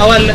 ಅವಲ್ಲ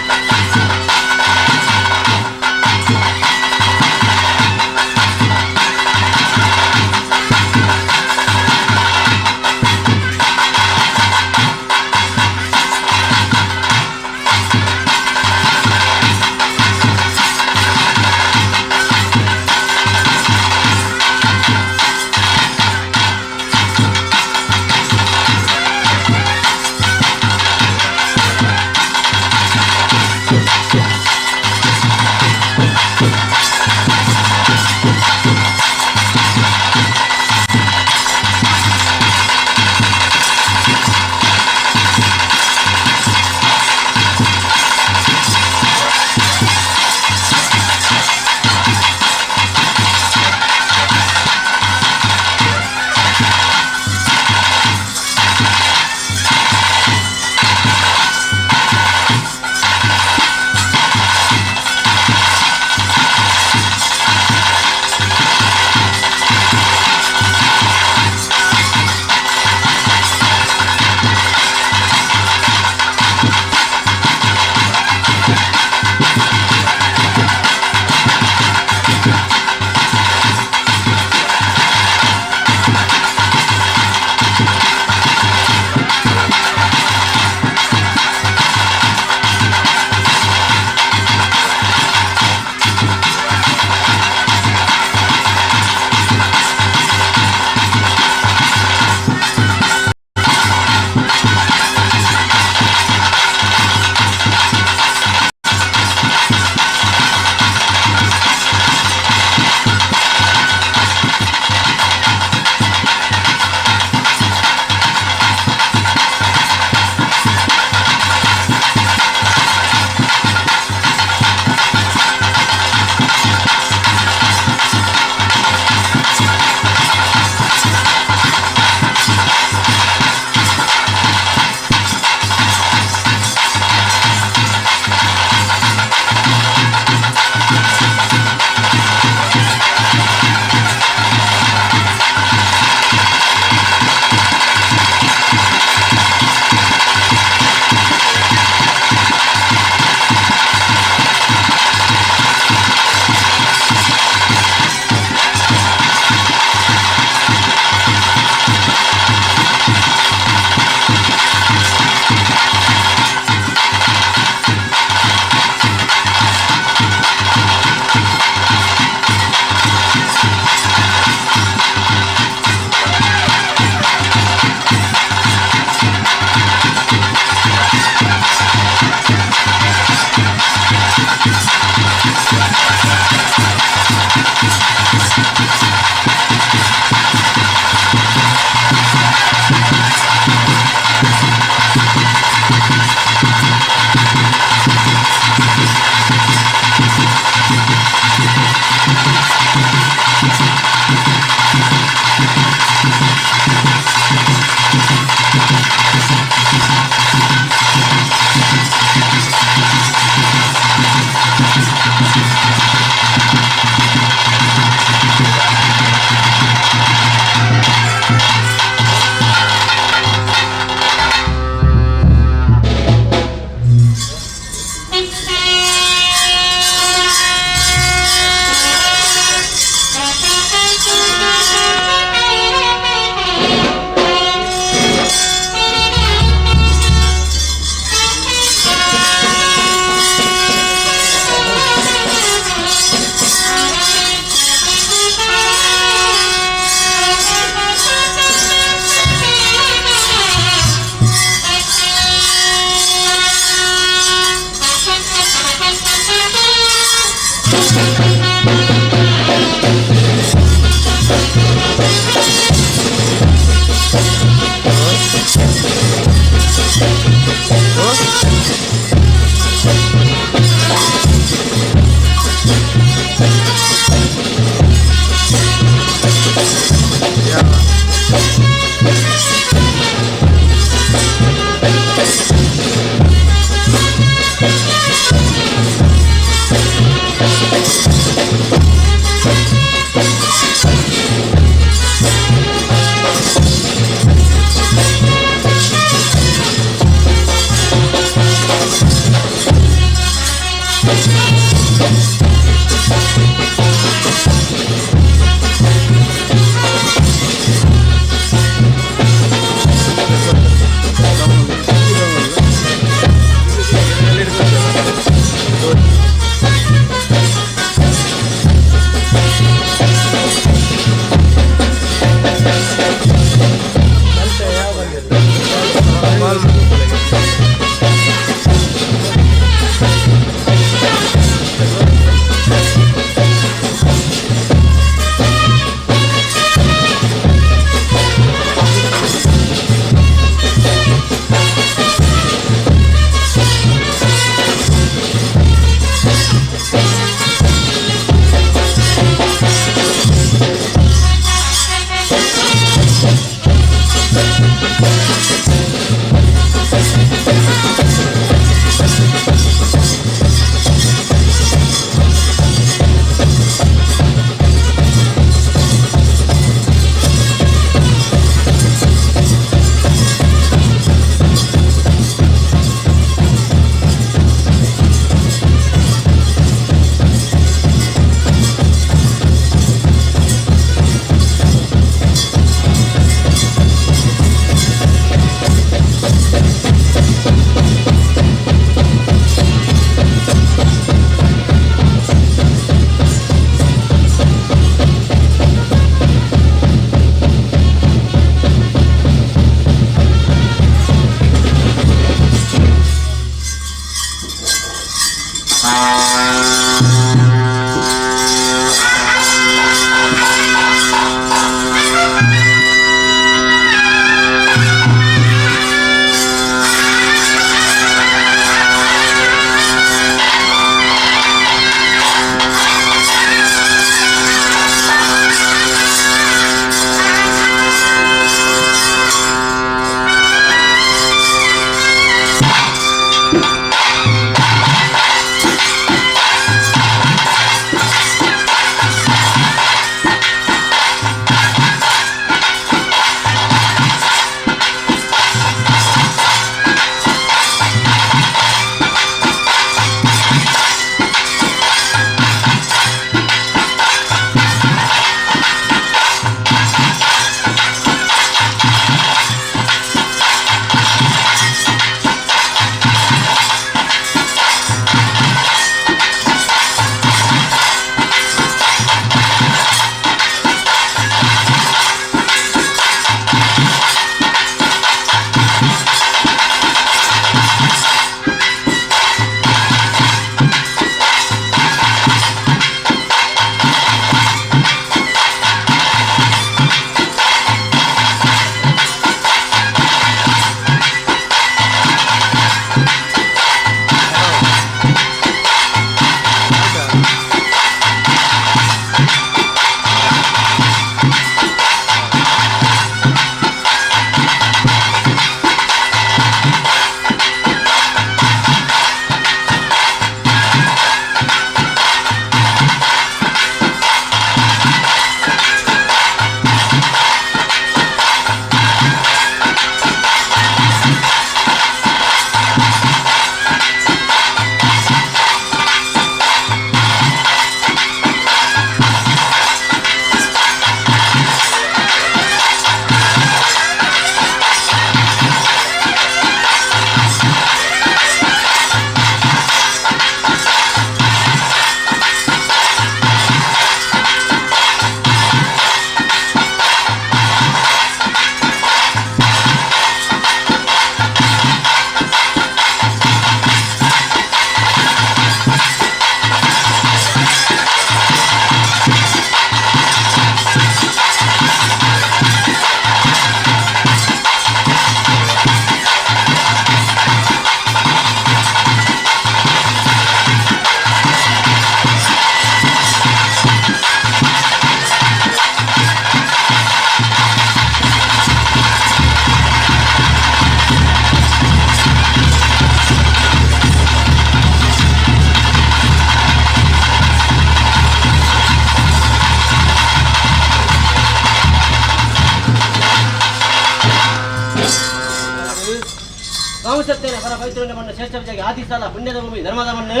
ಆದಿಸ್ಥಳ ಪುಣ್ಯದ ಭೂಮಿ ಧರ್ಮದ ಮಣ್ಣು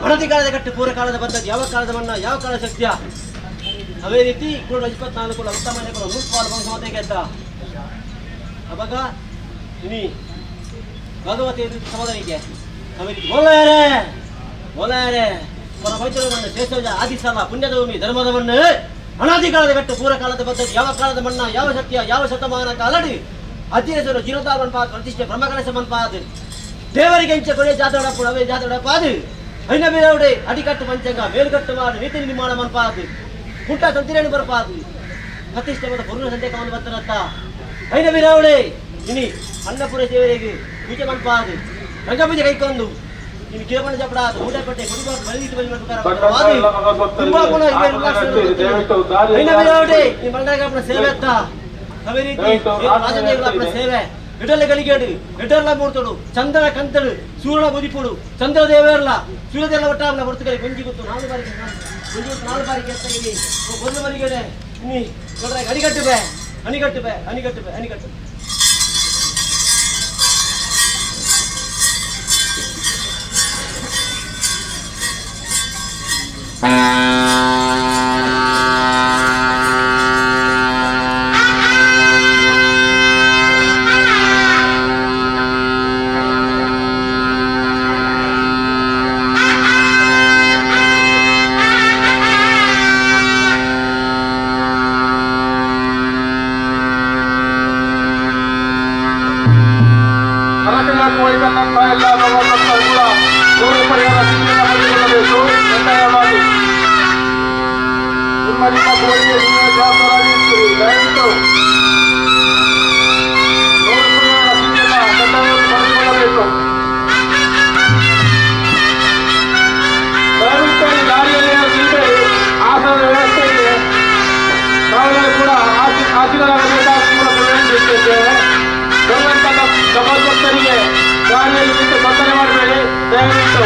ಅನದಿ ಕಾಲದ ಕಟ್ಟು ಪೂರ್ವ ಕಾಲದ ಪದ್ಧತಿ ಯಾವ ಕಾಲದ ಮಣ್ಣ ಯಾವ ಕಾಲ ಸತ್ಯ ಅದೇ ರೀತಿ ಕೂಡ 24 ಕೂಡ ಉತ್ತಮ ಕೂಡ ನೂರು ವಂಶಮತೆಗೆ ಅವಾಗ ಇನಿ ಭಗವತಿ ಸಮಾಧಾನಿಗೆ ಅದೇ ರೀತಿ ಬೋಲಾರೆ ಬೋಲಾರೆ ಪರ ಪವಿತ್ರ ಮಣ್ಣು ಶ್ರೇಷ್ಠ ಆದಿಸ್ಥಳ ಪುಣ್ಯದ ಭೂಮಿ ಧರ್ಮದ ಮಣ್ಣು ಅನಾದಿ ಕಾಲದ ಕಟ್ಟು ಪೂರ್ವ ಕಾಲದ ಪದ್ಧತಿ ಯಾವ ಕಾಲದ ಮಣ್ಣ ಯಾವ ಸತ್ಯ ಯಾವ ಶತಮಾನ ಕಾಲಡಿ ಅತಿರೇಸರು ಜೀರ್ಣೋದ್ಧಾರ ಮನ್ಪಾದ ಪ್ರತಿಷ್ಠೆ ಬ್ರಹ್ಮಕಲಶ ಮನ್ಪಾದ ದೇವರಿಗೆ ಎಂಚ ಕೊನೆ ಜಾತ್ರೆ ಅವೇ ಜಾತ್ರೆ ಪಾದು ಐನ ಬೇರವಡೆ ಅಡಿಕಟ್ಟು ಪಂಚಂಗ ಮೇಲ್ಕಟ್ಟು ಮಾಡಿ ನೀತಿ ನಿರ್ಮಾಣ ಮನ್ಪಾದು ಪುಟ್ಟ ತಂತಿರೇನು ಬರ್ಪಾದು ಪ್ರತಿಷ್ಠೆ ಮತ್ತು ಪೂರ್ಣ ಸಂದೇಹ ಒಂದು ಬರ್ತನತ್ತ ಐನ ಬೇರವಡೆ ಇನಿ ಅನ್ನಪುರ ದೇವರಿಗೆ ಪೂಜೆ ಮನ್ಪಾದು ರಂಗಪೂಜೆ ಕೈಕೊಂಡು ಇನ್ನು ಕಿರಮಣ ಜಪಡಾದು ಊಟಪಟ್ಟೆ ಕುಡಿಬಾರ್ದು ಬಲಿತು ಬಲಿ ಐನ ಬೇರವಡೆ ಈ ಮಂಡಲಗಾಪನ ಸೇವೆ ಅತ್ತ ಅದೇ ರೀತಿ ರಾಜದೇವರ ಸೇವೆ ಇಡಲ ಗಳಿಗೇಡು ಇಡಲ ಮೂರ್ತಡು ಚಂದ್ರನ ಕಂತಡು ಸೂರ್ಯನ ಬುದಿಪುಡು ಚಂದ್ರದೇವರ್ಲ ಸೂರ್ಯದೇವರ ಒಟ್ಟಾವನ ಹೊರ್ತುಗಲಿ ಗುಂಜಿ ಗೊತ್ತು ನಾಲ್ಕು ಬಾರಿಗೆ ಗುಂಜಿ ಗೊತ್ತು ನಾಲ್ಕು ಬಾರಿಗೆ ಎತ್ತ ಇಲ್ಲಿ ಒಂದು ಮರಿಗಡೆ ನೀ ನೋಡ್ರೆ ಅಡಿಗಟ್ಟು ಬೇ ಅಣಿಗಟ್ಟು ಬೇ ಅಣಿಗಟ್ಟು ಬೇ ಅಣಿಗಟ್ಟು. ಕನಕನಾಥ ಎಲ್ಲ ಭಗವಂತರು ಕೂಡ ಗೌರವ ಪರಿಹಾರ ಸಿದ್ಧತೆ ಪಡೆದುಕೊಳ್ಳಬೇಕು. ಕಡ್ಡಾಯವಾಗಿ ನಿಮ್ಮ ನಿಮ್ಮ ಕೋರಿಕೆ ನೀವೇ ಜವಾಬ್ದಾರಾಗಿರ್ತೀರಿ. ದಯವಿಟ್ಟು ಗೌರವ ಪರಿಹಾರ ಸಿದ್ಧತೆ ಕಡ್ಡಾಯವಾಗಿ ಪಡೆದುಕೊಳ್ಳಬೇಕು. ದಯವಿಟ್ಟು ಈ ದಾರಿಯಲ್ಲಿ ನಿಲ್ಲಬೇಡಿ. ಆಸನದ ವ್ಯವಸ್ಥೆ ಇದೆ. ತಾವೆಲ್ಲರೂ ಕೂಡ ಆಸೀನರಾಗಬೇಕಾಗಿ ಕೂಡ ವಿನಂತಿಸುತ್ತಿದ್ದೇವೆ. ಬರುವಂತಹ ಭಗವದ್ಭಕ್ತರಿಗೆ ದಾರಿಯಲ್ಲಿ ನಿಂತು ತೊಂದರೆ ಮಾಡಬೇಡಿ ದಯವಿಟ್ಟು.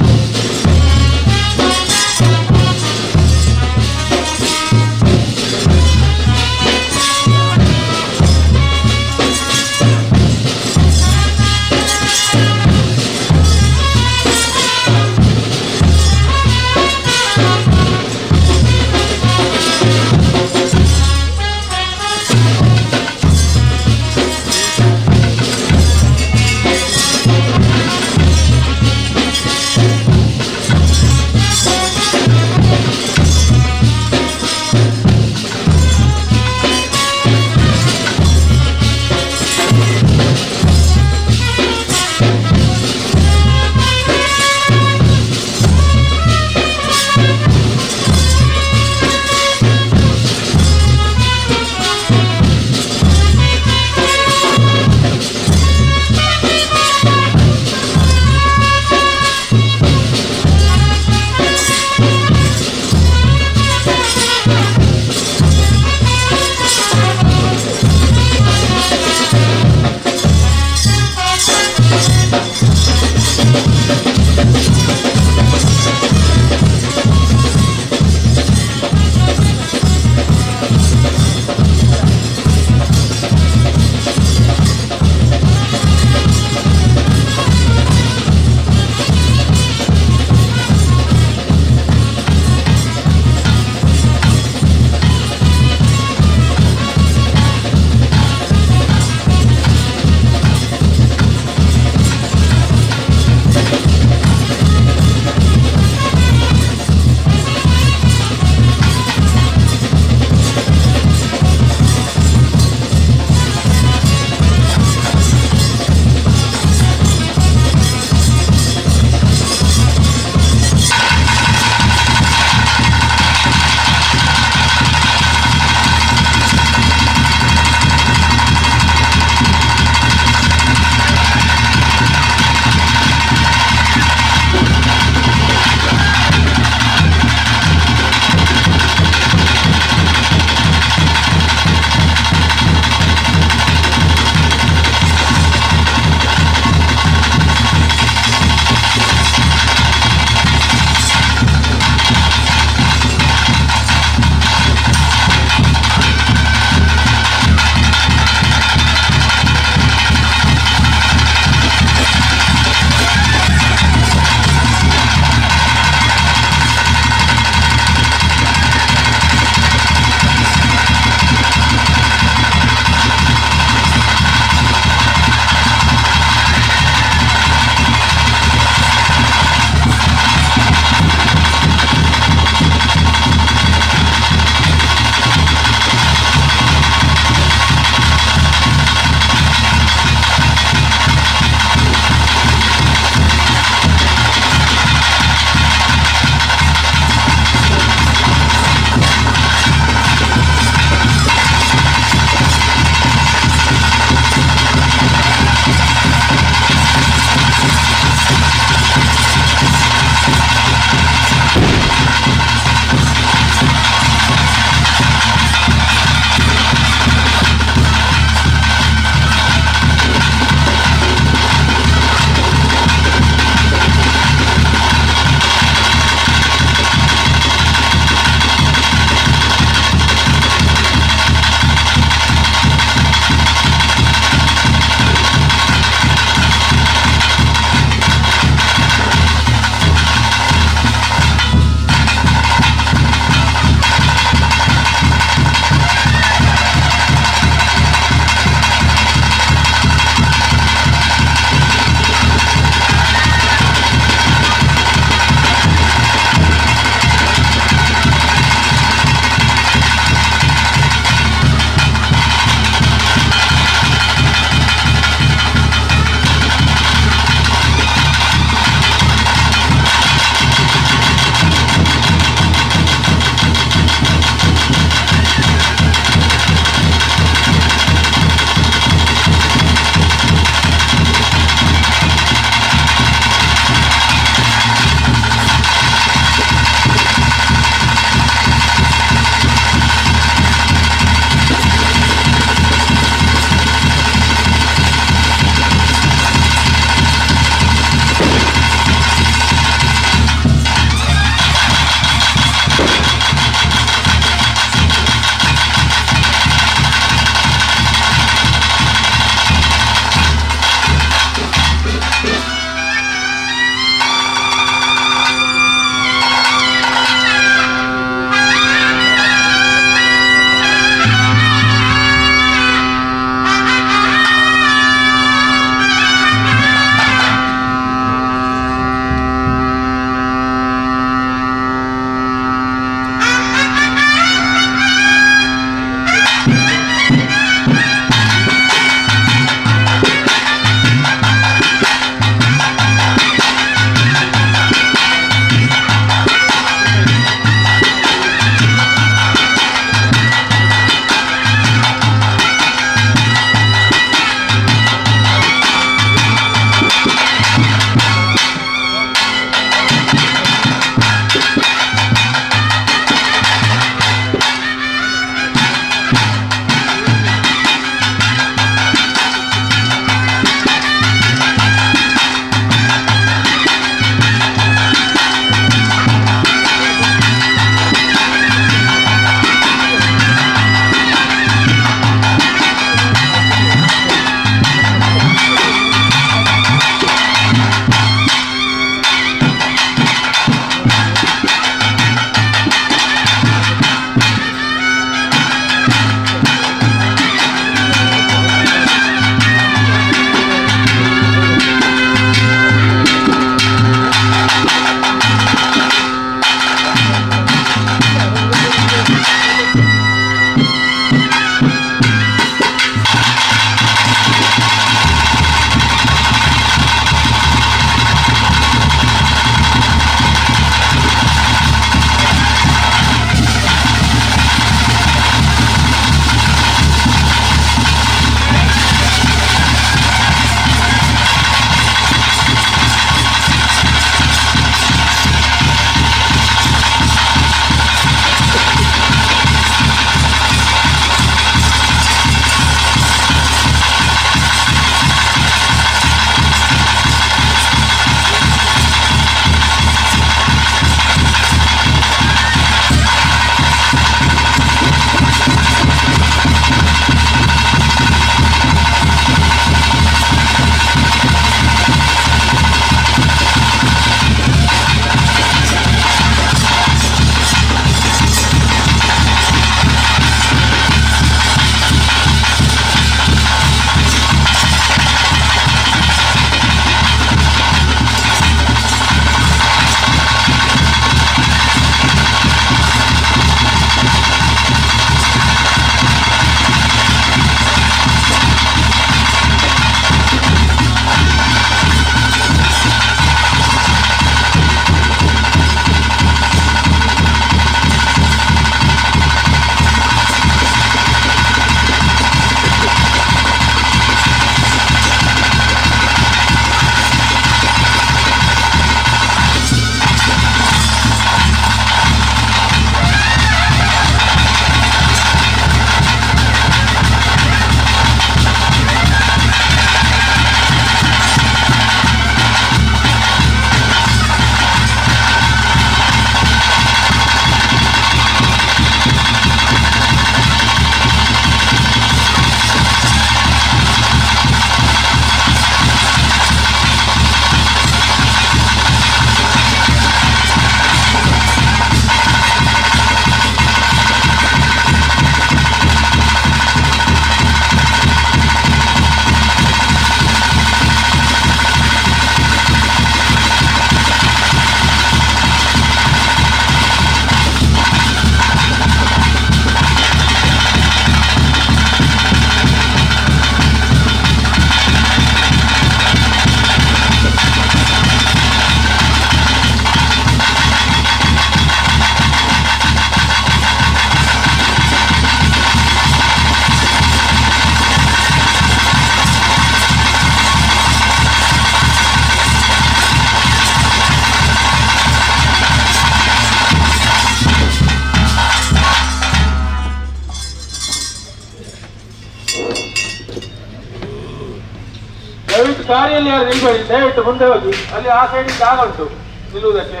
ದಾರಿಯಲ್ಲಿ ಯಾರು ನಿಲ್ಬೇಡಿ, ದಯವಿಟ್ಟು ಮುಂದೆ ಹೋಗಿ. ಅಲ್ಲಿ ಆ ಸೈಡ್ ಜಾಗ ಉಂಟು ನಿಲ್ಲುವುದಕ್ಕೆ.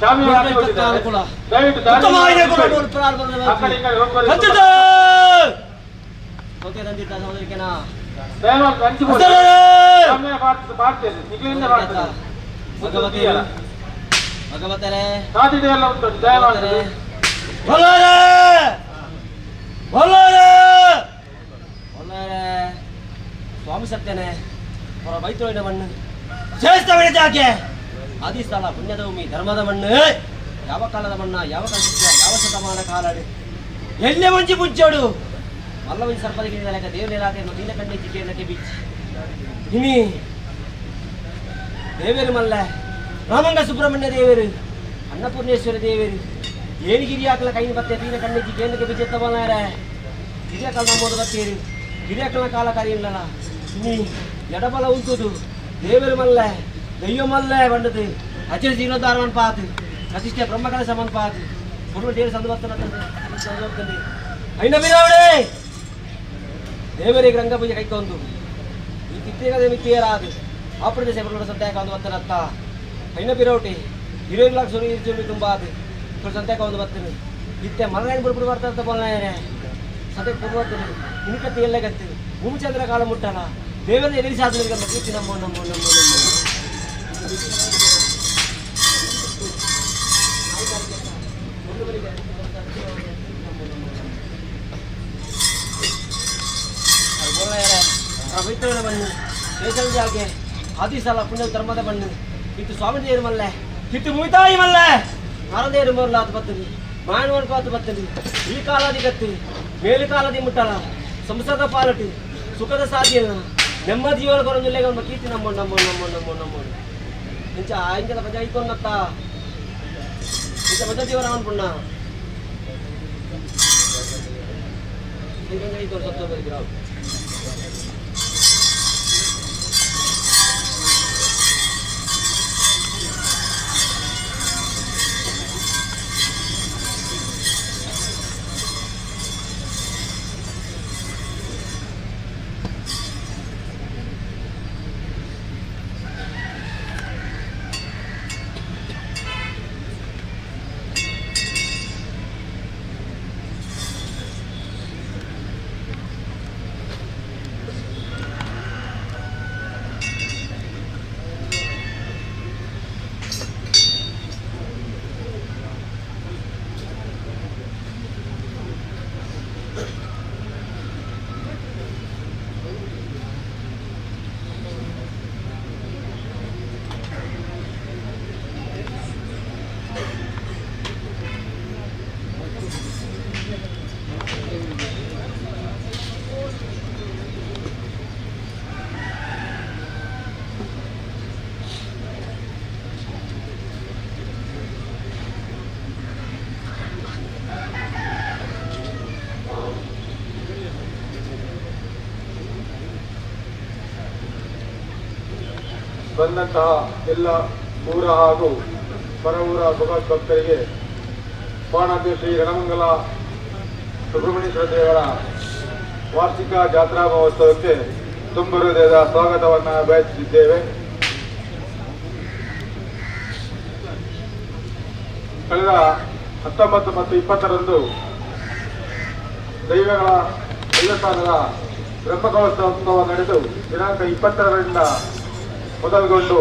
ಶಾಮಿಯಾನ ಹಾಕಿ ಕೊಟ್ಟಿದ್ದಾರೆ. ದಯವಿಟ್ಟು ದಾರಿಯಲ್ಲಿ ನಿಲ್ಬೇಡಿ. ಆ ಕಡೆ ಈ ಕಡೆ ಹೋಗುವವರಿಗೆ ದಯಮಾಡಿ ಹಂಚಿಕೊಡಿ. ಶಾಮಿಯಾನ ಮಾಡ್ತೇನೆ, ನಿಗ್ಲಿಂದ ಮಾಡ್ತೇನೆ. ಭಗವತರೇ, ಭಗವತರೇ, ಸಾಧ್ಯತೆ ಎಲ್ಲ ಉಂಟು, ದಯಮಾಡಿ. ಬಲ್ಲರೇ, ಬಲ್ಲರೇ, ಬಲ್ಲರೇ, ಸ್ವಾಮಿ ಸತ್ಯನೇ ಹೊರ ಬೈತೋಳಿನ ಮಣ್ಣು, ಶ್ರೇಷ್ಠ ಬೆಳೆದಾಕೆ ಆದಿಸ್ಥಳ ಪುಣ್ಯದ ಭೂಮಿ, ಧರ್ಮದ ಮಣ್ಣು. ಯಾವ ಕಾಲದ ಮಣ್ಣ, ಯಾವ ಕಾಲ, ಯಾವ ಶತಮಾನ ಕಾಲಡು ಎಲ್ಲೇ ಮಂಜಿ ಪುಂಚೋಡು ಮಲ್ಲವಂಜಿ ಸರ್ಪದಿಗೆ ಲೆಕ್ಕ ದೇವರೇಲಾತೆ ದೀನ ಕಣ್ಣಿ ಕೇಳಕ್ಕೆ ಬಿಚ್ಚಿ ಇನಿ ದೇವೇರು ಮಲ್ಲ ರಾಮಂಗ ಸುಬ್ರಹ್ಮಣ್ಯ ದೇವರು, ಅನ್ನಪೂರ್ಣೇಶ್ವರ ದೇವರು, ಏನಿಗಿರಿಯಾಕಲ ಕೈನ ಬತ್ತೆ ದೀನ ಕಣ್ಣಿಜ್ಜಿ ಕೇಂದ್ರಕ್ಕೆ ಬಿಚ್ಚೆತ್ತ ಬಲ್ಲಾರೆ. ಹಿರಿಯಕಲ ನಮ್ಮೋದು ಬತ್ತೀರಿ, ಹಿರಿಯಕಲ ಕಾಲ ಕರೆಯಿಲ್ಲಲ್ಲ. ನೀ ಎಡಬಲ ಉಂಟುದು ದೇವರು ಮಲ್ಲೆ ದೈವ ಮಲ್ಲೆ ಬಂಡದು ಅಚಲ ಜೀರ್ಣೋದ್ಧಾರ ಪಾತು ಪ್ರತಿಷ್ಠೆ ಬ್ರಹ್ಮಕಲಶ ಪಾತು ಪೂರ್ವ ದೇವರು ಸಂದು ಬರ್ತನ ಸಂದು ಬರ್ತದೆ ಐನ ಬಿರಾವಣೆ ದೇವರಿಗೆ ರಂಗ ಪೂಜೆ ಕೈಕೊಂಡು ಈ ತಿತ್ತೇಗದೆ ಮಿತ್ತಿಯರಾದು ಆಪುರದ ಸೇಬರುಗಳ ಸಂತ್ಯಾಕ ಒಂದು ಬತ್ತನತ್ತ ಐನ ಬಿರೌಟಿ ಹಿರೋಯಿನ್ ಸುರಿ ಜುಮಿ ತುಂಬಾದು ತುಳು ಸಂತ್ಯಾಕ ಒಂದು ಬತ್ತನು ಇತ್ತೆ ಮಲಗಾಣಿ ಬುಡ್ಬುಡು ಬರ್ತಾ ಬೋಲ್ನಾಯರೆ ಸದ್ಯ ಪೂರ್ವದಲ್ಲಿ ಇನ್ಕತ್ತಿ ಎಲ್ಲಗತ್ತಿ ಭೂಮಿಚಂದ್ರ ಕಾಲ ಮುಟ್ಟಣ ದೇವರ ಎದುರಿ ಸಾಧನೆ ಕೀರ್ತಿ ನಮ್ಮೋ ನಮ್ಮೋ ನಮ್ಮೋ ನಮ್ಮೋ. ಪವಿತ್ರನ ಮಣ್ಣು, ಶೇಷನ ಜಾಗೆ ಆದಿಸಲ ಪುಣ್ಯ ಧರ್ಮದ ಮಣ್ಣು. ಇತ್ತು ಸ್ವಾಮಿ ದೇವರು ಮಲ್ಲೆ, ಇತ್ತು ಮುಮಿತಾಯಿ ಮಲ್ಲೆ, ನಾರದೇರು ಮೊದಲಾದ ಬತ್ತಲಿ ಮಾಯನವನ್ ಪಾತು ಬತ್ತಲಿ. ಈ ಕಾಲಾದಿ ಗತ್ತಿ ಮೇಲು ಕಾಲದಿ ಮುಟ್ಟಲ ಸಂಸಾರದ ಪಾಲಟಿ ಸುಖದ ಸಾಧ್ಯ ನೆಮ್ಮದಿ ಜೀವನ ಕೊರಂಜುಲ್ಲೆಗ ಒಂದು ಕೀರ್ತಿ ನಮ್ಮೋ ನಮ್ಮೋ ನಮ್ಮೋ ನಮ್ಮೋ ನಮ್ಮೋ. ಇಂಚ ಇಂಚದ ಪಂಚ ಐಕೊನ್ನತ್ತ ಇಂಚ ಪಂಚ ಜೀವನ ಅನ್ಪುಣ್ಣ ಐಕೊನ್ ಸತ್ತು ಬದುಕಿರಾವು. ಬಂದಂತಹ ಎಲ್ಲ ಊರ ಹಾಗೂ ಪರ ಊರ ಭಕ್ತರಿಗೆ ಪಾಣಾದ್ಯ ಶ್ರೀ ರಣಮಂಗಲ ಸುಬ್ರಹ್ಮಣ್ಯೇಶ್ವರ ದೇವರ ವಾರ್ಷಿಕ ಜಾತ್ರಾ ಮಹೋತ್ಸವಕ್ಕೆ ತುಂಬ ಹೃದಯದ ಸ್ವಾಗತವನ್ನು ಬಯಸುತ್ತಿದ್ದೇವೆ. ಕಳೆದ 19 ಮತ್ತು 20ರಂದು ದೈವಗಳ ದೇವಸ್ಥಾನದ ಬ್ರಹ್ಮಕಲಶೋತ್ಸವ ನಡೆದು ದಿನಾಂಕ 22ರಿಂದ ಮೊದಲುಗೊಂಡು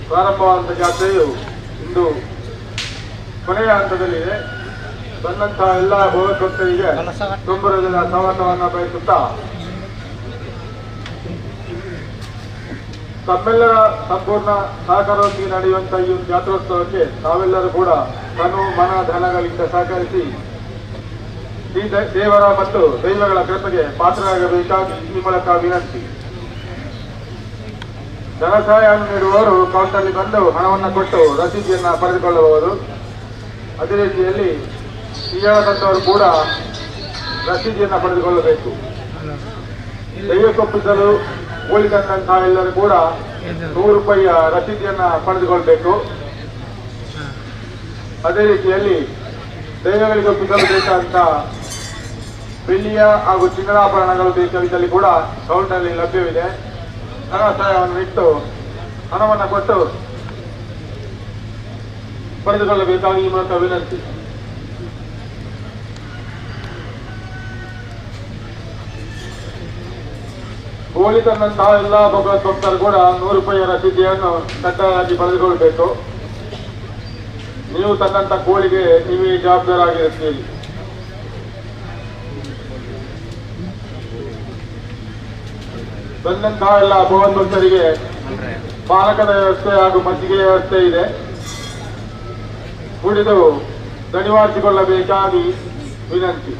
ಪ್ರಾರಂಭವಾದ ಜಾತ್ರೆಯು ಇಂದು ಕೊನೆಯ ಹಂತದಲ್ಲಿದೆ. ಬಂದಂತಹ ಎಲ್ಲ ಭಕ್ತರಿಗೆ ತುಂಬ ಹೃದಯದ ಸ್ವಾಗತವನ್ನು ಬಯಸುತ್ತಾ, ತಮ್ಮೆಲ್ಲರ ಸಂಪೂರ್ಣ ಸಹಕಾರದೊಂದಿಗೆ ನಡೆಯುವಂತಹ ಈ ಒಂದು ಜಾತ್ರೋತ್ಸವಕ್ಕೆ ತಾವೆಲ್ಲರೂ ಕೂಡ ತನು ಮನ ಧನಗಳಿಂದ ಸಹಕರಿಸಿ ಈ ದೇವರ ಮತ್ತು ದೈವಗಳ ಕೃಪೆಗೆ ಪಾತ್ರರಾಗಬೇಕಾಗಿ ಈ ಮೂಲಕ ವಿನಂತಿ. ಧನ ಸಹಾಯವನ್ನು ನೀಡುವವರು ಕೌಂಟರ್ಲಿ ಬಂದು ಹಣವನ್ನು ಕೊಟ್ಟು ರಸೀದಿಯನ್ನು ಪಡೆದುಕೊಳ್ಳಬಹುದು. ಅದೇ ರೀತಿಯಲ್ಲಿ ತಂದವರು ಕೂಡ ರಸೀದಿಯನ್ನು ಪಡೆದುಕೊಳ್ಳಬೇಕು. ದೈವಕ್ಕೊಪ್ಪಿಸಲು ಕೋಳಿ ತಂದಂತಹ ಎಲ್ಲರೂ ಕೂಡ 100 ರೂಪಾಯಿಯ ರಸೀದಿಯನ್ನ ಪಡೆದುಕೊಳ್ಬೇಕು. ಅದೇ ರೀತಿಯಲ್ಲಿ ದೈವಗಳಿಗೆ ಒಪ್ಪಿಸಲು ಬೇಕಾದಂತ ಬೆಳ್ಳಿಯ ಹಾಗೂ ಚಿನ್ನದಾಭರಣಗಳು ಬೇಕಾಗಿದ್ದಲ್ಲಿ ಕೂಡ ಕೌಂಟರ್ನಲ್ಲಿ ಲಭ್ಯವಿದೆ. ಧನ ಸಹಾಯವನ್ನು ಇಟ್ಟು ಹಣವನ್ನು ಕೊಟ್ಟು ಪಡೆದುಕೊಳ್ಳಬೇಕಾಗಿ ಈ ಮೂಲಕ ವಿನಂತಿ. ಕೋಳಿ ತಂದಂತಹ ಎಲ್ಲ ಭಗವತ್ ಭಕ್ತರು ಕೂಡ 100 ರೂಪಾಯಿಯ ರಸೀದಿಯನ್ನು ಕಡ್ಡಾಯವಾಗಿ ಪಡೆದುಕೊಳ್ಬೇಕು. ನೀವು ತಂದಂತ ಕೋಳಿಗೆ ನೀವೇ ಜವಾಬ್ದಾರಾಗಿರುತ್ತೀರಿ. ಬಂದಂತಹ ಎಲ್ಲ ಭಗವದ್ ಭಕ್ತರಿಗೆ ಪಾನಕದ ವ್ಯವಸ್ಥೆ ಹಾಗೂ ಮಜ್ಜಿಗೆ ವ್ಯವಸ್ಥೆ ಇದೆ. ಕುಡಿದು ದಣಿವಾರಿಸಿಕೊಳ್ಳಬೇಕಾಗಿ ವಿನಂತಿ.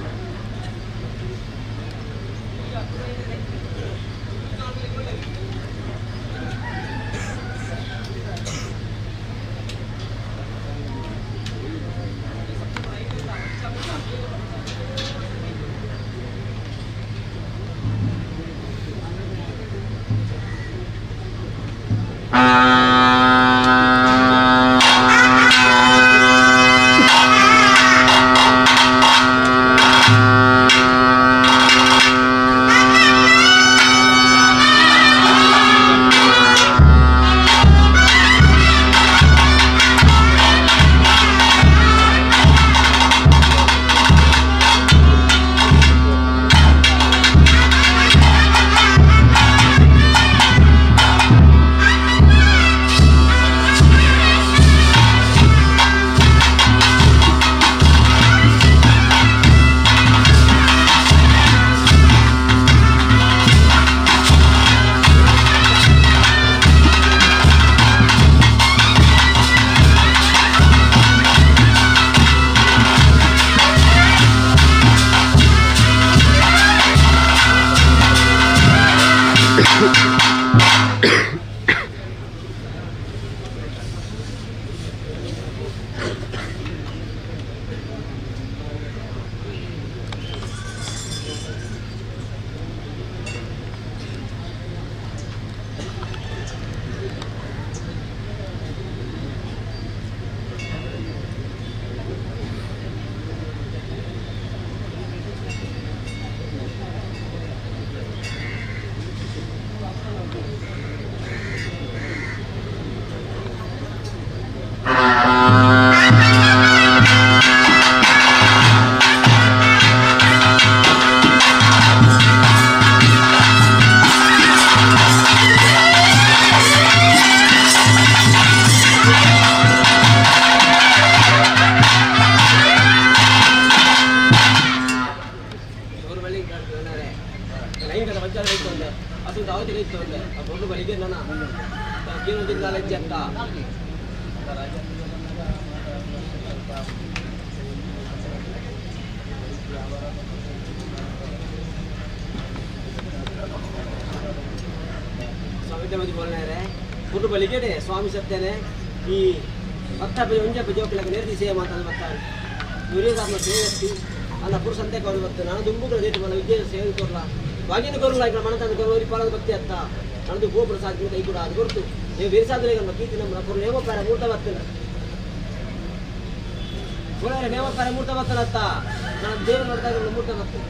ಸ್ವಾಮಿ ಸತ್ಯನೆ ಈ ಭಕ್ತ ಒಂಜಪ್ಪ ಜೋಕುಲಗ ನೇರ್ದಿ ಸೇವೆ ಮಾತಾಡ ಬರ್ತಾರೆ ದುರ್ಯೋಧನ ಸೇವೆ ಅಲ್ಲ ಪುರುಷ ಅಂತೆ ಅವರು ಬರ್ತಾರೆ. ನಾನು ದುಂಬುಗಳ ದೇಶ ಮಲ್ಲ ವಿದ್ಯೆ ಸೇವೆ ಕೊರ್ಲ ವಾಗಿನ ಕೊರಲ ఇక్కడ ಮನತನ ಕೊರಲು ಪಾಲದ ಭಕ್ತಿ ಅತ್ತ ನನ್ನದು ಗೋಪುರ ಸಾಧ್ಯ ಕೈ ಕೂಡ ಅದು ಕೊಡ್ತು ನೀವು ಬೇರೆ ನಮ್ಮ ಕೀರ್ತಿ ನಮ್ಮ ಕೊರಲು ನೇಮ ಪಾರ ಮೂರ್ತ ಬರ್ತಾನೆ ಕೊರಲೆ ನೇಮ ಪಾರ ಮೂರ್ತ ಬರ್ತಾನತ್ತ ನಾನು ದೇವರು ನೋಡ್ತಾ ಮೂರ್ತ ಬರ್ತಾನೆ.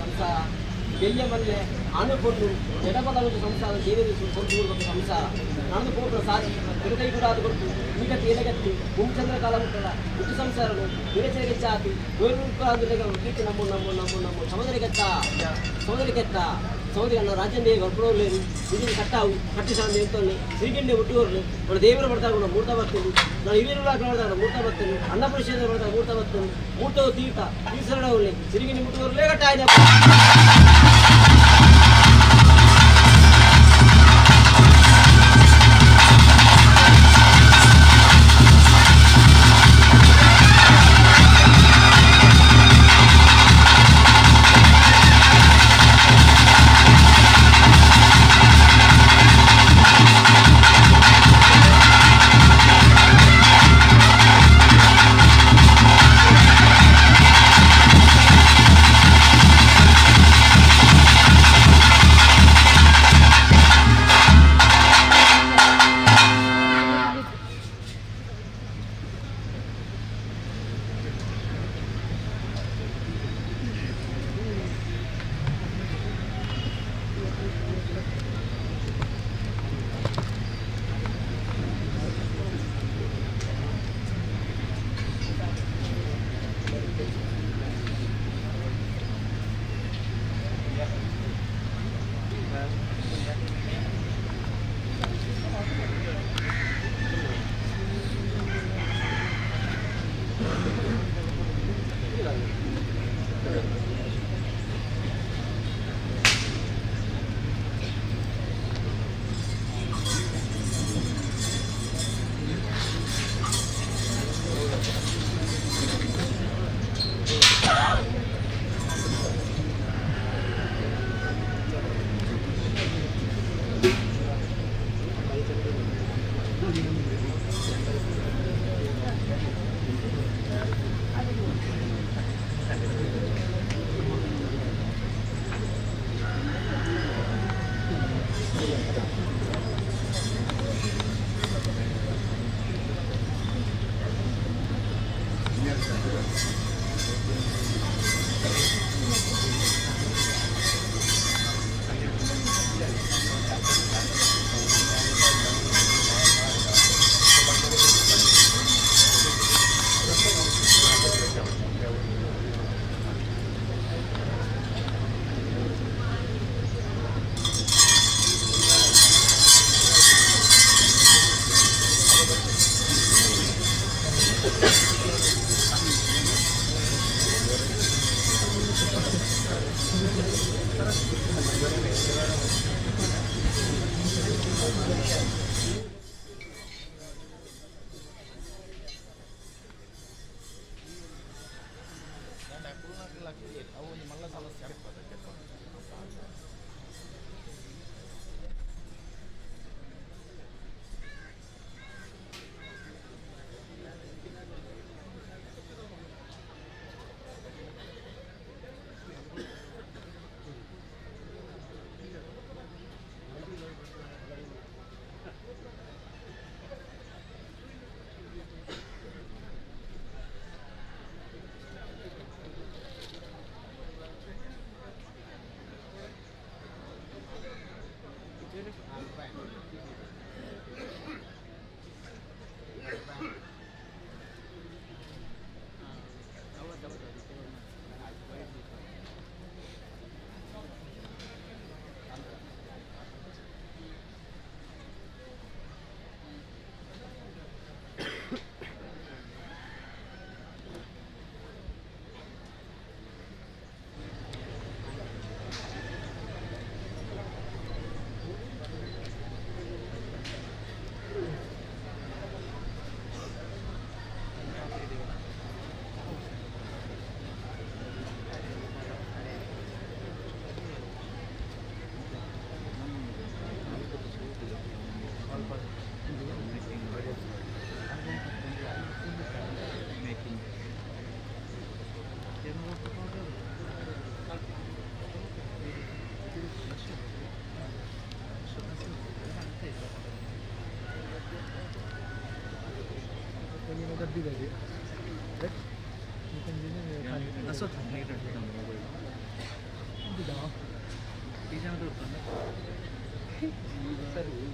ಸಂಸಾರ ಬೆಯ್ಯ ಮಲ್ಲೆ ಅನುಪೊಣ್ಣು ಜಡಪದ ಸಂಸಾರ ದೇವೇಂದ್ರ ಕೊಟ್ಟು ಸಂಸಾರ ನಾನು ಪೋಪುರ ಸಾಜಿ ತಿರುಕೈ ಕೂಡ ಅದು ಕೊಟ್ಟು ಈಗತ್ತಿ ಎಲೆಗತ್ತಿ ಭೂಮಚಂದ್ರ ಕಾಲ ಮುಟ್ಟಡ ಹುಟ್ಟು ಸಂಸಾರನು ವಿರಚನೆಗೆ ಚಾತಿ ಕೀರ್ತಿ ನಮ್ಮ ನಮ್ಮ ನಮ್ಮ ನಮ್ಮ ಸಮುದ್ರಕ್ಕೆತ್ತ ಸಮುದ್ರಕ್ಕೆತ್ತ ಸಮುದ್ರ ಅನ್ನ ರಾಜಂದೇ ಬರ್ಪಡೋರ್ಲೇನು ಇದನ್ನು ಕಟ್ಟಾವು ಕಟ್ಟಿಸಾಂದೆ ಎಂತೊಳ್ಳೆ ಶ್ರೀಗಂಡೆ ಹುಟ್ಟುವರ್ಲು మన ದೇವರು ಬರ್ತಾರೆ ಮೂರ್ತ ಬರ್ತೇನೆ ನಾನು ಹಿರಿಯರು ನೋಡ್ತಾರೆ ಮೂರ್ತ ಬರ್ತೇನೆ ಅನ್ನಪುರುಷ ಬರ್ತಾರೆ ಮೂರ್ತ ಬರ್ತೇನೆ ಮೂರ್ತವು ತೀರ್ಥ ತೀರ್ಸರಡವಲ್ಲಿ ಸಿರಿಗಿಂಡಿ ಮುಟ್ಟುವರ್ಲೇ ಕಟ್ಟಾಯ್ತು.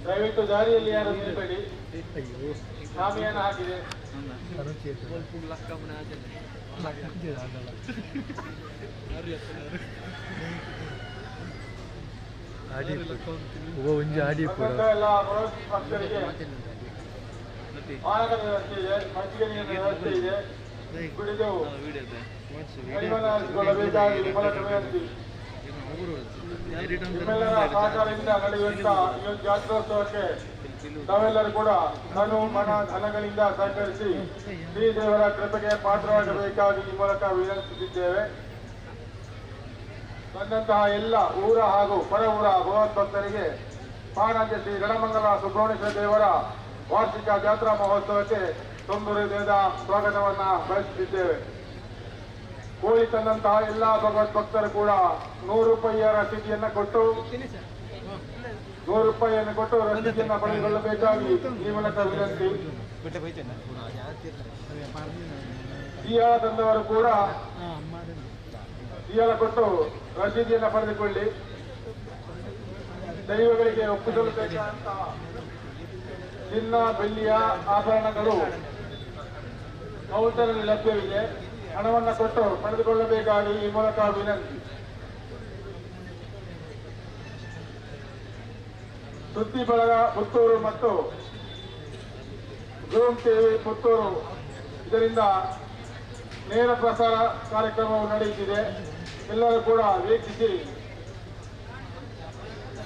ದಯವಿಟ್ಟು ದಾರಿಯಲ್ಲಿ ಯಾರು ನಿಲ್ಲಬೇಡಿ. ಶಾಮಿಯಾನ ಹಾಕಿದೆ. ಎಲ್ಲ ಭಕ್ತರಿಗೆ ಪಾನಕದ ವ್ಯವಸ್ಥೆ ಇದೆ, ಮಜ್ಜಿಗೆ ನೀರಿನ ವ್ಯವಸ್ಥೆ ಇದೆ. ಕುಡಿದು ಕೈಮನ ಮೂಲಕ ವಿನಂತಿ. ನಿಮ್ಮೆಲ್ಲರ ಸಹಕಾರದಿಂದ ನಡೆಯುವಂತಹ ಈ ಒಂದು ಜಾತ್ರೋತ್ಸವಕ್ಕೆ ತಾವೆಲ್ಲರೂ ಕೂಡ ತನು ಮನ ಧನಗಳಿಂದ ಸಹಕರಿಸಿ ಶ್ರೀದೇವರ ಕೃಪೆಗೆ ಪಾತ್ರವಾಗಬೇಕಾಗಿ ಈ ಮೂಲಕ ವಿನಂತಿಸಿದ್ದೇವೆ. ಬಂದಂತಹ ಎಲ್ಲ ಊರ ಹಾಗೂ ಪರ ಊರ ಭಗವದ್ಭಕ್ತರಿಗೆ ಪಾಣಾಜೆ ಶ್ರೀ ರಣಮಂಗಲ ಸುಬ್ರಹ್ಮಣ್ಯೇಶ್ವರ ದೇವರ ವಾರ್ಷಿಕ ಜಾತ್ರಾ ಮಹೋತ್ಸವಕ್ಕೆ ತುಂಬು ಹೃದಯದ ಸ್ವಾಗತವನ್ನು ಬಯಸುತ್ತಿದ್ದೇವೆ. ಕೋಳಿ ತಂದಂತಹ ಎಲ್ಲ ಭಗವದ್ಭಕ್ತರು ಕೂಡ 100 ರೂಪಾಯಿಯ ರಸೀದಿಯನ್ನು ಕೊಟ್ಟು 100 ರೂಪಾಯಿಯನ್ನು ಕೊಟ್ಟು ರಸೀದಿಯನ್ನು ಪಡೆದುಕೊಳ್ಳಬೇಕಾಗಿ ಈ ಮೂಲಕ ವಿನಂತಿ. ಸಿಯಾಳ ತಂದವರು ಕೂಡ ಸಿಯಾಳ ಕೊಟ್ಟು ರಸೀದಿಯನ್ನು ಪಡೆದುಕೊಳ್ಳಿ. ದೈವಗಳಿಗೆ ಒಪ್ಪಿಸಲು ಬೇಕಾದಂತಹ ಚಿನ್ನ ಬೆಳ್ಳಿಯ ಆಭರಣಗಳು ಕೌಂಟರ್ನಲ್ಲಿ ಲಭ್ಯವಿದೆ. ಹಣವನ್ನು ಕೊಟ್ಟು ಪಡೆದುಕೊಳ್ಳಬೇಕಾಗಿ ಈ ಮೂಲಕ ವಿನಂತಿ. ಸುದ್ದಿ ಬಳಗ ಪುತ್ತೂರು ಮತ್ತು ಝೂಮ್ ಟಿವಿ ಪುತ್ತೂರು ಇದರಿಂದ ನೇರ ಪ್ರಸಾರ ಕಾರ್ಯಕ್ರಮವು ನಡೆಯುತ್ತಿದೆ. ಎಲ್ಲರೂ ಕೂಡ ವೀಕ್ಷಿಸಿ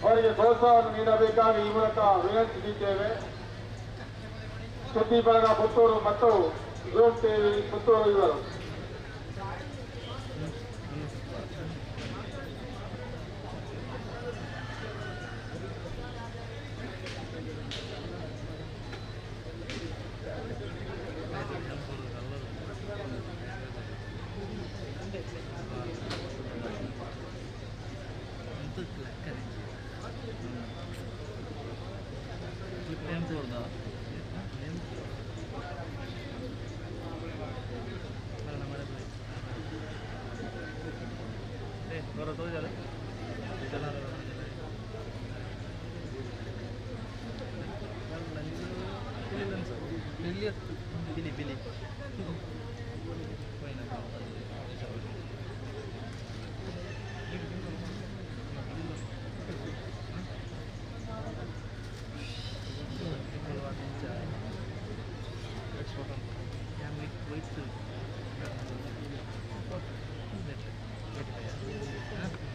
ಅವರಿಗೆ ಪ್ರೋತ್ಸಾಹವನ್ನು ನೀಡಬೇಕಾಗಿ ಈ ಮೂಲಕ ವಿನಂತಿಸಿದ್ದೇವೆ. ಸುದ್ದಿ ಬಳಗ ಪುತ್ತೂರು ಮತ್ತು ಝೂಮ್ ಟಿವಿ ಪುತ್ತೂರು ಇವರು. Wait.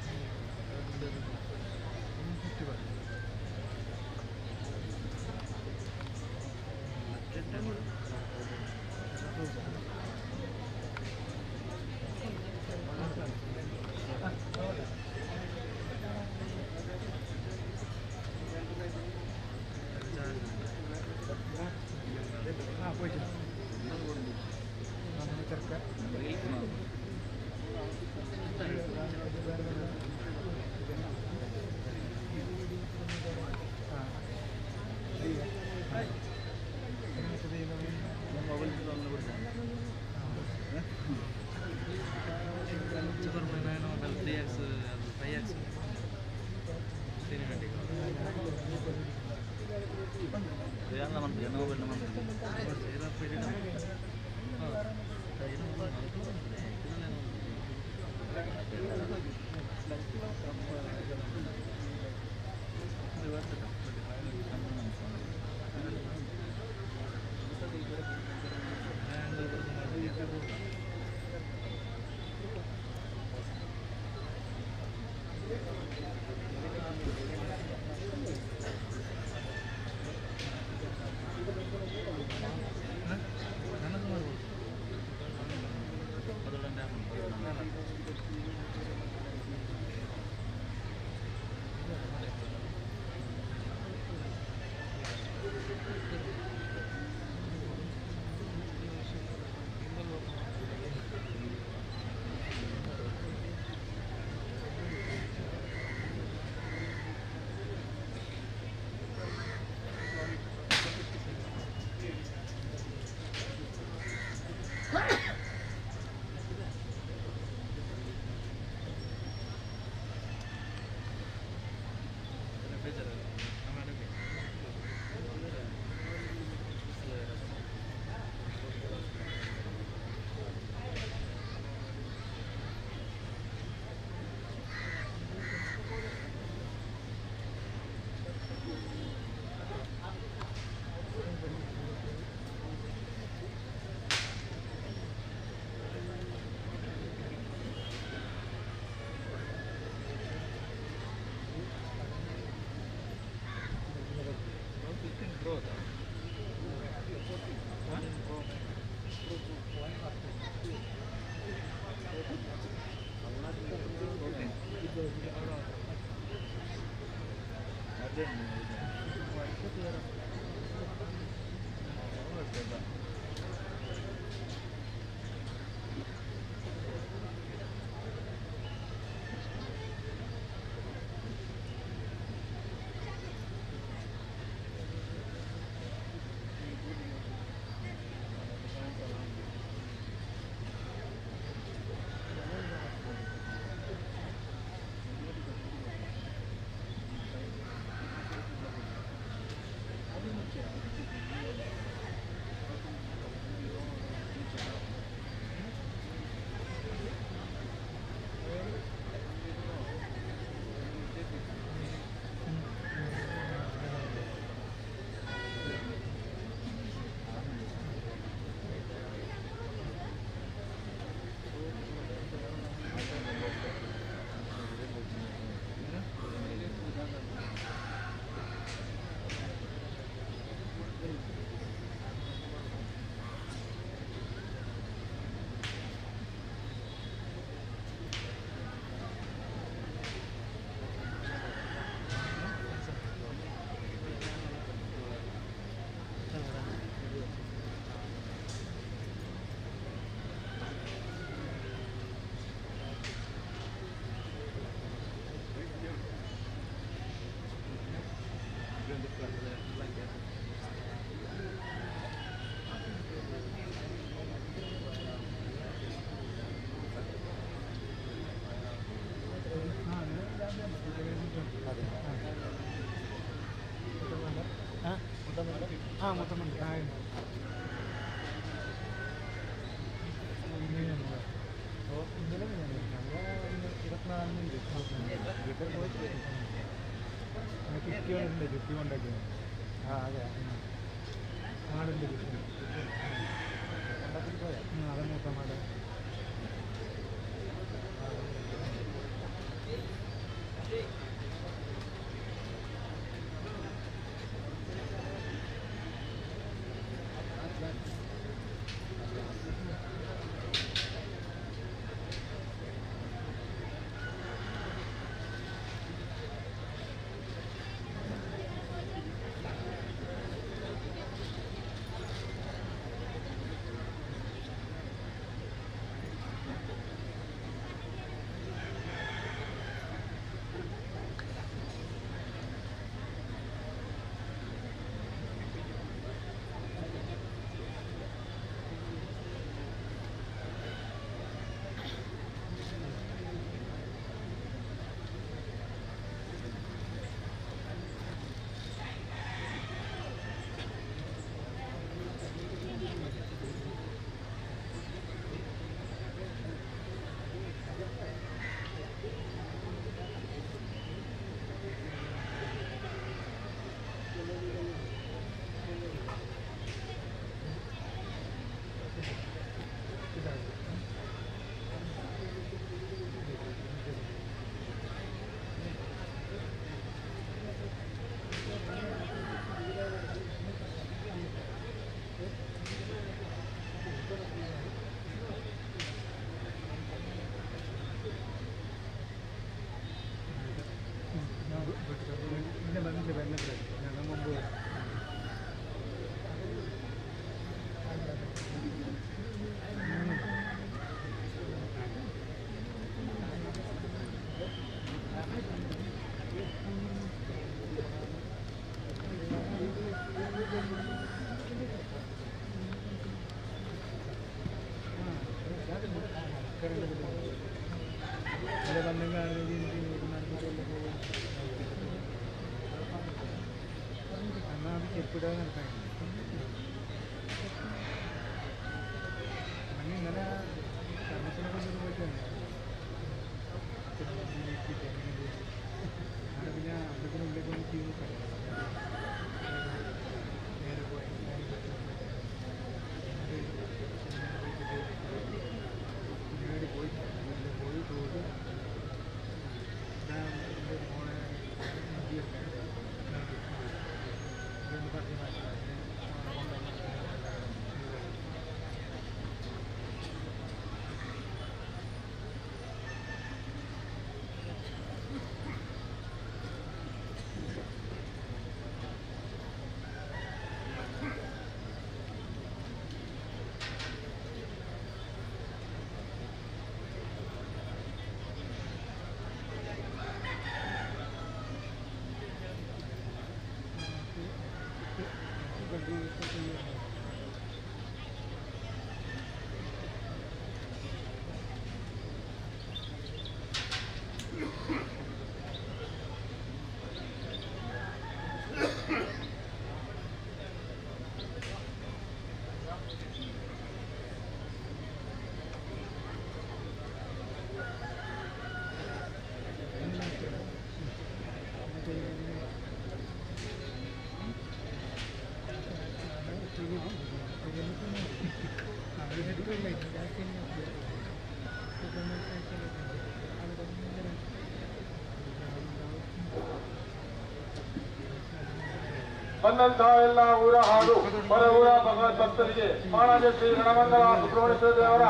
ಬಂದಂತಹ ಎಲ್ಲ ಊರ ಹಾಗೂ ಹೊರ ಊರ ಭಗವದ್ ಭಕ್ತರಿಗೆ ಮಾಣಾಜೆ ಶ್ರೀ ರಣಮಂಗಲ ಸುಬ್ರಹ್ಮಣ್ಯೇಶ್ವರ ದೇವರ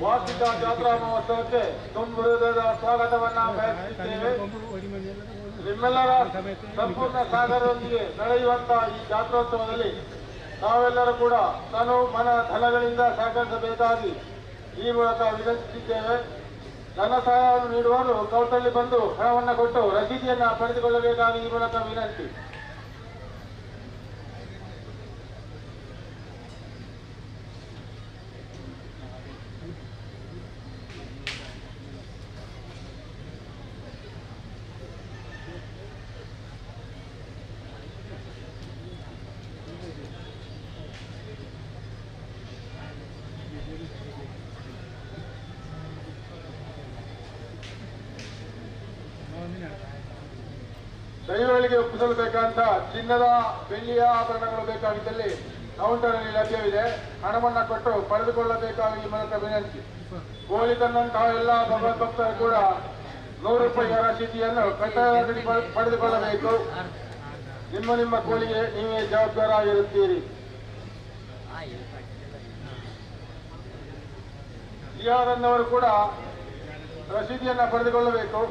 ವಾರ್ಷಿಕ ಜಾತ್ರಾ ಮಹೋತ್ಸವಕ್ಕೆ ತುಂಬ ಹೃದಯದ ಸ್ವಾಗತವನ್ನ ಬಯಸುತ್ತೇವೆ. ನಿಮ್ಮೆಲ್ಲರ ಸಂಪೂರ್ಣ ಸಾಗರದೊಂದಿಗೆ ನಡೆಯುವಂತಹ ಈ ಜಾತ್ರೋತ್ಸವದಲ್ಲಿ ತಾವೆಲ್ಲರೂ ಕೂಡ ತನು ಮನ ಧನಗಳಿಂದ ಸಹಕರಿಸಬೇಕಾಗಿ ಈ ಮೂಲಕ ವಿನಂತಿಸಿದ್ದೇವೆ. ಧನ ಸಹಾಯವನ್ನು ನೀಡುವವರು ಕೌಂಟರ್ನಲ್ಲಿ ಬಂದು ಹಣವನ್ನು ಕೊಟ್ಟು ರಸೀದಿಯನ್ನು ಪಡೆದುಕೊಳ್ಳಬೇಕಾಗಿ ಈ ಮೂಲಕ ವಿನಂತಿ. ದೈವಗಳಿಗೆ ಒಪ್ಪಿಸಲು ಬೇಕಂತ ಚಿನ್ನದ ಬೆಳ್ಳಿಯ ಆಭರಣಗಳು ಬೇಕಾಗಿದ್ದಲ್ಲಿ ಕೌಂಟರ್ನಲ್ಲಿ ಲಭ್ಯವಿದೆ. ಹಣವನ್ನು ಕೊಟ್ಟು ಪಡೆದುಕೊಳ್ಳಬೇಕಾಗಿ ಈ ಮೂಲಕ ವಿನಂತಿ. ಕೋಳಿ ತಂದಂತಹ ಎಲ್ಲ ಭಗವದ್ಭಕ್ತರು ಕೂಡ 100 ರೂಪಾಯಿಯ ರಸೀದಿಯನ್ನು ಕಡ್ಡಾಯವಾಗಿ ಪಡೆದುಕೊಳ್ಳಬೇಕು. ನಿಮ್ಮ ನಿಮ್ಮ ಕೋಳಿಗೆ ನೀವೇ ಜವಾಬ್ದಾರಾಗಿರುತ್ತೀರಿ. ಜಿಯಾರನ್ನವರು ಕೂಡ ರಸೀದಿಯನ್ನು ಪಡೆದುಕೊಳ್ಳಬೇಕು.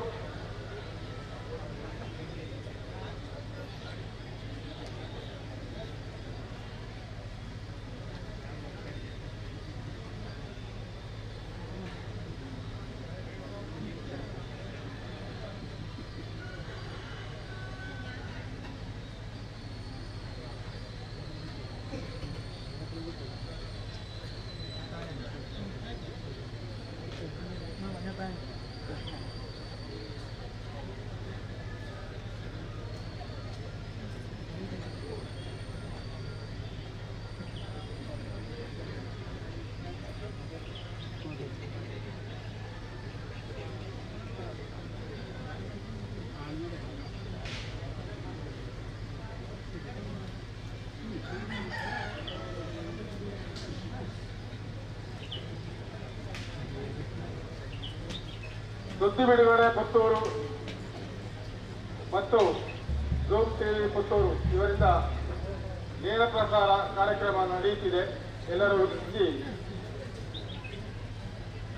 ಸುದ್ದಿ ಬಿಡುಗಡೆ ಪುತ್ತೂರು ಮತ್ತು ಝೂಮ್ ಟಿವಿ ಪುತ್ತೂರು ಇವರಿಂದ ನೇರ ಪ್ರಸಾರ ಕಾರ್ಯಕ್ರಮ ನಡೆಯುತ್ತಿದೆ. ಎಲ್ಲರೂ ವೀಕ್ಷಿಸಿ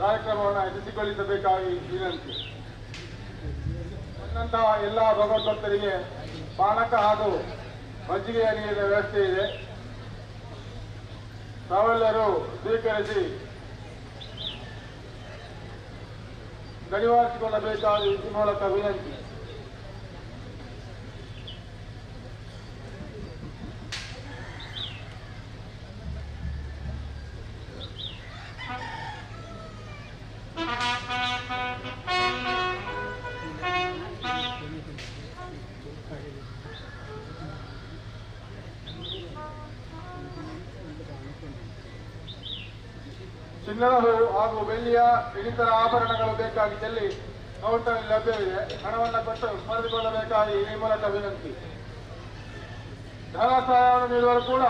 ಕಾರ್ಯಕ್ರಮವನ್ನು ಯಶಸ್ವಿಗೊಳಿಸಬೇಕಾಗಿ ವಿನಂತಿ. ಬಂದಂತಹ ಎಲ್ಲ ಭಗವದ್ಭಕ್ತರಿಗೆ ಪಾನಕ ಹಾಗೂ ಮಜ್ಜಿಗೆಯ ನೀರಿನ ವ್ಯವಸ್ಥೆ ಇದೆ. ತಾವೆಲ್ಲರೂ ಸ್ವೀಕರಿಸಿ ಗಡಿವಾರಿಸಿಕೊಳ್ಳಬೇಕಾದ ಈ ಮೂಲಕ ವಿನಂತಿ. ಚಿನ್ನದ ಹೂ ಹಾಗೂ ಬೆಳ್ಳಿಯ ಇನ್ನಿತರ ಆಭರಣಗಳು ಬೇಕಾಗಿದ್ದಲ್ಲಿ ಕೌಂಟರ್ ಲಭ್ಯವಿದೆ. ಹಣವನ್ನು ಕೊಟ್ಟು ಪಡೆದುಕೊಳ್ಳಬೇಕಾಗಿ ಈ ಮೂಲಕ ವಿನಂತಿ. ಧನ ಸಹಾಯವನ್ನು ನೀಡುವರು ಕೂಡ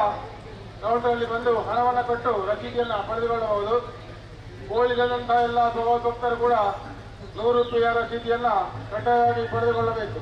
ಕೌಂಟರ್ನಲ್ಲಿ ಬಂದು ಹಣವನ್ನು ಕೊಟ್ಟು ರಸೀದಿಯನ್ನು ಪಡೆದುಕೊಳ್ಳಬಹುದು. ಕೋಳಿದಂತಹ ಎಲ್ಲ ಭಗವದ್ಭಕ್ತರು ಕೂಡ 100 ರೂಪಾಯಿಯ ರಸೀದಿಯನ್ನು ಕಡ್ಡಾಯವಾಗಿ ಪಡೆದುಕೊಳ್ಳಬೇಕು.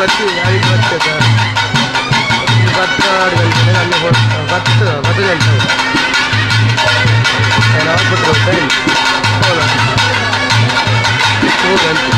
ಬತ್ತಿ ಐಟ್ ಬತ್ತದ 12 ಗಂಟೆ ಅಲ್ಲಿ 10 10 ಗಂಟೆ ನಾನು ಆಸ್ಪತ್ರೆ ಹೋಗ್ತಾ ಇಲ್ಲ. ಹೌದಾ? 3 ಗಂಟೆ.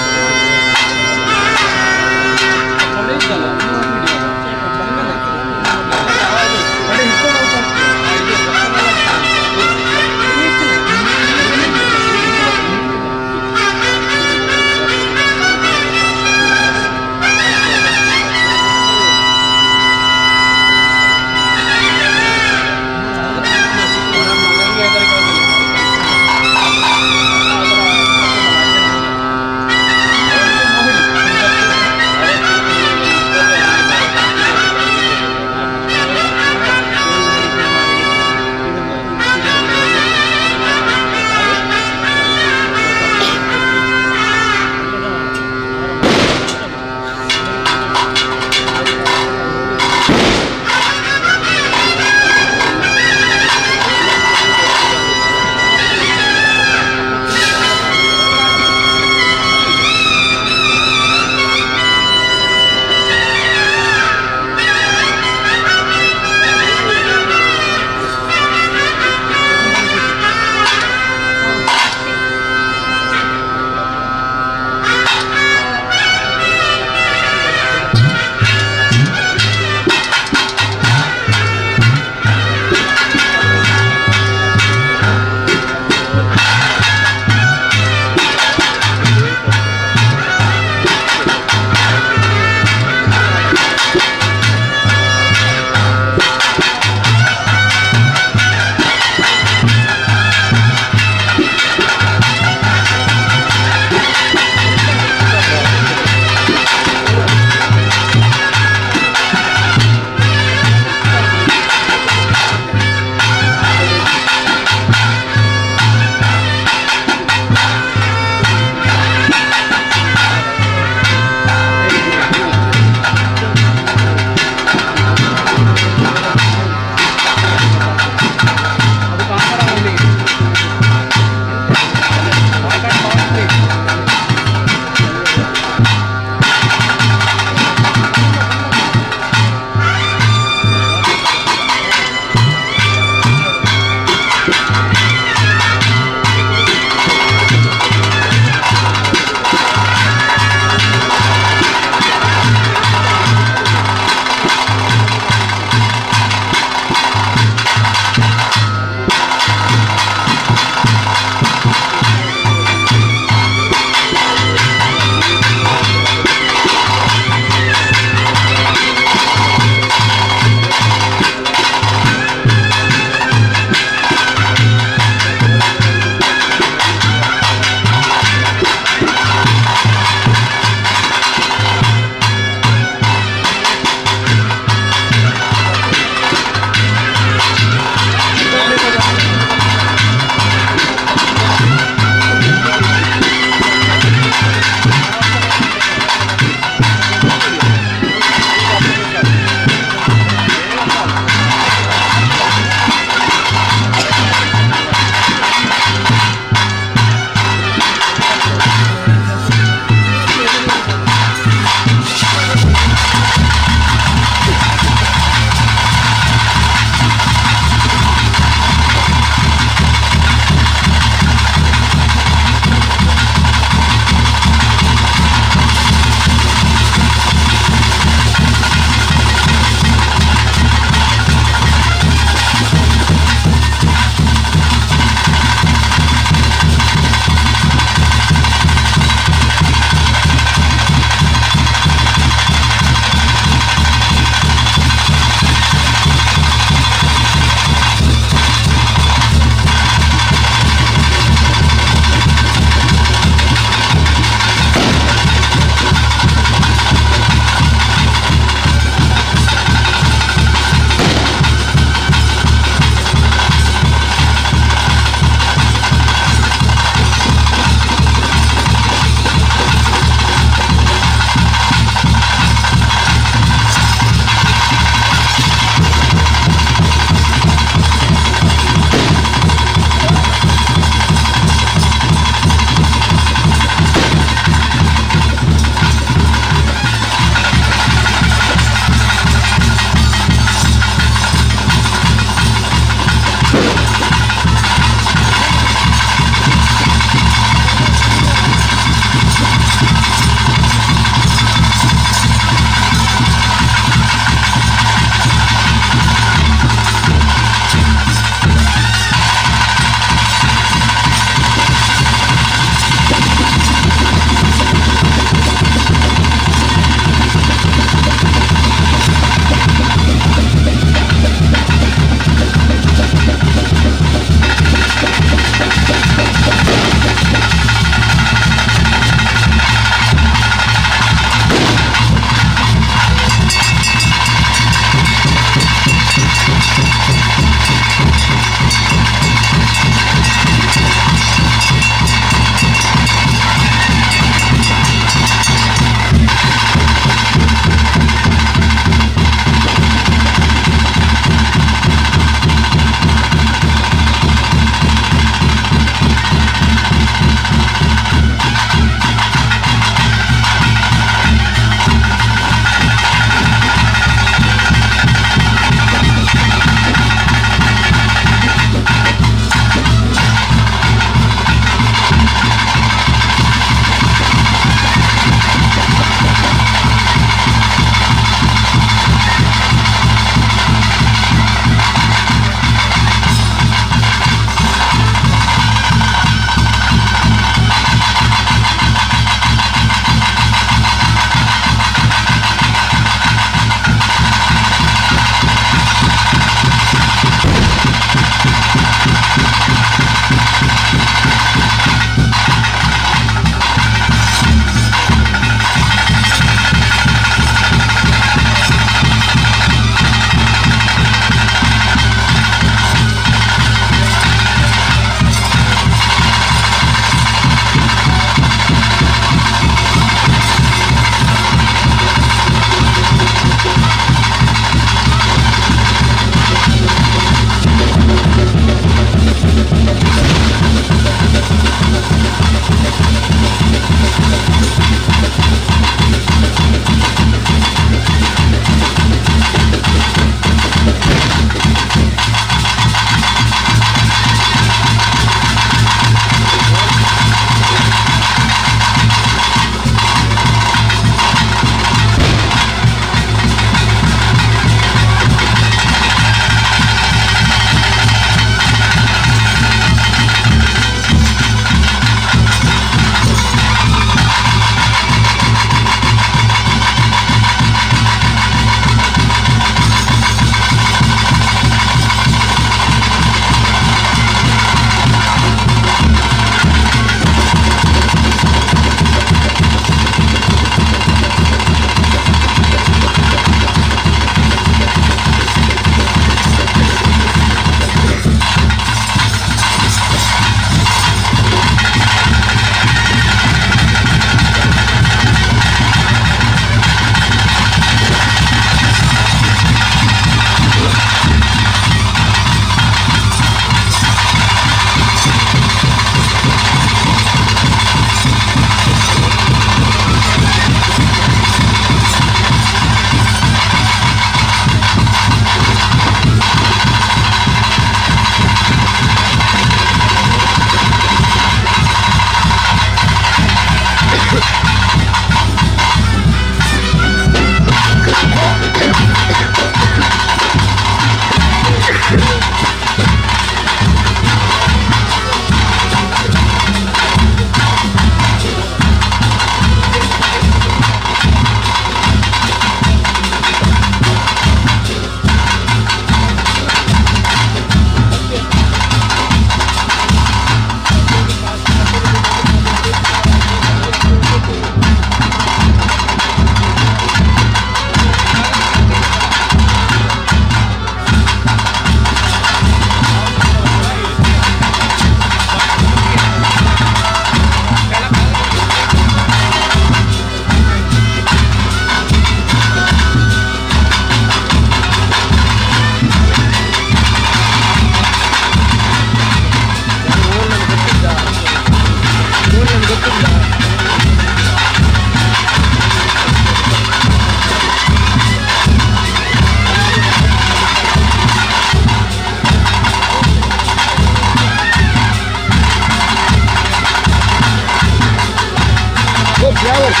ಫ್ಲವರ್ಸ್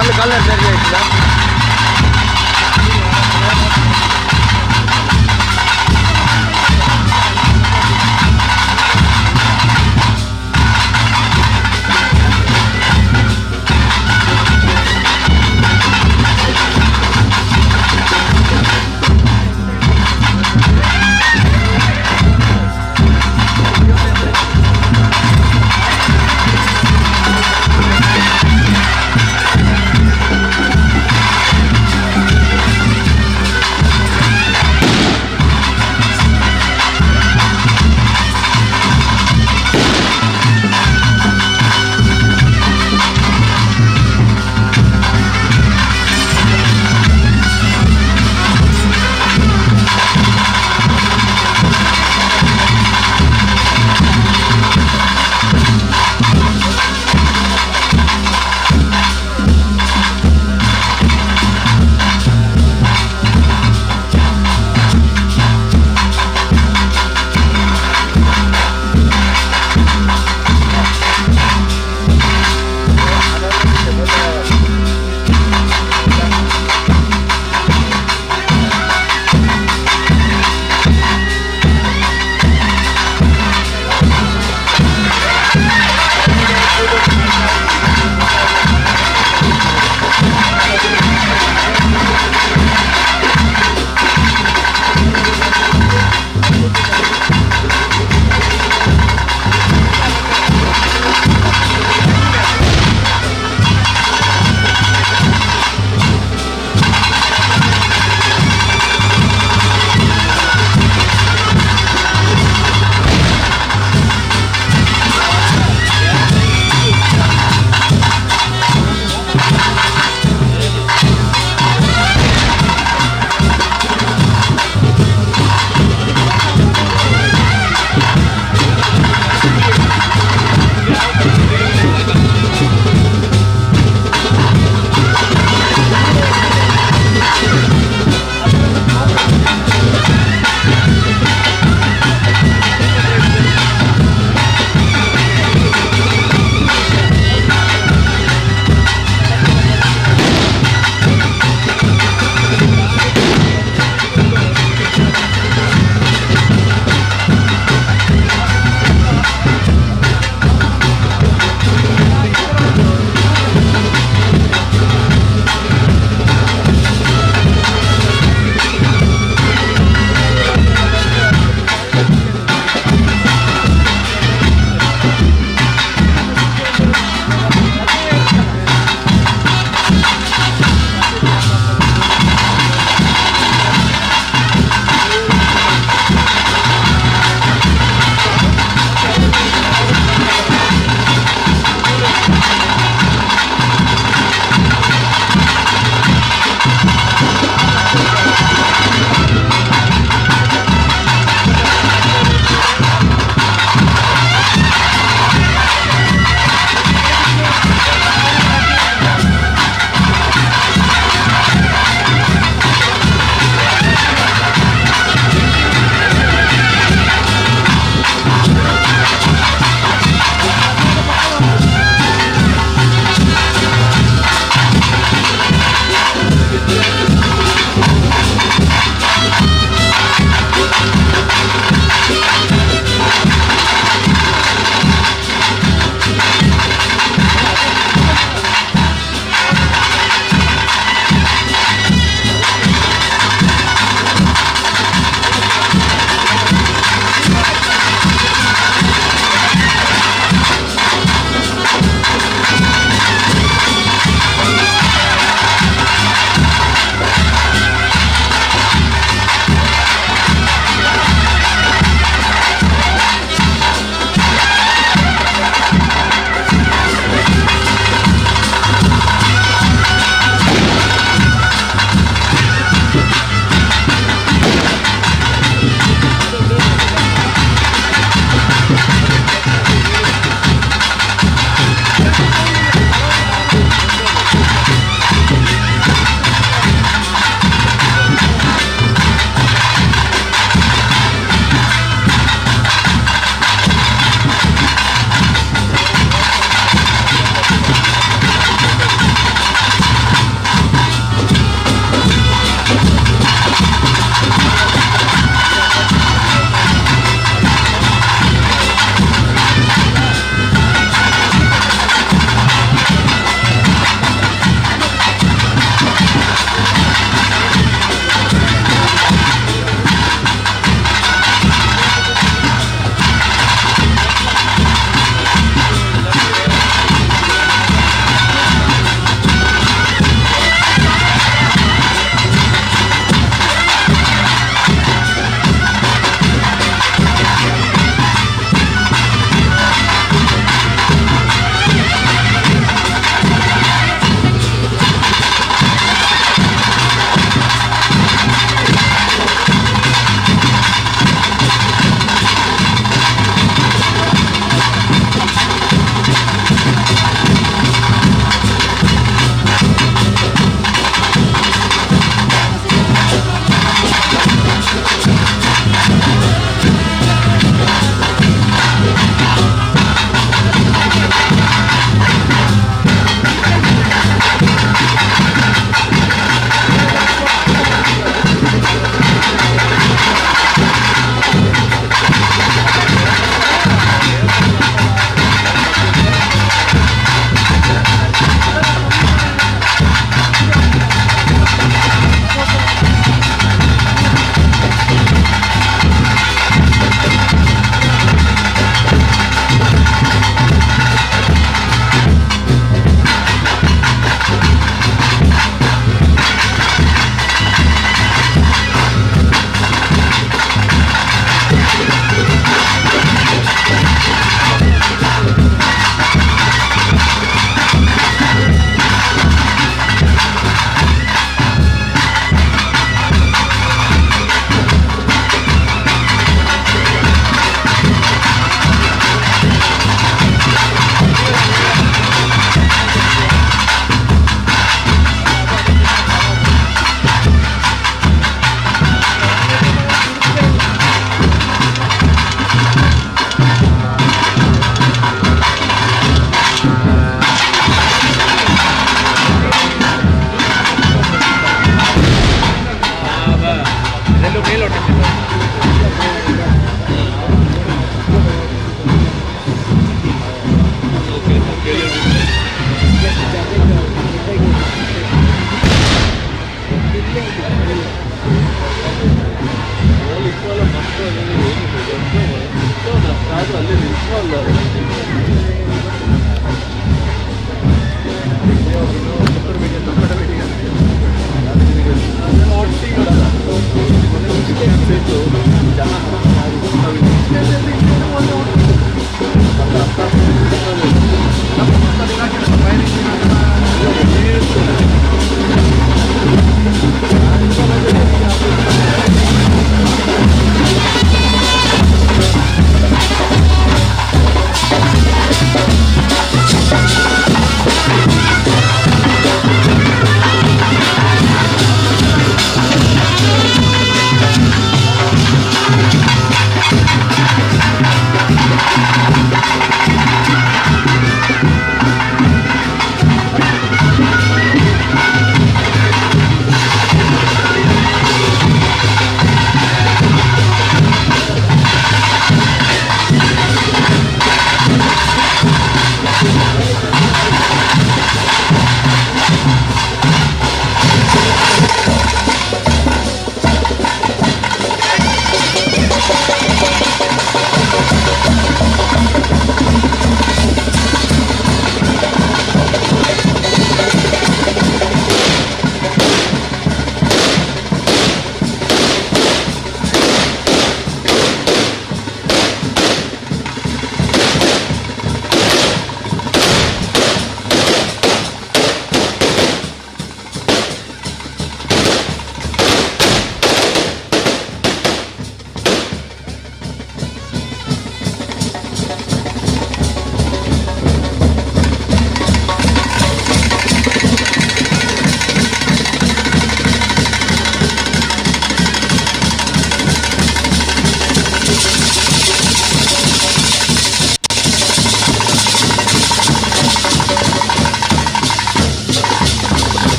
ಅಲ್ಲಿ ಕಲರ್ ಸರಿ ಆಯ್ತದ.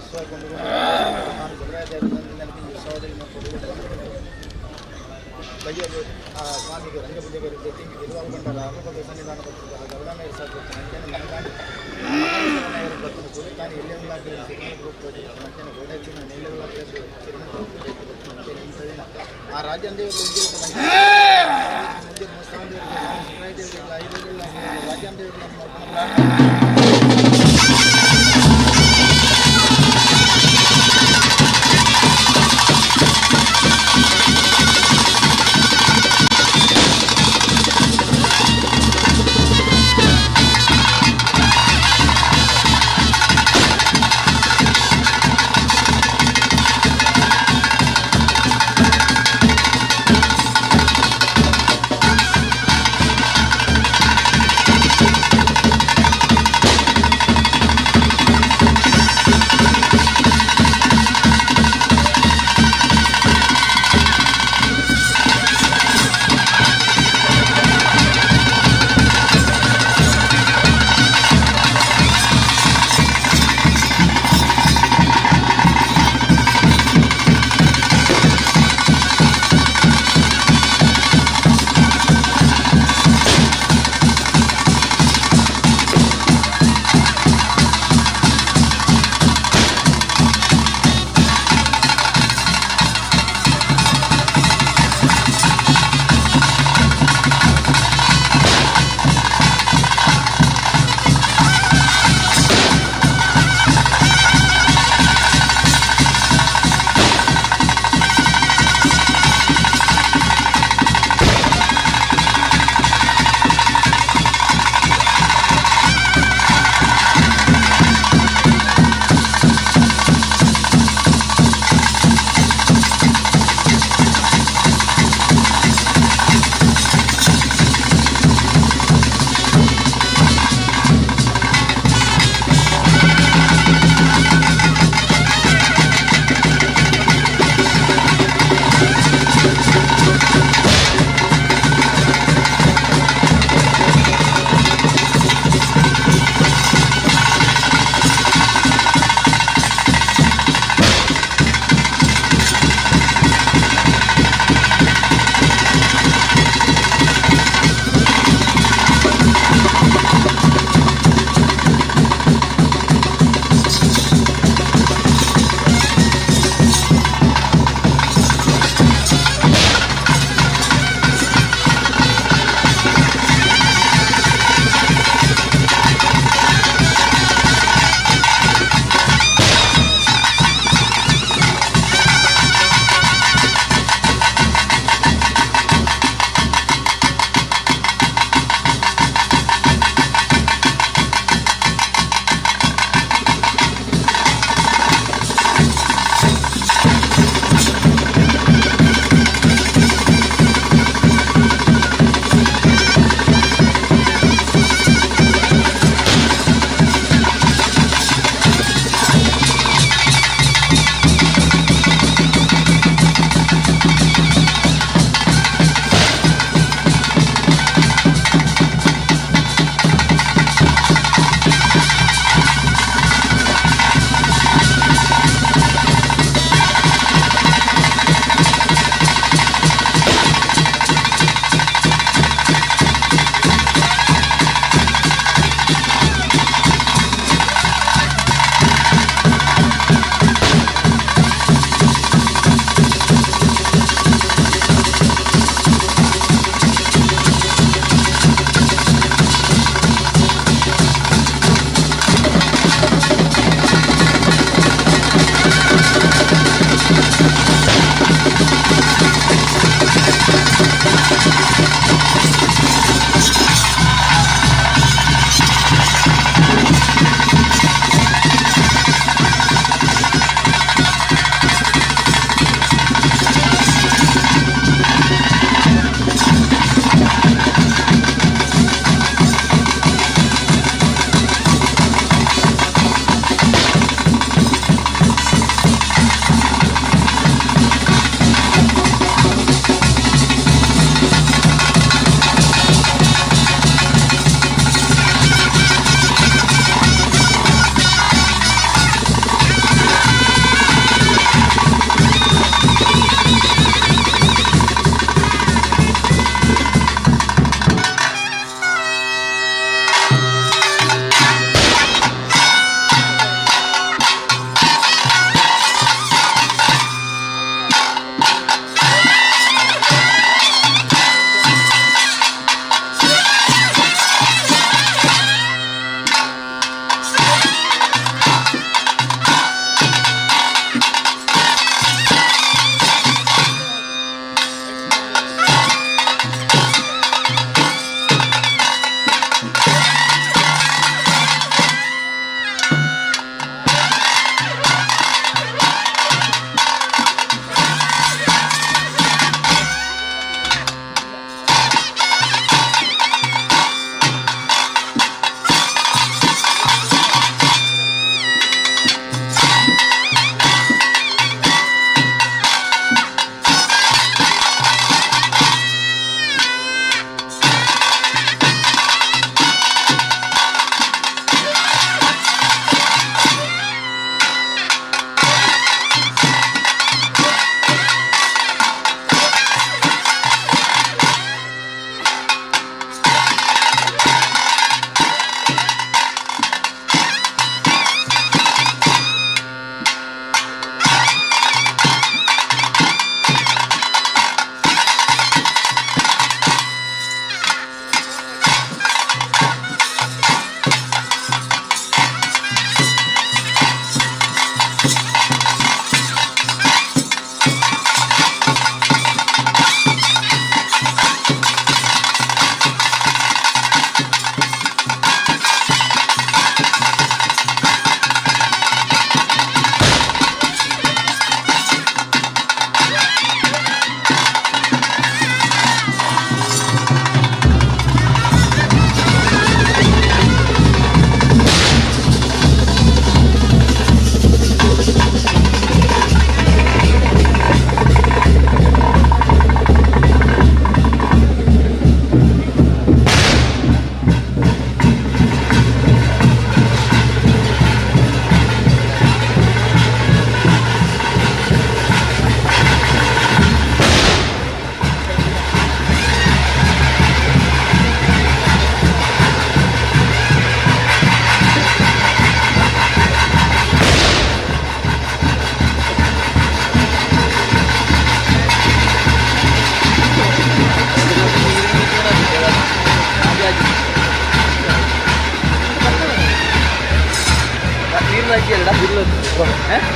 ಉತ್ಸವ ಕೊಂಡು ಬಯ್ಯಲು ಆ ಸ್ವಾಮಿಗೆ ರಂಗಪೂಜೆ ತಿಂಗಿ ತಿರುವಾಲ್ಕೊಂಡರ ಅನುಪದ ಸನ್ನಿಧಾನ ಬರ್ತದೆ. ಆ ಗರುಡನಾಯರ ಸಾಧ್ಯ ಅಂಚನೆ ಮನಗಾಂಡಿ ನಾಯರು ಬರ್ತದೆ. ತಾನು ಎಲ್ಲೆಲ್ಲ ಸಿರಿನ ಗ್ರೂಪ್ ಅಂಚನೆ ಗೋಡಾಚಿನ ನೆಲ್ಲೆಲ್ಲ ಸಿರಿನ ಗ್ರೂಪ್ ಅಂಚನೆ ಇಂಥದಿನ ಆ ರಾಜ್ಯಾಂದೇವರು ಮುಂದೆ ಮುಸ್ತಾನ್ ಐದು ರಾಜ್ಯಾಂದೇವರು.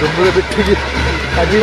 ದುಂಬುದ ಬಿಟ್ಟಿಗೆ ಅಜಿ.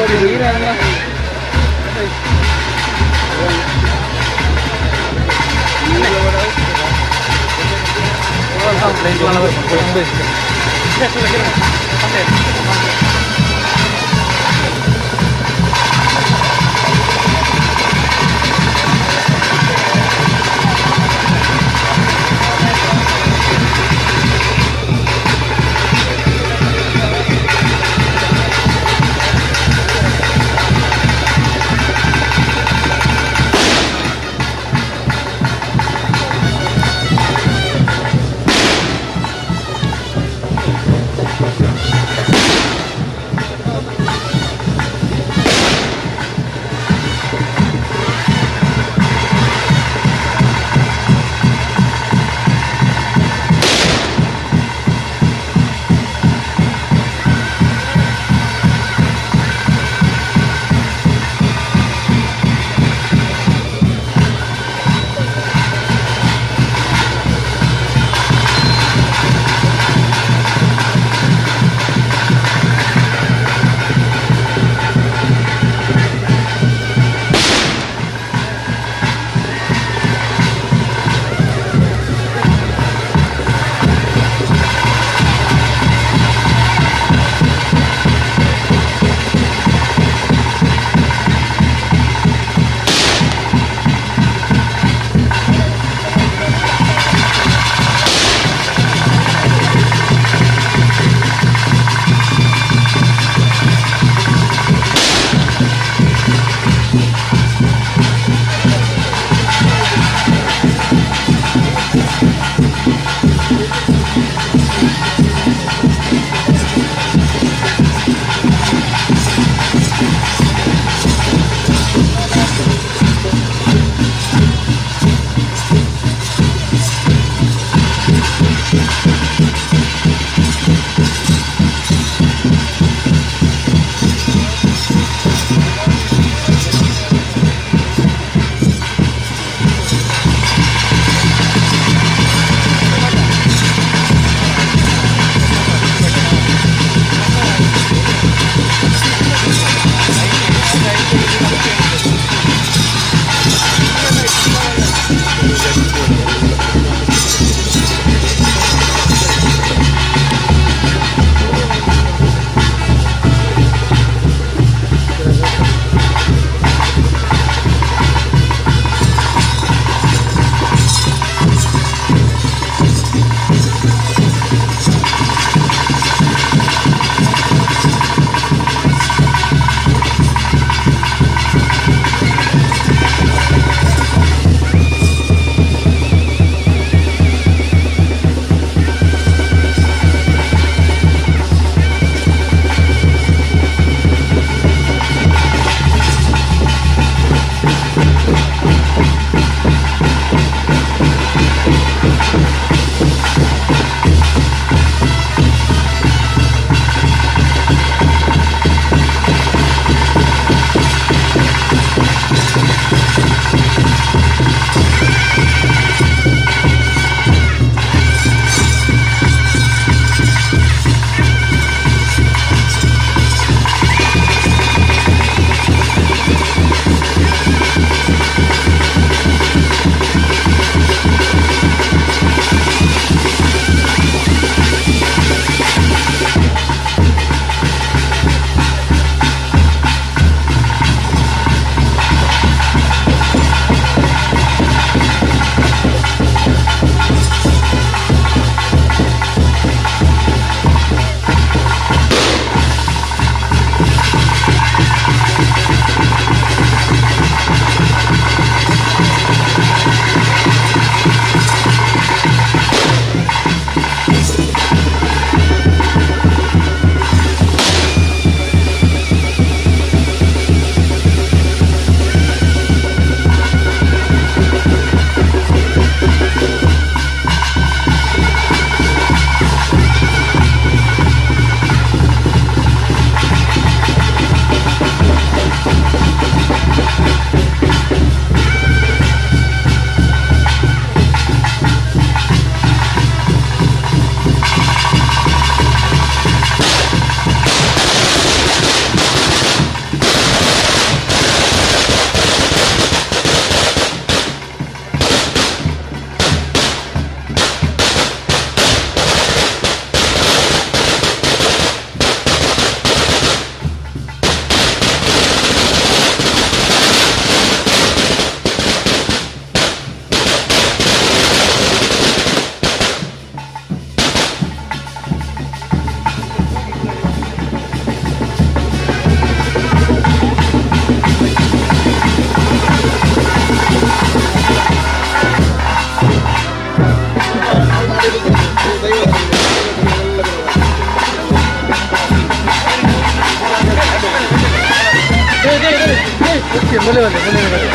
ಮುಲೆ ಬನ್ನಿ, ಮುಲೆ ಬನ್ನಿ.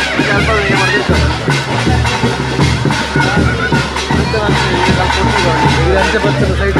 ಇದು ಅಂಚೆ ಬರ್ತದೆ ಸೈಡ್.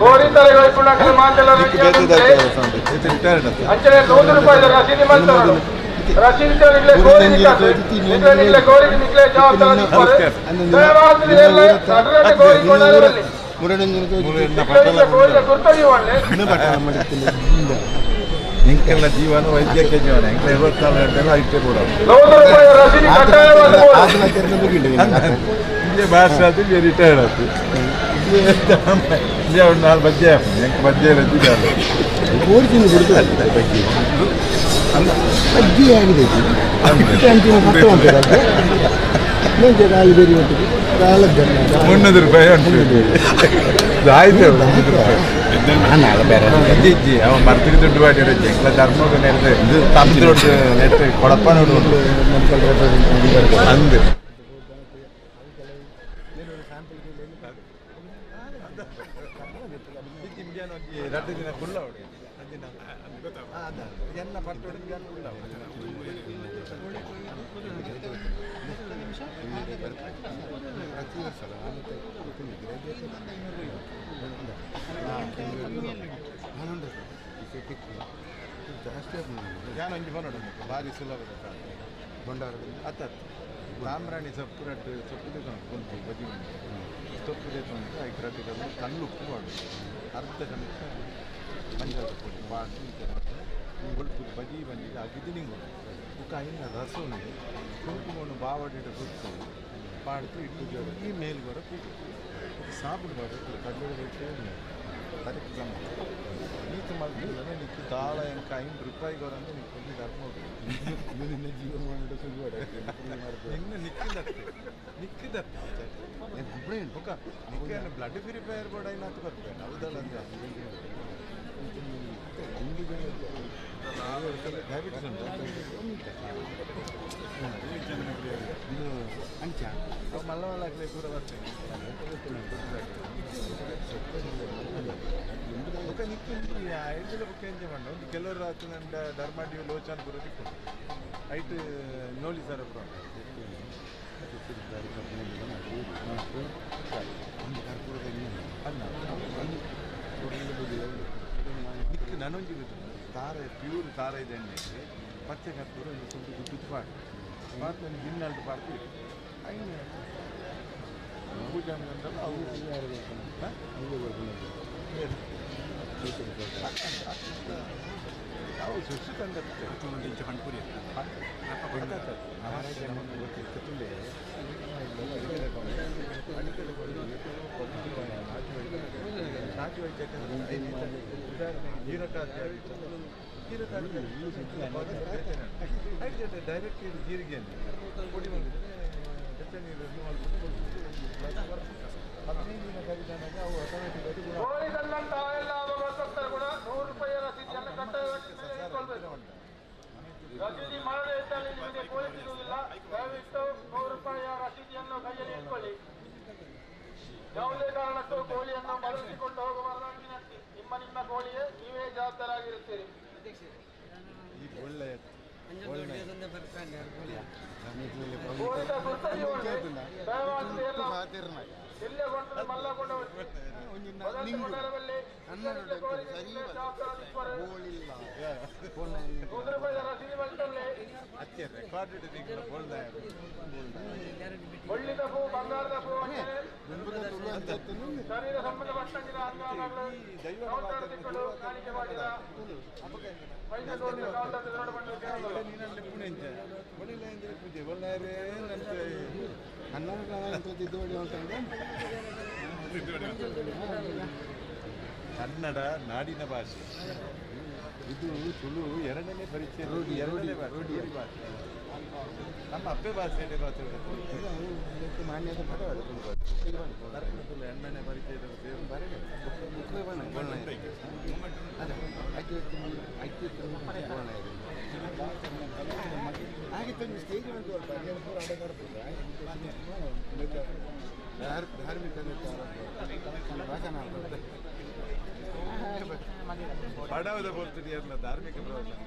ಕೋರಿ ತಲೆಗಳು ಮಾತೆಲ್ಲ ಅಂಚನೆ 100 ರೂಪಾಯಿ ರಸೀದಿ ಮಾಡ್ತಾರೆ. ರಸೀದಿ ನಿಕ್ಲೆ ಕೋರಿ ನಿಕ್ಕದು. ನಿಕ್ಲೆ ನಿಕ್ಲೆ ಕೋರಿ ನಿಕ್ಲೆ ಜವಾಬ್ದಾರಿ ಇಪ್ಪರು. ದಯಮಾಡಿ ಎಲ್ಲ ನಡುಗಡೆ ಕೋರಿ ಕೊಂಡಾಡಬಲ್ಲಿ. ನಿಕ್ಲೆ ನಿಕ್ಲೆ ಕೋರಿದ ಗುರ್ತವಿ ಒಳ್ಳೆ. ಎಂಕೆಲ್ಲ ಜೀವನ ವೈದ್ಯಕೀಯ ಜೀವನ. ಎಂಕ್ಲ 24 ಗಂಟೆ ಐಟೆ ಕೂಡ. 100 ರೂಪಾಯಿ ರಸೀದಿ ಕಡ್ಡಾಯವಾದ ಬೋಡು. ಇಂಜೆ ಭಾಷೆ ಆತು, ಇಂಜೆ ರಿಟೈರ್ಡ್ ಆತು. ಇಂಜೆ ಒಂದು ನಾಲ್ ಬಜ್ಜೆ ಹಾಪುಂಡು. ಎಂಕ್ ಬಜ್ಜೆ ರಜ್ಜಿ. ಕೋರಿತಿಂದು ಬಿಡ್ತದಲ್ಲ ಬಜ್ಜಿ. ಬಜ್ಜಿ ಆಗಿದೆ. ಅಂಚಿನ ಪಟ್ಟ ಉಂಟು ಮುಂಚೆ ಕಾಲು ಬೇರೆ ಉಂಟು ಕಾಲದ್ದು. 300 ರೂಪಾಯಿ ಉಂಟು. ಇದು ಆಯ್ತು, 300 ರೂಪಾಯಿ. ನಾಳೆ ಬೇರೆ. ಇಜ್ಜಿ ಇಜ್ಜಿ, ಅವ ಮರ್ತಿಗೆ ದುಡ್ಡು ಮಾಡಿ ರಜ್ಜೆ. ಎಂಕ್ಲ ಧರ್ಮದ ನೆರೆದು ತಮ್ಮ ನೆಟ್ ಕೊಡಪ್ಪ ನೋಡು. Medical representative. ಅಂದು 2 ದಿನ ಕುಲ್ಲ ಎನ್ನ ಪಟ್ಟು ಕುಲ್ಲ. ಪ್ರತಿ ವರ್ಷ ನಾನು ಜಾಸ್ತಿ. ಯಾನೊಂಜಿ ಬನ್ನೋಡು, ಭಾರಿ ಸುಲಭದ ಬಂಡಾರ. ಅತ್ತ ಸಾಂಬ್ರಾಣಿ ಸೊಪ್ಪು ರಟ್ಟು ಸೊಪ್ಪು ತಗೊಂಡು ಕೊಂತು ಬದಿ ಉಂಟು. ಸೊಪ್ಪು ತಗೊಂಡು ಐಕ್ ರಟ್ಟು ಕಲ್ಲು ಕಲ್ಲು ಉಪ್ಪು ಮಾಡು, ಅರ್ಧ ಚಮಚ ಮಂಜಲ್ ಪುಡಿ ಪಾಡು ಒಳ್ಪು ಬಜಿ ಬಂದಿದೆ ಅಗಿದು ನಿಂಗು ಬುಕ್ಕ ಐನ ರಸ ಉಂಡು ಕುಂಕುಮವನ್ನು ಬಾವಡಿಡ ಸುತ್ತು ಪಾಡ್ತು ಇಟ್ಟು ಈ ಮೇಲ್ಗೊರ ಕೂಗು ಸಾಬುಡು ಬಾಡು ಕಡಲೆ ಬಿಟ್ಟು ಅದಕ್ಕೆ ಸಮ ಈತ ಮಲ್ತಿಲ್ಲ. ನಿಕ್ಕು ದಾಳ ಎಂಕ 5 ರೂಪಾಯಿ ಗೊರಂದ್ರೆ ನಿಕ್ಕು ಒಂದು ಧರ್ಮ. ನಿನ್ನ ಜೀವನ ಸುಳ್ಳು. ನಿನ್ನ ನಿಕ್ಕಿದತ್ತೆ ನಿಕ್ಕಿದತ್ತೆ ಬುಕ್ಕ ನಿಕ್ಕೆ ಬ್ಲಡ್ ಪ್ಯೂರಿಫೈಯರ್ ಬೋರ್ಡ್ ಐನಾತು ಬರ್ಬೇಕು, ಹೌದಲ್ಲ? ಅಂದ್ರೆ ಡಯಾಬಿಟಿಸ್ ಉಂಟು. ಇದು ಅಂಚ. ಅವು ಮಲ್ಲ ಮಲ್ಲ ಪೂರ ಬರ್ತೇನೆ. ಬುಕ್ಕ ನಿಕ್ಕು ಐದು ಬುಕ್ಕ ಎಂಜಾಯ್ ಮಾಡ. ಒಂದು ಕೆಲವರು ರಾತ್ರಿ ನಂಡ ಧರ್ಮಾಡಿ ಲೋಚನ್ ಪೂರ ತಿಕ್ಕು ಐಟ್ ನೋಲಿ ಸರ ಪೂರ. ಒಂದು ಕರ್ಪೂರದ ಎಣ್ಣೆ. ಅಲ್ಲ, ನಿಕ್ಕು ನಾನೊಂಜಿ ಗೊತ್ತು. ತಾರ ಪ್ಯೂರ್ ತಾರ ಇದೆ ಎಣ್ಣೆ, ಪಚ್ಚೆ ಕರ್ಪೂರ ಒಂದು ಸ್ವಲ್ಪ ಗುಡ್ಡು ಪಾಡು ಪಾಡ್ದು ಒಂದು ಗಿನ್ನಲ್ದು ಪಾಡ್ತೀವಿ. ಐನು ಪೂಜೆ ಅಂತಲ್ಲ ಅವು. ಹ? ಏನು? ಅವು ಸುಸು ತಂದತ್ತೆ. ಡೈರೆಕ್ಟ್ ಇದು ಜೀರಿಗೆ ಪುಡಿ ಮಾಡಿದ್ರೆ ಬೆಚ್ಚ ನೀರನ್ನು 15 ದಿನ ಕರಿದಾನಾಗ ಅವು ಆಟೋಮೆಟಿಕ್ ಆಗಿ ಗುಣ. ಕೋರಿ ತಂದಂತಹ ಎಲ್ಲ ಭಕ್ತರು ಕೂಡ 100 ರೂಪಾಯಿಯ ರಸೀದಿಯನ್ನು ಕಡ್ಡಾಯವಾಗಿ ಇಟ್ಕೊಳ್ಬೇಕು. ರಸೀದಿ ಮಾಡದೇ ಇದ್ದಲ್ಲಿ ನಿಮಗೆ ಕೋಳಿ ಸಿಗುವುದಿಲ್ಲ. ದಯವಿಟ್ಟು 100 ರೂಪಾಯಿಯ ರಸೀದಿಯನ್ನು ಕೈಯಲ್ಲಿ ಇಟ್ಕೊಳ್ಳಿ. ಯಾವುದೇ ಕಾರಣಕ್ಕೂ ಕೋಳಿಯನ್ನು ಬದಲಿಸಿಕೊಂಡು ಹೋಗಬಾರದು ವಿನಂತಿ. ನಿಮ್ಮ ನಿಮ್ಮ ಕೋಳಿಗೆ ನೀವೇ ಜವಾಬ್ದಾರಾಗಿರುತ್ತೀರಿ. ಈ ಒಳ್ಳೆಯ ಕೋಳಿದ ಗುರ್ತಲ್ಲಿ ದಯಮಾಡಿ ಎಲ್ಲ ಇಲ್ಲೇ ಕೊಂಡು ಮಲ್ಲಗೊಂಡ ಬದಲಿಸಿಕೊಂಡರಲ್ಲಿ ಕೋಳಿಗೆ ನೀವೇ ಜವಾಬ್ದಾರಾಗಿರ್ತಾರೆ. 100 ರೂಪಾಯಿಯ ರಸೀದಿ ಬರ್ತಲ್ಲಿ. ಅತ್ತೆ ರೆಕಾರ್ಡೆಡ್ ಬೋಲ್ದ. ಒಳ್ಳಿದ ಹೂ, ಬಂಗಾರದ ಹೂ ಅಂಚನೆ ಶರೀರ ಸಂಬಂಧಪಟ್ಟಂಗಿನ ಅಂಗಾಂಗಗಳು ಕೌಂಟರ್ ದಿಕ್ಕುಗಳು ಕಾಣಿಕೆ ಮಾಡಿದ ಪೈಸೆ ಕೋಟಿ ಕೌಂಟರ್ ದೊಡ್ಡ. ನೀನಲ್ಲಿ ಪುಣೆ ಒಳ್ಳೆ ಅಂದ್ರೆ ಪೂಜೆ ಒಳ್ಳೆಯರೇ ನಂತೆ. ಕನ್ನಡ ತಿದ್ದುಪಡಿ ಅಂತಂದ್ರೆ. ಕನ್ನಡ ನಾಡಿನ ಭಾಷೆ ಇದು. ತುಳು ಎರಡನೇ ಪರಿಚಯ, ಎರಡನೇ ಭಾಷೆ, ರೂಢಿ ಭಾಷೆ. ನಮ್ಮ ಅಪ್ಪೆ ಭಾಷೆಯಲ್ಲಿ ಮಾತಾಡೋದು. ಅದಕ್ಕೆ ಮಾನ್ಯತೆ ಪಡವಾದ. ಎಣ್ಣೆ ಪರಿಚಯದ ಹಾಗೆ ತಂದು ಸ್ಟೇಜ್ ಒಂದು ಧಾರ್ಮಿಕ ಭಾಷಣ. ಪಡವದ ಪೊರ್ತುಡಿ ಧಾರ್ಮಿಕ ಪ್ರವಾಸ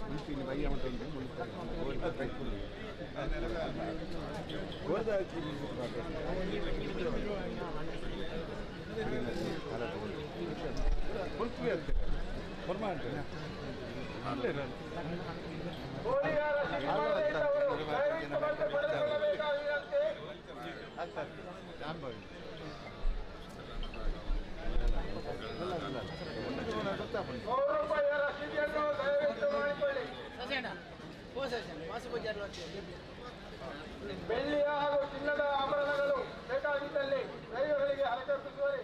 ಬೆಳ್ಳಿಯ ಹಾಗೂ ಚಿನ್ನದ ಆಭರಣಗಳು ಬೇಕಾಗಿದ್ದಲ್ಲಿ ದೈವಗಳಿಗೆ ಹರಕರ್ಪಿಸುವರೆ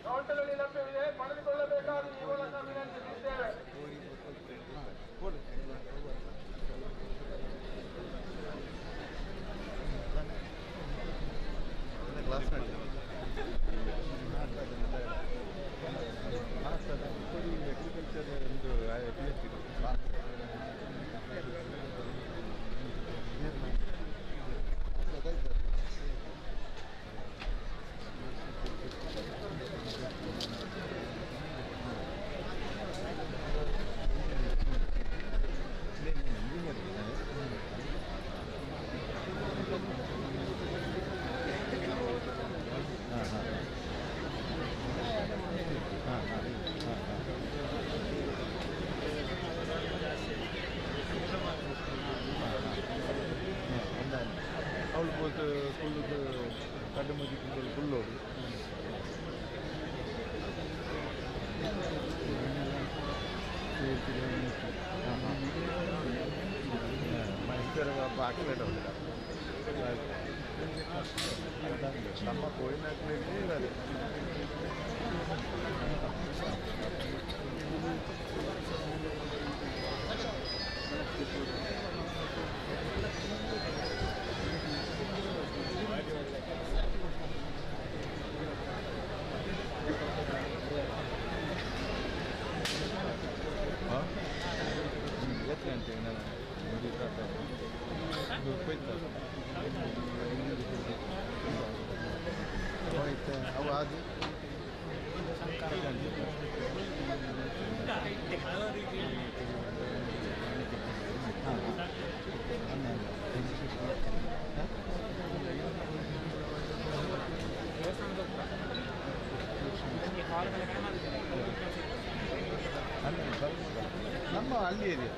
ಕೌಂಟರ್ನಲ್ಲಿ ಲಭ್ಯವಿದೆ, ಪಡೆದುಕೊಳ್ಳಬೇಕಾದ ಈ ಮೂಲಕ ವಿನಂತಿಸಿದ್ದೇವೆ. ಅಗ್ರಿಕಲ್ಚರ್ ಒಂದು ಬಿ ಎಸ್ ಅವಳು ಪೋತು ಕುಳ್ಳುದು ಕಡ್ಡು ಮುಗಿ ಕುಳ್ಳೋಡು ನಮ್ಮ ಕೋಯಿನಾಕ್ಲೇಟ್ ಅದು ನಮ್ಮ ಅಲ್ಲಿ ಏರಿಯಾ.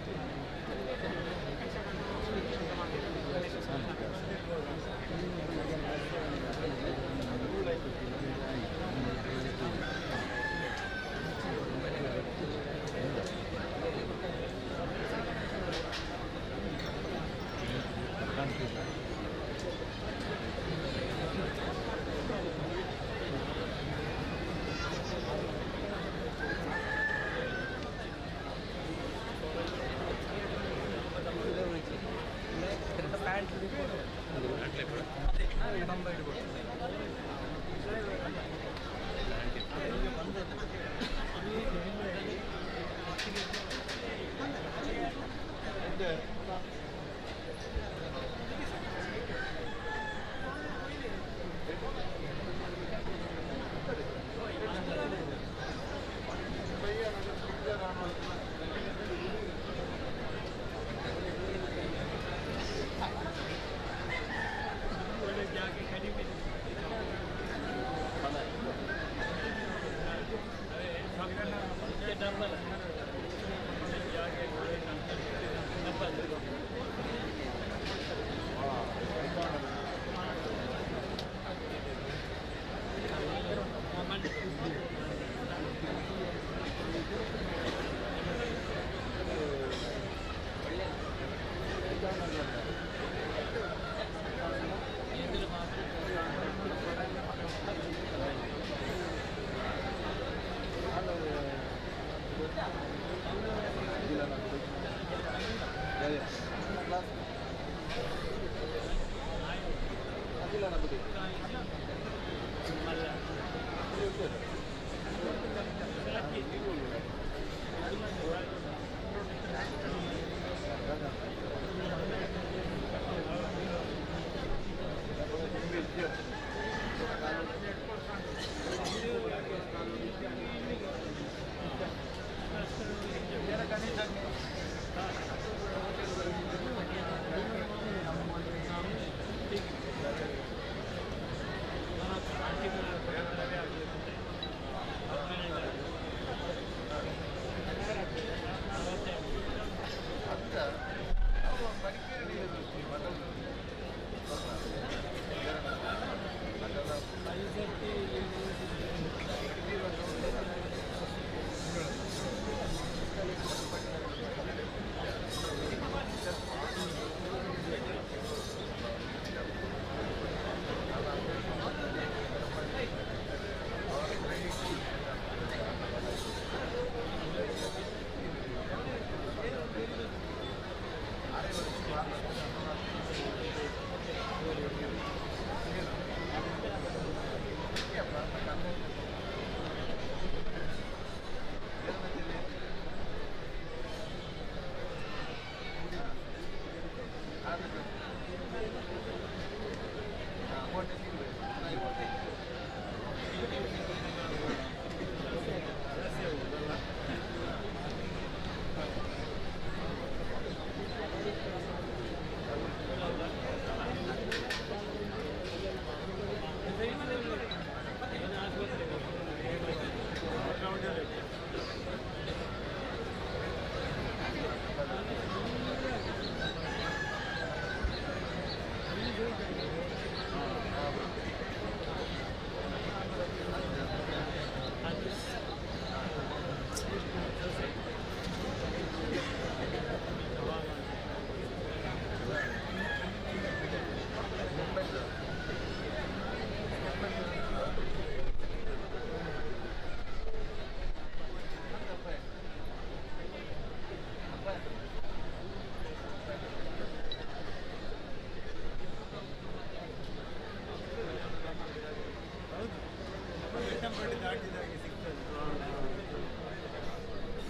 ದಾಟಿದಾಗೆ ಸಿಗ್ತದೆ.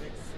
ನೆಕ್ಸ್ಟ್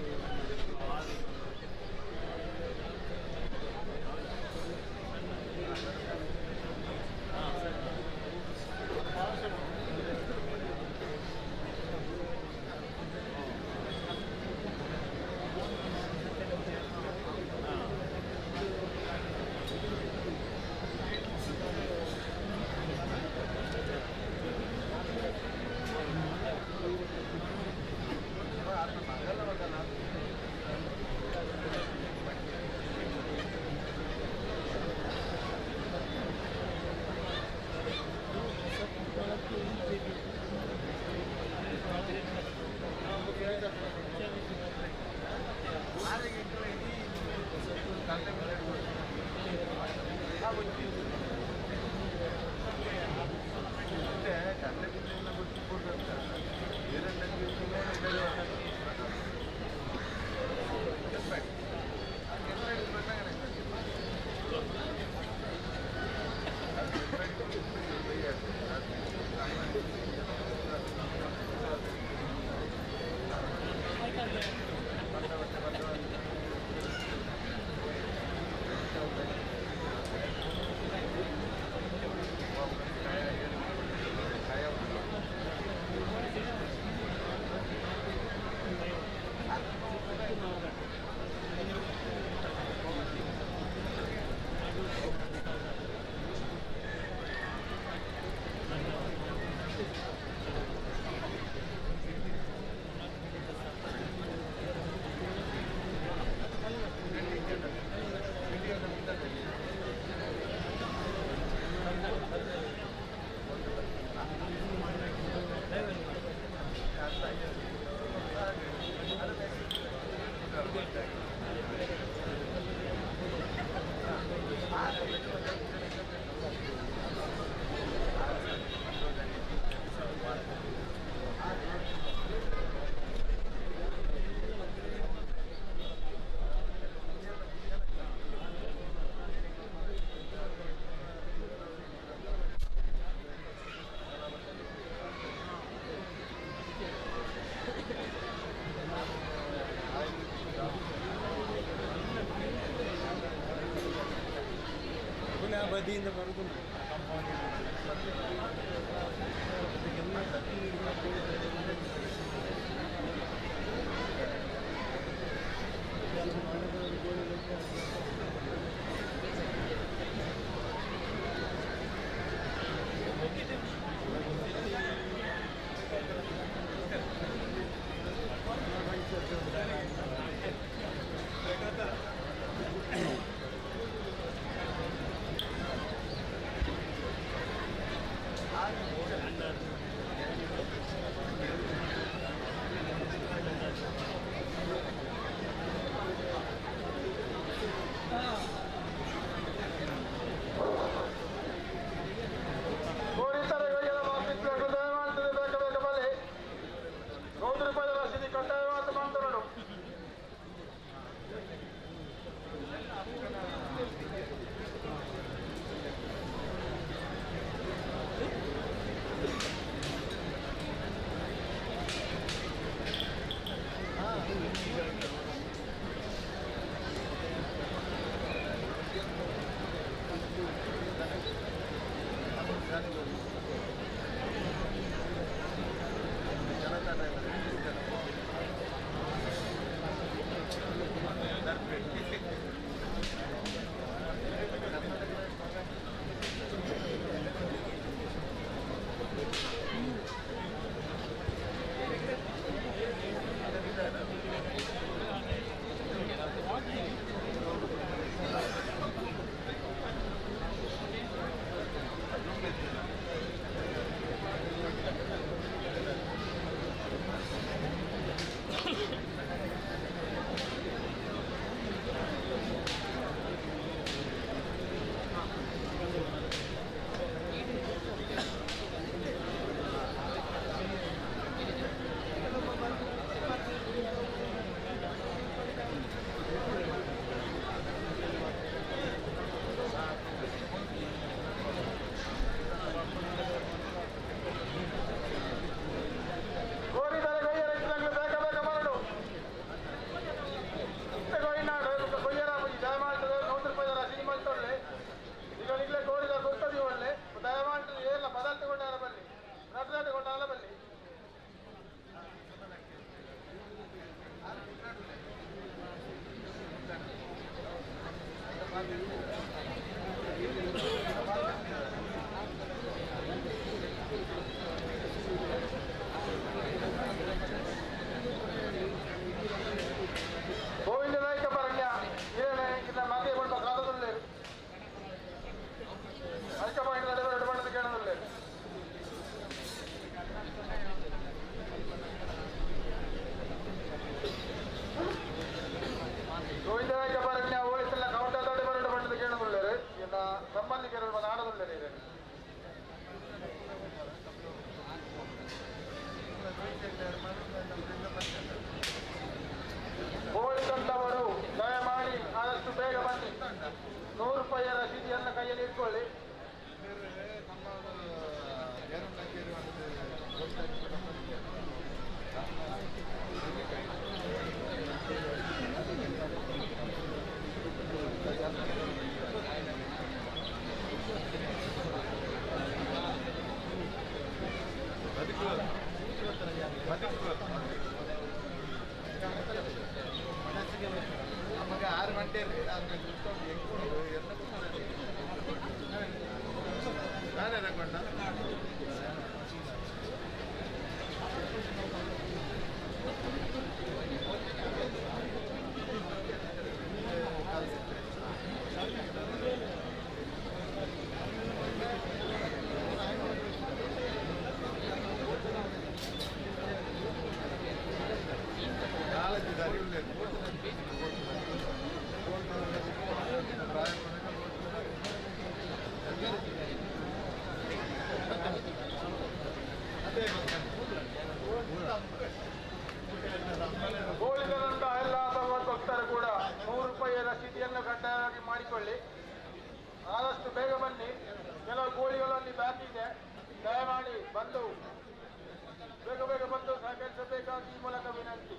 ಪುನಃ ಬದಿಯಿಂದ ಬರುವುದಿಲ್ಲ. ಕೋರಿತರಗಳಿಗೆಲ್ಲ ಮಾಪಿತ್ತು ದಯಮಾಡ್ತದೆ. ಬೇಕ ಬೇಕ ಬಲೆ 100 ರೂಪಾಯಿ ರಸೀದಿ ಕಡ್ಡಾಯವಾದ ಮಾಡ್ತಾರೆ. ಕೊರೊಂದುಲ್ಲೆರ್. ಕೋಳಿ ತಂದವರು ದಯಮಾಡಿ ಆದಷ್ಟು ಬೇಗ ಬನ್ನಿ. 100 ರೂಪಾಯಿಯ ರಸೀದಿಯನ್ನು ಕೈಯಲ್ಲಿ ಇಟ್ಕೊಳ್ಳಿ. ನಮಗೆ 6 ಗಂಟೆ ನಾನೇ ತಗೊಂಡ. ನಾಲ್ಕು ದಾರಿ ಕೋಳಿದಂತ ಎಲ್ಲ ಭಗವದ್ ಭಕ್ತರು ಕೂಡ 100 ರೂಪಾಯಿಯ ರಸೀದಿಯನ್ನು ಕಡ್ಡಾಯವಾಗಿ ಮಾಡಿಕೊಳ್ಳಿ. ಆದಷ್ಟು ಬೇಗ ಬನ್ನಿ. ಕೆಲವು ಕೋಳಿಗಳಲ್ಲಿ ಬಾಕಿ ಇದೆ. ದಯಮಾಡಿ ಬಂದು ಬೇಗ ಬೇಗ ಬಂದು ಸಹಕರಿಸಬೇಕಾಗಿ ಈ ಮೂಲಕ ವಿನಂತಿ.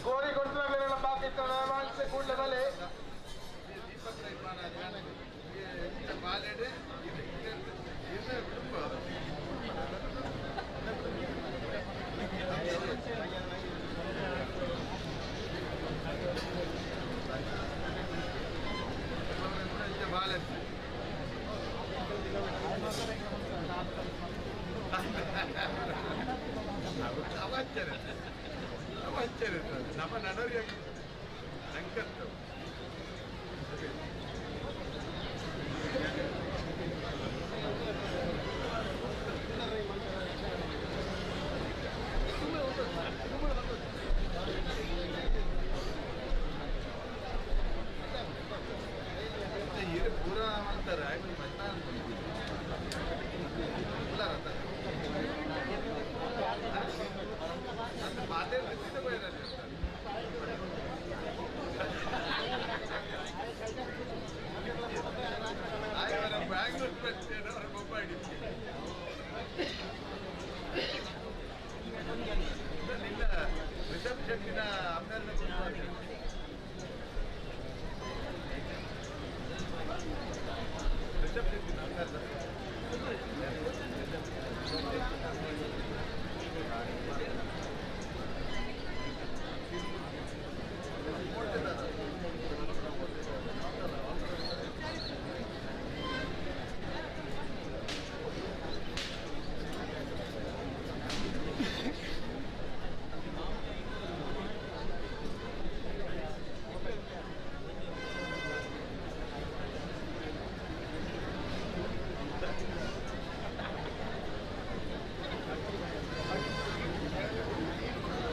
ಕೋರಿ ಕೊಡ್ತಿಲ್ಲ ಬಾಕಿ ದಯಮಾಡಿ ಕೂಡಲೇ ಬಲೆ. ನಮ್ಮ ನಡವರಿ ಸಂಕಷ್ಟ. ಪೂರ ಅಂತಾರೆ ಬ್ಯಾಂಗ್ಳೂರ್ ಮೊಬೈಲ್ ನಿನ್ನ ರಿಷಬ್ ಶೆಟ್ಟಿನ ಅಮ್ಮೇಲೆ ರಿಷಬ್ ಶೆಟ್ಟಿನ ಅಮ್ಮೇಲೆ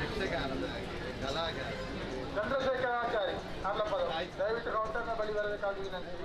ಯಕ್ಷಗಾನದ ಕಲಾಗಾರ ಚಂದ್ರಶೇಖರ ಆಚಾರಿ ಅರ್ಲಪ್ಪದ ದಯವಿಟ್ಟು ಕೌಂಟರ್ನ ಬಳಿ ಬರಬೇಕಾಗಿ ವಿನಂತಿ.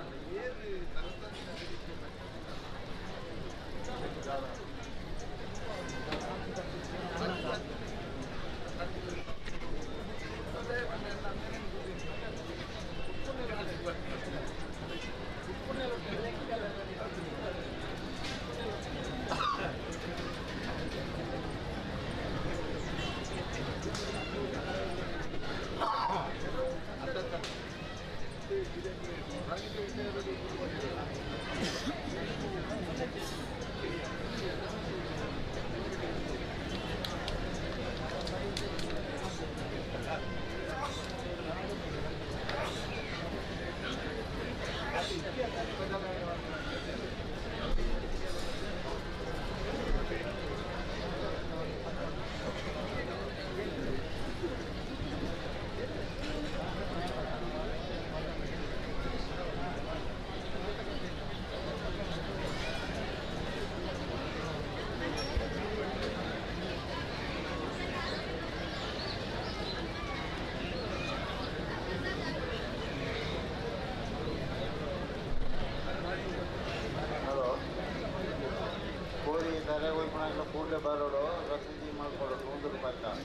ಕೂಡಲೇ ಬರೋಡು ರಸೀದಿ ಮಾಡ್ಕೊಡು 100 ರೂಪಾಯಿ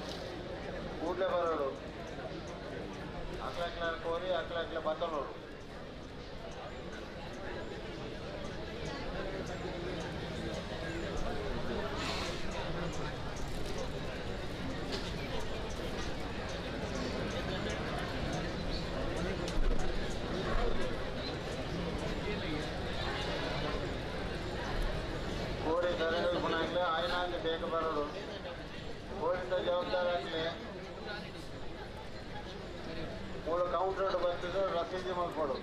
ಕೂಡಲೇ ಬರೋಡು. ಅಕ್ಲ ಕೋರಿ ಅಕ್ಲ ಅಕ್ಲ ಬತ್ತನೋಡು. ಕೋರಿ ತರಗಲ್ ಪುನಾಗ್ಲೆ ಆಯ್ನಾಂದು ಬೇಗ ಬರೋಡು. ಕೋರಿದ ಜವಾಬ್ದಾರಿ ಆಗ್ಲಿ. ಮೂರು ಕೌಂಟರ್ ಬರ್ತದೆ, ರಸೀದಿ ಮಾಡ್ಕೊಡು.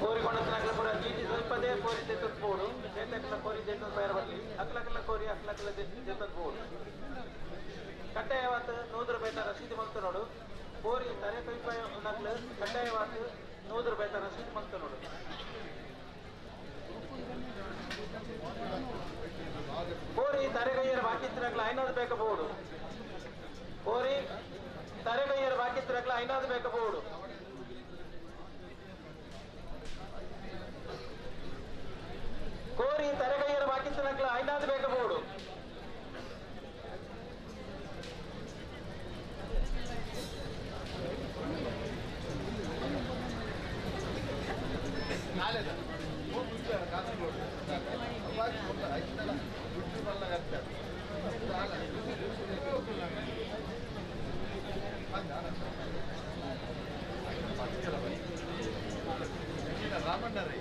ಕೋರಿ ಕೊಣತನಕಲ ಪೂರ ಚೀಟಿ ಸ್ವಲ್ಪದೇ ಕೋರಿ ದೆತ್ತದ ಬೋಡು. ಬೇತಕ್ಲ ಕೋರಿ ದೆತ್ತದ ಪೈರ ಬರ್ಲಿ. ಅಕ್ಲಕ್ಲ ಕೋರಿ ಅಕ್ಲಕ್ಲ ದೆತ್ತದ ಬೋಡು. ಕಡ್ಡಾಯವಾತ್ 100 ರೂಪಾಯಿ ರಸೀದಿ ಮಲ್ತು ನೋಡು. ಕೋರಿ ತರೆ ಕೊಯ್ಪ ನಕ್ಲು ಕಡ್ಡಾಯವಾತ್ 100 ರೂಪಾಯಿ ರಸೀದಿ ಮಲ್ತು ನೋಡು. ಕೋರಿ ತರೆಗೈಯರ ಬಾಕಿ ಇತ್ತಿನಕ್ಲ ಐನಾದ್ ಬೇಕ ಬೋಡು. ಕೋರಿ ತರೆಗೈಯರ ಬಾಕಿ ಇತ್ತಿನಕ್ಲ ಐನಾದ್ ಬೇಕ ಬೋಡು. ಕೋರಿ ತರೆಗೈಯರ ಬಾಕಿ ಇತ್ತಿನಕ್ಲ ಐನಾದ್ ಬೇಕ ಬೋಡು. ರಾಮಣ್ಣರೈ ರಾಮಣ್ಣರೈ.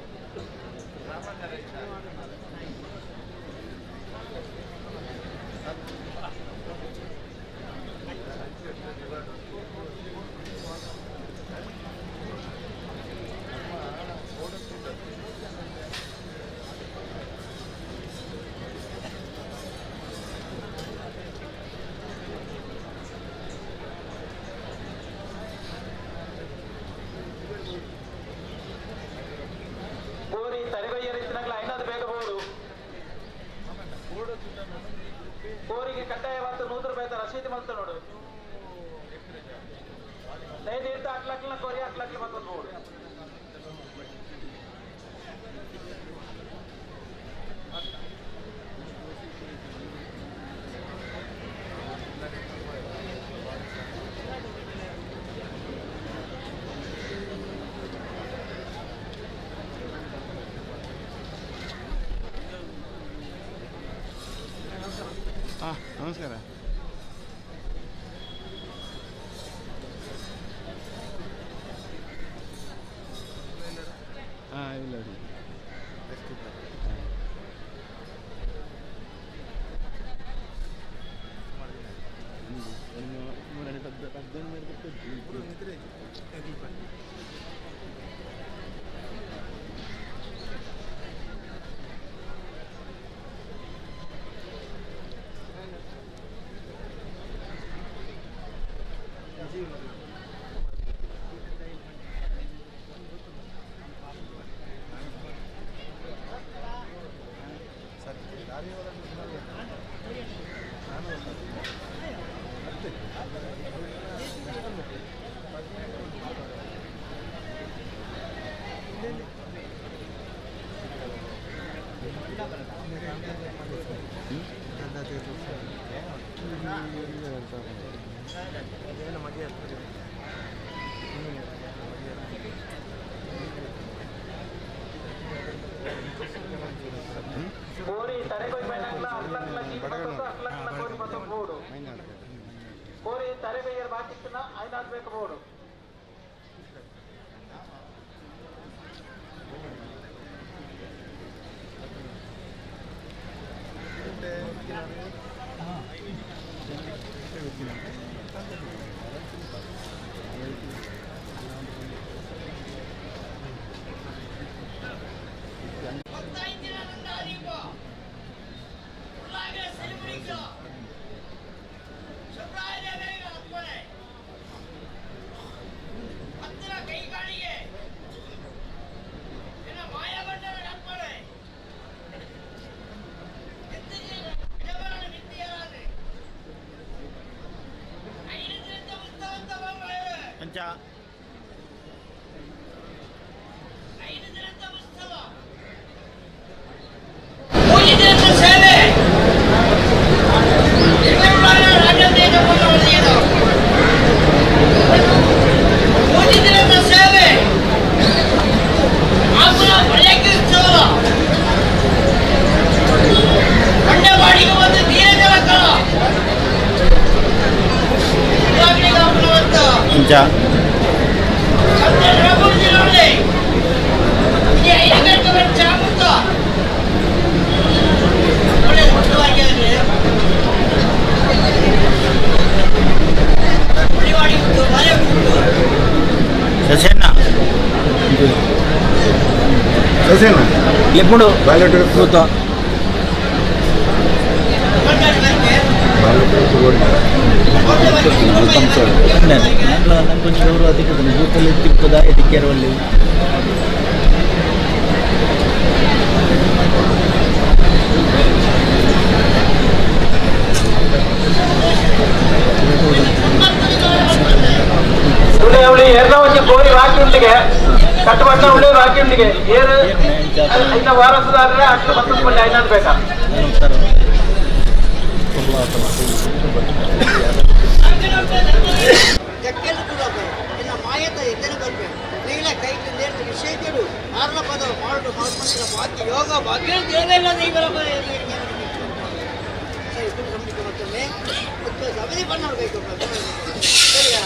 ಕೋರಿ ತರೆಗೈಯರ ಇತ್ತಿನಕ್ಲ ಐನಾದ್ ಬೇಕ ಬೋಡು. ಕೋರಿಗೆ ಕಡ್ಡಾಯವಾದ 100 ರೂಪಾಯಿ ರಸೀದಿ ಮಲ್ತು ನೋಡು. ದಯದಿಟ್ಟು ಅಕ್ಲಕ್ಲ ಕೋರಿ ಅಕ್ಲಕ್ಲ ಮತ್ತೊಂದು ಬೋಡು. ಹಾಂ, ನಮಸ್ಕಾರ. ಹಾಂ, ಇಲ್ಲ ರೀ. ಕೋರಿ ತರೆಗೊಯ್ ಪೈನಕ್ಲ ಅಕ್ಲಕ್ಲ ಚೀಟ್ ಬತ್ತೊಂದು ಅಕ್ಲಕ್ಲ ಕೋರಿ ಬತ್ತೊಂದು ಬೋಡು. ಕೋರಿ ತರೆಗೊಯ್ಯರ್ ಬಾಕಿತ್ತನ ಐನಾದ್ ಬೇಕು ಬೋಡು. ఎప్పుడు కొంచెం ఎవరు అధికతను భూతలు తిప్పుదా ఎదిక్కారు వాళ్ళు. ಕೋರಿ ಬಾಕಿ ಕಟ್ಟುಬಟ್ಟ ಉಳ್ಳೆ ಬಾಕಿ ಉಂಡಿಗೆ ಏರು ಇನ್ನ ವಾರಸುದಾರರೇ ಅಷ್ಟು ಮತ್ತೊಂದು ಮಳ್ಳಿ ಐನಾದ್ ಬೇಕಾ. ಯೋಗ ಭಾಗ್ಯ ದೇವೆಲ್ಲ ದೈವರ ಸರಿ ಮತ್ತೊಮ್ಮೆ ಸಮಿತಿ ಬಣ್ಣ ಸರಿಯಾ.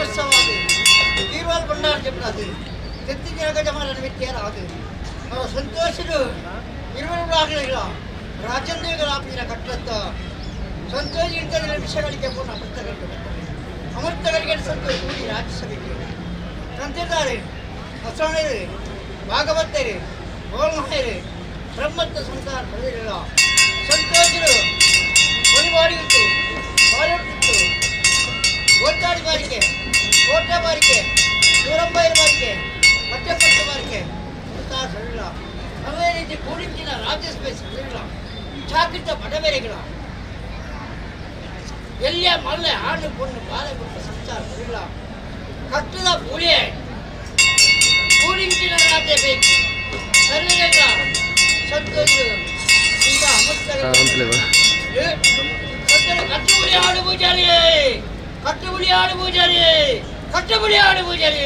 ವರ್ಷವಾದ ತೀರ್ವಾಲ್ ಭಂಡಾರ ಜಪ್ಪದು ತೆತ್ತಿನ ಗಜಮಾನ ವ್ಯಕ್ತಿಯರಾದ ಅವರ ಸಂತೋಷರು ಇರುವರಾಗಲಿಲ್ಲ ರಾಜೇಂದ್ರಗಳ ಆಪಿನ ಕಟ್ಟತ್ತ ಸಂತೋಷ ಇಂಥದ್ರ ವಿಷಯಗಳಿಗೆ ಪೂರ್ಣ ಅಮೃತಗಳಿಗೆ ಅಮೃತಗಳಿಗೆ ಸಂತೋಷ ಕೂಡಿ ರಾಜ್ಯಸಭೆಗೆ ತಂತಿದ್ದಾರೆ ಅಸಣರು ಭಾಗವತರು ಗೋಲ್ಮಹರು ಬ್ರಹ್ಮತ್ವ ಸಂಸಾರ ಪಡೆದಿರಲಿಲ್ಲ. ಸಂತೋಷರು ಒಲಿಬಾಡಿಯಿತ್ತು ಬಾಳಿಟ್ಟಿತ್ತು ಗೋಲ್ತಾಡಿ ಬಾರಿಕೆ, ಕೋಟೆ ಬಾರಿಕೆ, ಸೂರಂಬೈರ ಬಾರಿಕೆ, ಪಟ್ಟೆಪಟ್ಟು ಬಾರಿಕೆ ಸಂಸಾರ ಸರಿಲ್ಲ. ಅದೇ ರೀತಿ ಕೂಡಿಂಚಿನ ರಾಜ್ಯಸಭೆ ಸರಿಲ್ಲ. ಚಾಕಿತ ಬಡವೆರೆಗಳ ಎಲ್ಲಿಯ ಮಲ್ಲೆ ಆಣು ಪೊಣ್ಣು ಬಾಳೆ ಕೊಟ್ಟ ಸಂಸಾರ ಸರಿಲ್ಲ. ಕಟ್ಟದ ಪೂಳಿಯೇ ಕೂಡಿಂಚಿನ ರಾಜ್ಯ ಬೇಕು ಸರ್ವಜನ ಸಂತೋಷ ಇಂಥ ಅಮೃತಗಳು. ಕಟ್ಟುಬುಳಿ ಆಡು ಪೂಜಾರಿ, ಕಟ್ಟುಬುಳಿ ಆಡು ಪೂಜಾರಿ, ಕಟ್ಟುಬುಳಿ ಆಡು ಪೂಜಾರಿ.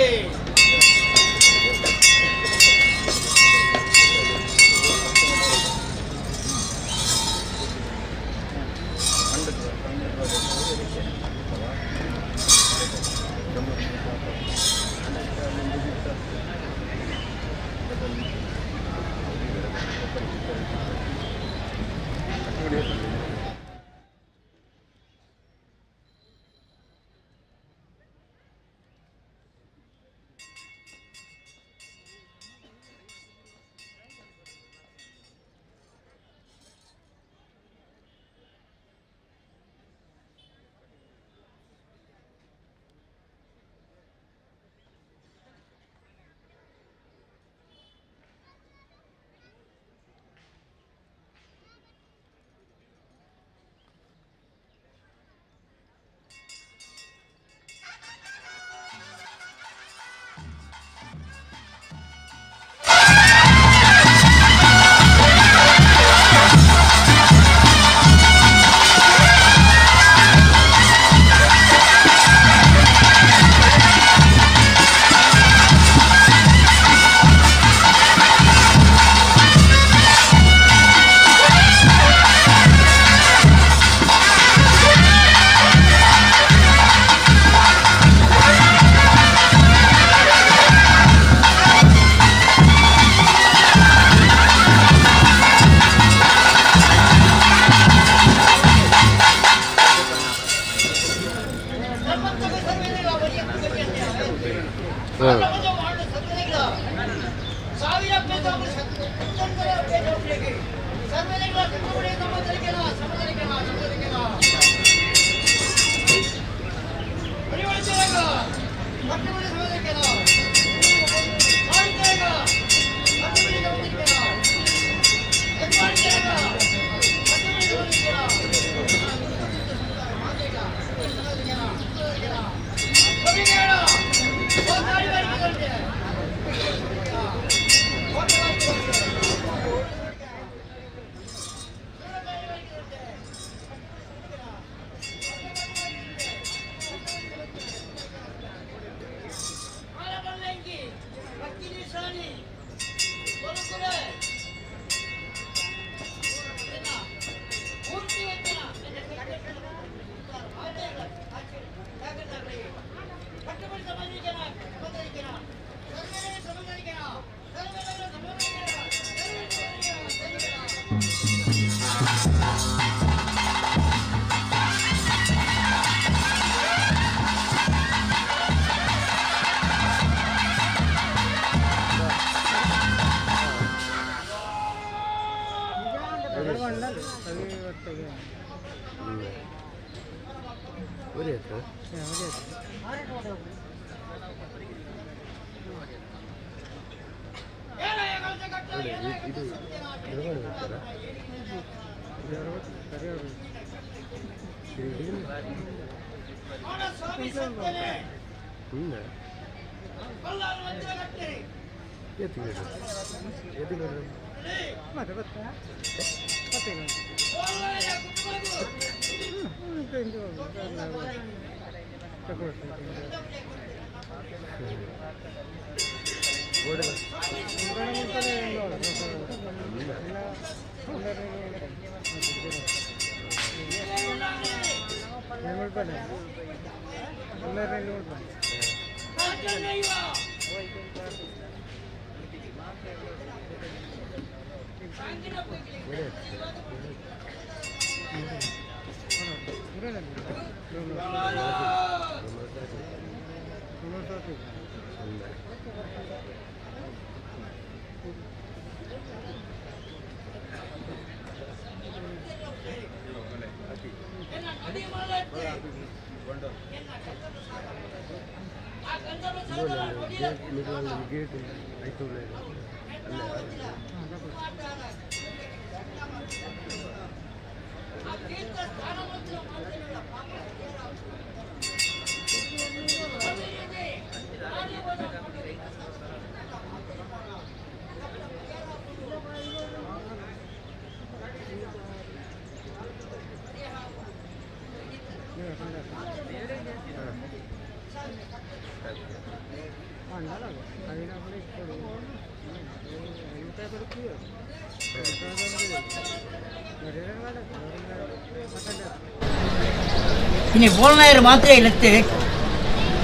ಇನಿ ಬೋಲ್ನಾಯರು ಮಾತ್ರ ಇಲ್ಲತ್ತೆ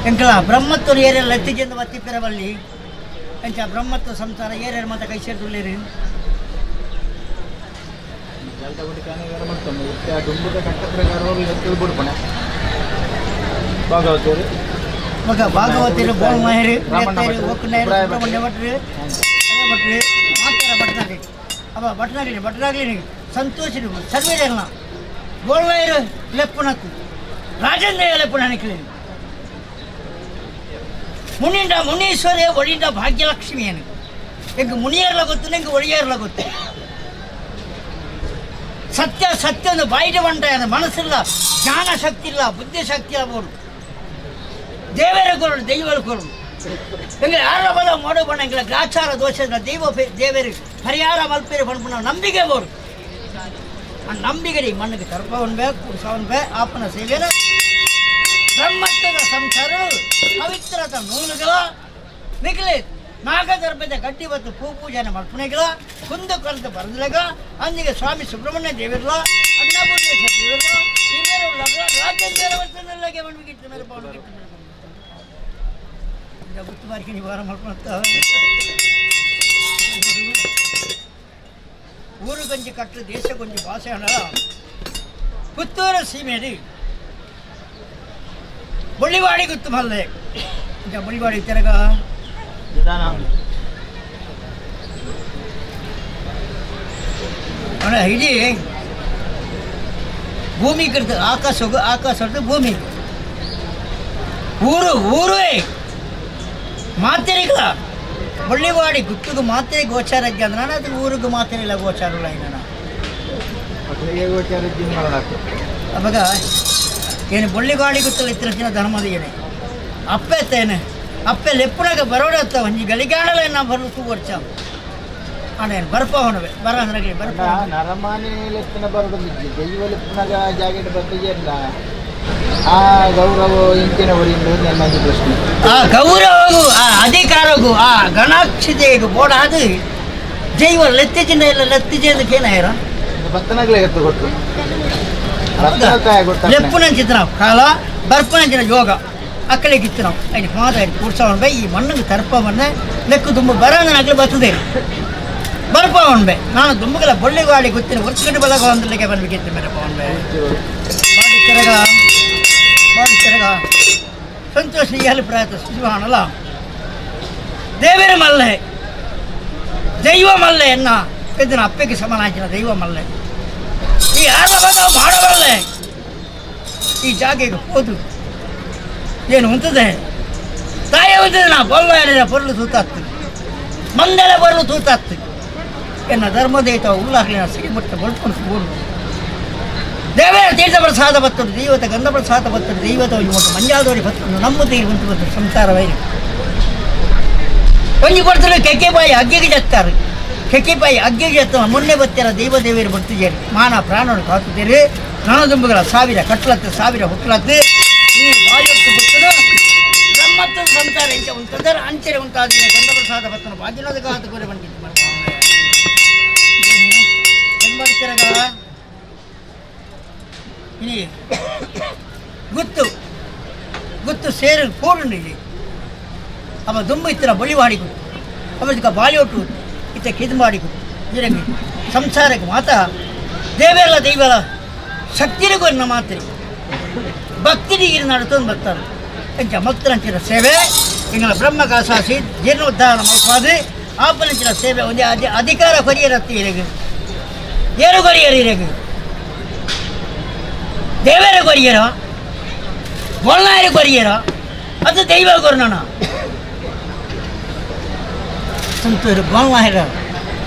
ಎಂಕಲ ಬ್ರಹ್ಮತ್ವ ಏರಿಯ ಲತ್ತಿಜೆಂದು ಬತ್ತಿಪ್ಪೆರವಲ್ಲಿ ಎಂಚ ಬ್ರಹ್ಮತ್ವ ಸಂಸಾರ ಏರಿಯರ್ ಮಾತ ಕೈ ಸೇರ್ದುಳ್ಳೇರು. ಮಗ ಭಾಗವತರು ಬೋಲ್ನಾಯರು ಒಕ್ಕನಾಯರು ಸುಬ್ರಹ್ಮಣ್ಯ ಭಟ್ರು ಭಟ್ರು ಮಾತಾರ ಭಟ್ನಾಗಲಿ ಅಪ್ಪ ಭಟ್ನಾಗಲಿ ಭಟ್ನಾಗಲಿ ಸಂತೋಷ ಸರ್ವೇರಲ್ಲ ಬೋಲ್ನಾಯರು ಲೆಪ್ಪುನತ್ತು ರಾಜೇಂದ್ರ ಲೆಪ್ಪುನ ನಿಕ್ಲಿ ಮುನಿಂಡ ಮುನೀಶ್ವರೇ ಒಳಿಂಡ ಭಾಗ್ಯಲಕ್ಷ್ಮಿಯನು ಎಂಗೆ ಮುನಿಯರ್ಲ ಗೊತ್ತು ಎಂಗೆ ಒಳಿಯರ್ಲ ಗೊತ್ತು. ಸತ್ಯ ಸತ್ಯ ಒಂದು ಬಾಯಿಗೆ ಬಂಟ ಮನಸ್ಸಿಲ್ಲ, ಜ್ಞಾನ ಶಕ್ತಿ ಇಲ್ಲ, ಬುದ್ಧಿ ಶಕ್ತಿ ಇಲ್ಲ. ಬೋಡು ದೇವರ ಕೊರಡು ದೈವರ ಕೊರಡು ಎಂಗೆ ಯಾರ ಬಲ ಮಾಡೋ ಬಣ್ಣ ಎಂಗ್ಲ ಗ್ರಾಚಾರ ದೋಷ ದೈವ ದೇವರು ಪರಿಹಾರ ಮಲ್ಪೇರು ಪಣ್ಪುನ ನಂಬಿಕೆ ಬೋಡು. ಆ ನಂಬಿಕೆ ಮಣ್ಣಿಗೆ ತರ್ಪವನ್ ಬೇಕು ಕುಡ್ಸವನ್ ಬೇ ಆಪನ ಸೇವೆನ ಬ್ರಹ್ಮತ್ವದ ಸಂಸಾರ ಪವಿತ್ರದ ನೂಲುಗಳ ಮಿಗಿಲೆ ನಾಗದರ್ಭದ ಗಡ್ಡಿ ಮತ್ತು ಪೂ ಪೂಜೆನ ಮಲ್ಪನೆಗಳ ಕುಂದು ಕರೆದು ಬರದಲೆಗ ಅಂದಿಗೆ ಸ್ವಾಮಿ ಸುಬ್ರಹ್ಮಣ್ಯ ದೇವಿರ್ಲ ಅನ್ನಪೂರ್ಣೇಶ್ವರ ದೇವಿರ್ಲ ರಾಜೇಂದ್ರ ಮಣ್ಣಿಗಿಟ್ಟು ಮೇಲೆ ಮೇಲೆ ಗುತ್ತು ಬಾರಿಕೆ ನಿವಾರ ಮಲ್ಪನತ್ತ ಊರು ಗಂಜಿ ಕಟ್ಟು ದೇಶ ಗೊಂಜಿ ಭಾಷೆ ಅಣ್ಣ ಪುತ್ತೂರು ಸೀಮೆಯಲ್ಲಿ ಬಳ್ಳಿವಾಡಿ ಗುತ್ತು ಮಲ್ಲೆ ಈಗ ಬಳ್ಳಿವಾಡಿ ತಿರಗ ಅಣ್ಣ ಇಡೀ ಭೂಮಿ ಕೃತ ಆಕಾಶ ಆಕಾಶ ಭೂಮಿ ಊರು ಊರೇ ಮಾತೆರಿಗಳ ಬಳ್ಳಿವಾಡಿ ಗುತ್ತಿಗೆ ಮಾತೆ ಗೋಚಾರ ಅಂದ್ರೆ ಅದು ಊರಿಗೆ ಮಾತೆರಿಲ್ಲ ಗೋಚಾರ ಇಲ್ಲ. ಅವಾಗ ಏನು ಬಳ್ಳಿಗಾಡಿ ಗುತ್ತಲ ಇತ್ತಿನ ಧರ್ಮದ ಏನೇ ಅಪ್ಪೆ ತೇನೆ ಅಪ್ಪೆ ಲೆಪ್ಪುನಾಗ ಬರೋಡತ್ತ ಒಂಜಿ ಗಲಿಗಾಡಲ ನಾ ಬರಲು ತೂವರ್ಚ ಅಣ್ಣ ಏನು ಬರ್ಪ ಹೊಣವೆ ಬರ ಅಂದ್ರೆ ಬರ್ಪ ನರಮಾನಿ ಲೆಪ್ಪನ ಬರೋದು ದೈವ ಲೆಪ್ಪನಾಗ ಜಾಗೆಟ್ ಬರ್ತದೆ ಆ ಗೌರವ ಇಂಚಿನ ಹೊರಿಂದ ನನ್ನ ಪ್ರಶ್ನೆ. ಆ ಗೌರವಗೂ ಆ ಅಧಿಕಾರಗೂ ಆ ಗಣಾಕ್ಷತೆಗೂ ಬೋಡಾದು ಜೈವ ಲೆತ್ತಿಜಿನ ಇಲ್ಲ ಲೆತ್ತಿಜೆ ಏನಾಯ್ರ ಬತ್ತನಾಗ್ಲೇ ಎತ್ತು ಕೊಟ್ಟು ಲೆಪ್ಪುನಂಚಿತ್ತು ನಾವು ಕಾಲ ಬರ್ಪನಂಚಿನ ಯೋಗ ಅಕ್ಕಳಿಗಿತ್ತು ನಾವು ಐದು ಮಾತ ಐದು ಕೂಡ್ಸವನ್ ಬೈ ಈ ಮಣ್ಣಿಗೆ ತರ್ಪವನ್ನೇ ಲೆಕ್ಕು ತುಂಬ ಬರಂಗನಾಗ್ಲಿ ಬರ್ತದೆ ಬರ್ಪವನ್ ಬೈ ನಾನು ದುಂಬಗಲ ಬೊಳ್ಳಿಗಾಡಿ ಗೊತ್ತಿನ ವರ್ಷಗಡ್ಡೆ ಬಲಗ ಒಂದಲಿಕ್ಕೆ ಬಂದ್ಬೇಕಿತ್ತು ಮೇಲೆ ಪವನ್ ಬೈ ಮಾಡಿ ತಿರಗ ಮಾಡಿ ತಿರಗ ಸಂತೋಷ ಇಯಲು ಪ್ರಯತ್ನ ಶಿವನಲ್ಲ ದೇವರ ಮಲ್ಲೆ ದೈವ ಮಲ್ಲೆ ಎನ್ನ ಪೆದ್ದನ ಅಪ್ಪೆಗೆ ಸಮನಾಚಿನ ದೈವ ಮಲ್ಲೆ ಈ ಯಾರ ಮಾಡಬಲ್ಲೆ ಈ ಜಾಗೆಗೆ ಹೋದು ಏನು ಉಂತದೆ ತಾಯಿ ಉಂತದೆ ನಾ ಬೊಲ್ಲ ಪೊರ್ಲು ತೂತಾತ್ತು ಮಂದೆಲೆ ಬರಲು ತೂತಾತ್ತು ಎನ್ನ ಧರ್ಮದೇತ ಉಲ್ಲಾಗ್ಲಿನ ಸಿರಿಮುಟ್ಟ ಬೊಳ್ಕೊಂಡು ಬೋಡು ದೇವರ ತೀರ್ಥ ಪ್ರಸಾದ ಬತ್ತರು ದೈವತ ಗಂಧ ಪ್ರಸಾದ ಬತ್ತರು ದೈವತ ಮತ್ತು ಮಂಜಾದೋಡಿ ಬತ್ತರು ನಮ್ಮ ತೀರು ಉಂಟು ಬತ್ತರು ಸಂಸಾರವೈ ಒಂಜಿ ಕೊಡ್ತಾರೆ ಕೆಕ್ಕೆಬಾಯಿ ಅಗ್ಗಿಗೆ ಜತ್ತಾರೆ ಕೆಕ್ಕೆಬಾಯಿ ಅಗ್ಗಿಗೆ ಜತ್ತ ಮೊನ್ನೆ ಬತ್ತಿರ ದೈವ ದೇವಿಯರು ಬರ್ತಿದ್ದೀರಿ ಮಾನ ಪ್ರಾಣವನ್ನು ಕಾತುತ್ತೀರಿ ನನದುಂಬುಗಳ ಸಾವಿರ ಕಟ್ಲತ್ತು ಸಾವಿರ ಹುಟ್ಲತ್ತು ಈ ಬಾಯೊತ್ತು ಬತ್ತರು ಬ್ರಹ್ಮತ್ವದ ಸಂಸಾರ ಇಂಚ ಉಂಟದರ ಅಂಚರೆ ಉಂಟಾದ ಗಂಧ ಪ್ರಸಾದ ಬತ್ತನು ಬಾಜಿನದ ಕಾತು ಕೋರೆ ಬಂದಿತ್ತು ಮಾಡ್ತಿರಗ ಇನಿ ಗುತ್ತು ಗುತ್ತು ಸೇರು ಕೂಡುಂಡು ಇಲ್ಲಿ ಅವ ದುಂಬು ಇತ್ತಿನ ಬೊಳಿವಾಡಿಗು ಅವರಿಗೆ ಬಾಳಿಯೊಟ್ಟು ಇತ್ತ ಕಿದುಮಾಡಿಗು ಇರಗಿ ಸಂಸಾರಕ್ಕೆ ಮಾತ ದೇವೆಲ್ಲ ದೈವಲ ಶಕ್ತಿರಿಗೂ ಮಾತ್ರಿ ಭಕ್ತಿಗೆ ನಡ್ತೊಂದು ಬರ್ತಾರೆ. ಎಂಚ ಮಕ್ತರಂಚಿನ ಸೇವೆ ಎಂಗಳ ಬ್ರಹ್ಮ ಕಾಸಾಸಿ ಜೀರ್ಣೋದ್ಧಾರ ಮಲ್ಪಾದು ಆಪನಂಚಿನ ಸೇವೆ ಒಂದೇ ಅಧಿಕಾರ ಕೊರಿಯರತ್ತಿ ಇರಗು ಏರು ಕೊರಿಯರು ಇರಗು ದೇವರ ಕೊರಿಯರೋ ಗೋಲ್ನಾಯರು ಕೊರಿಯರೋ ಅದು ದೈವ ಕೊರ್ನಣ ಸಂತೂರು ಗೋಲ್ನಾಯರ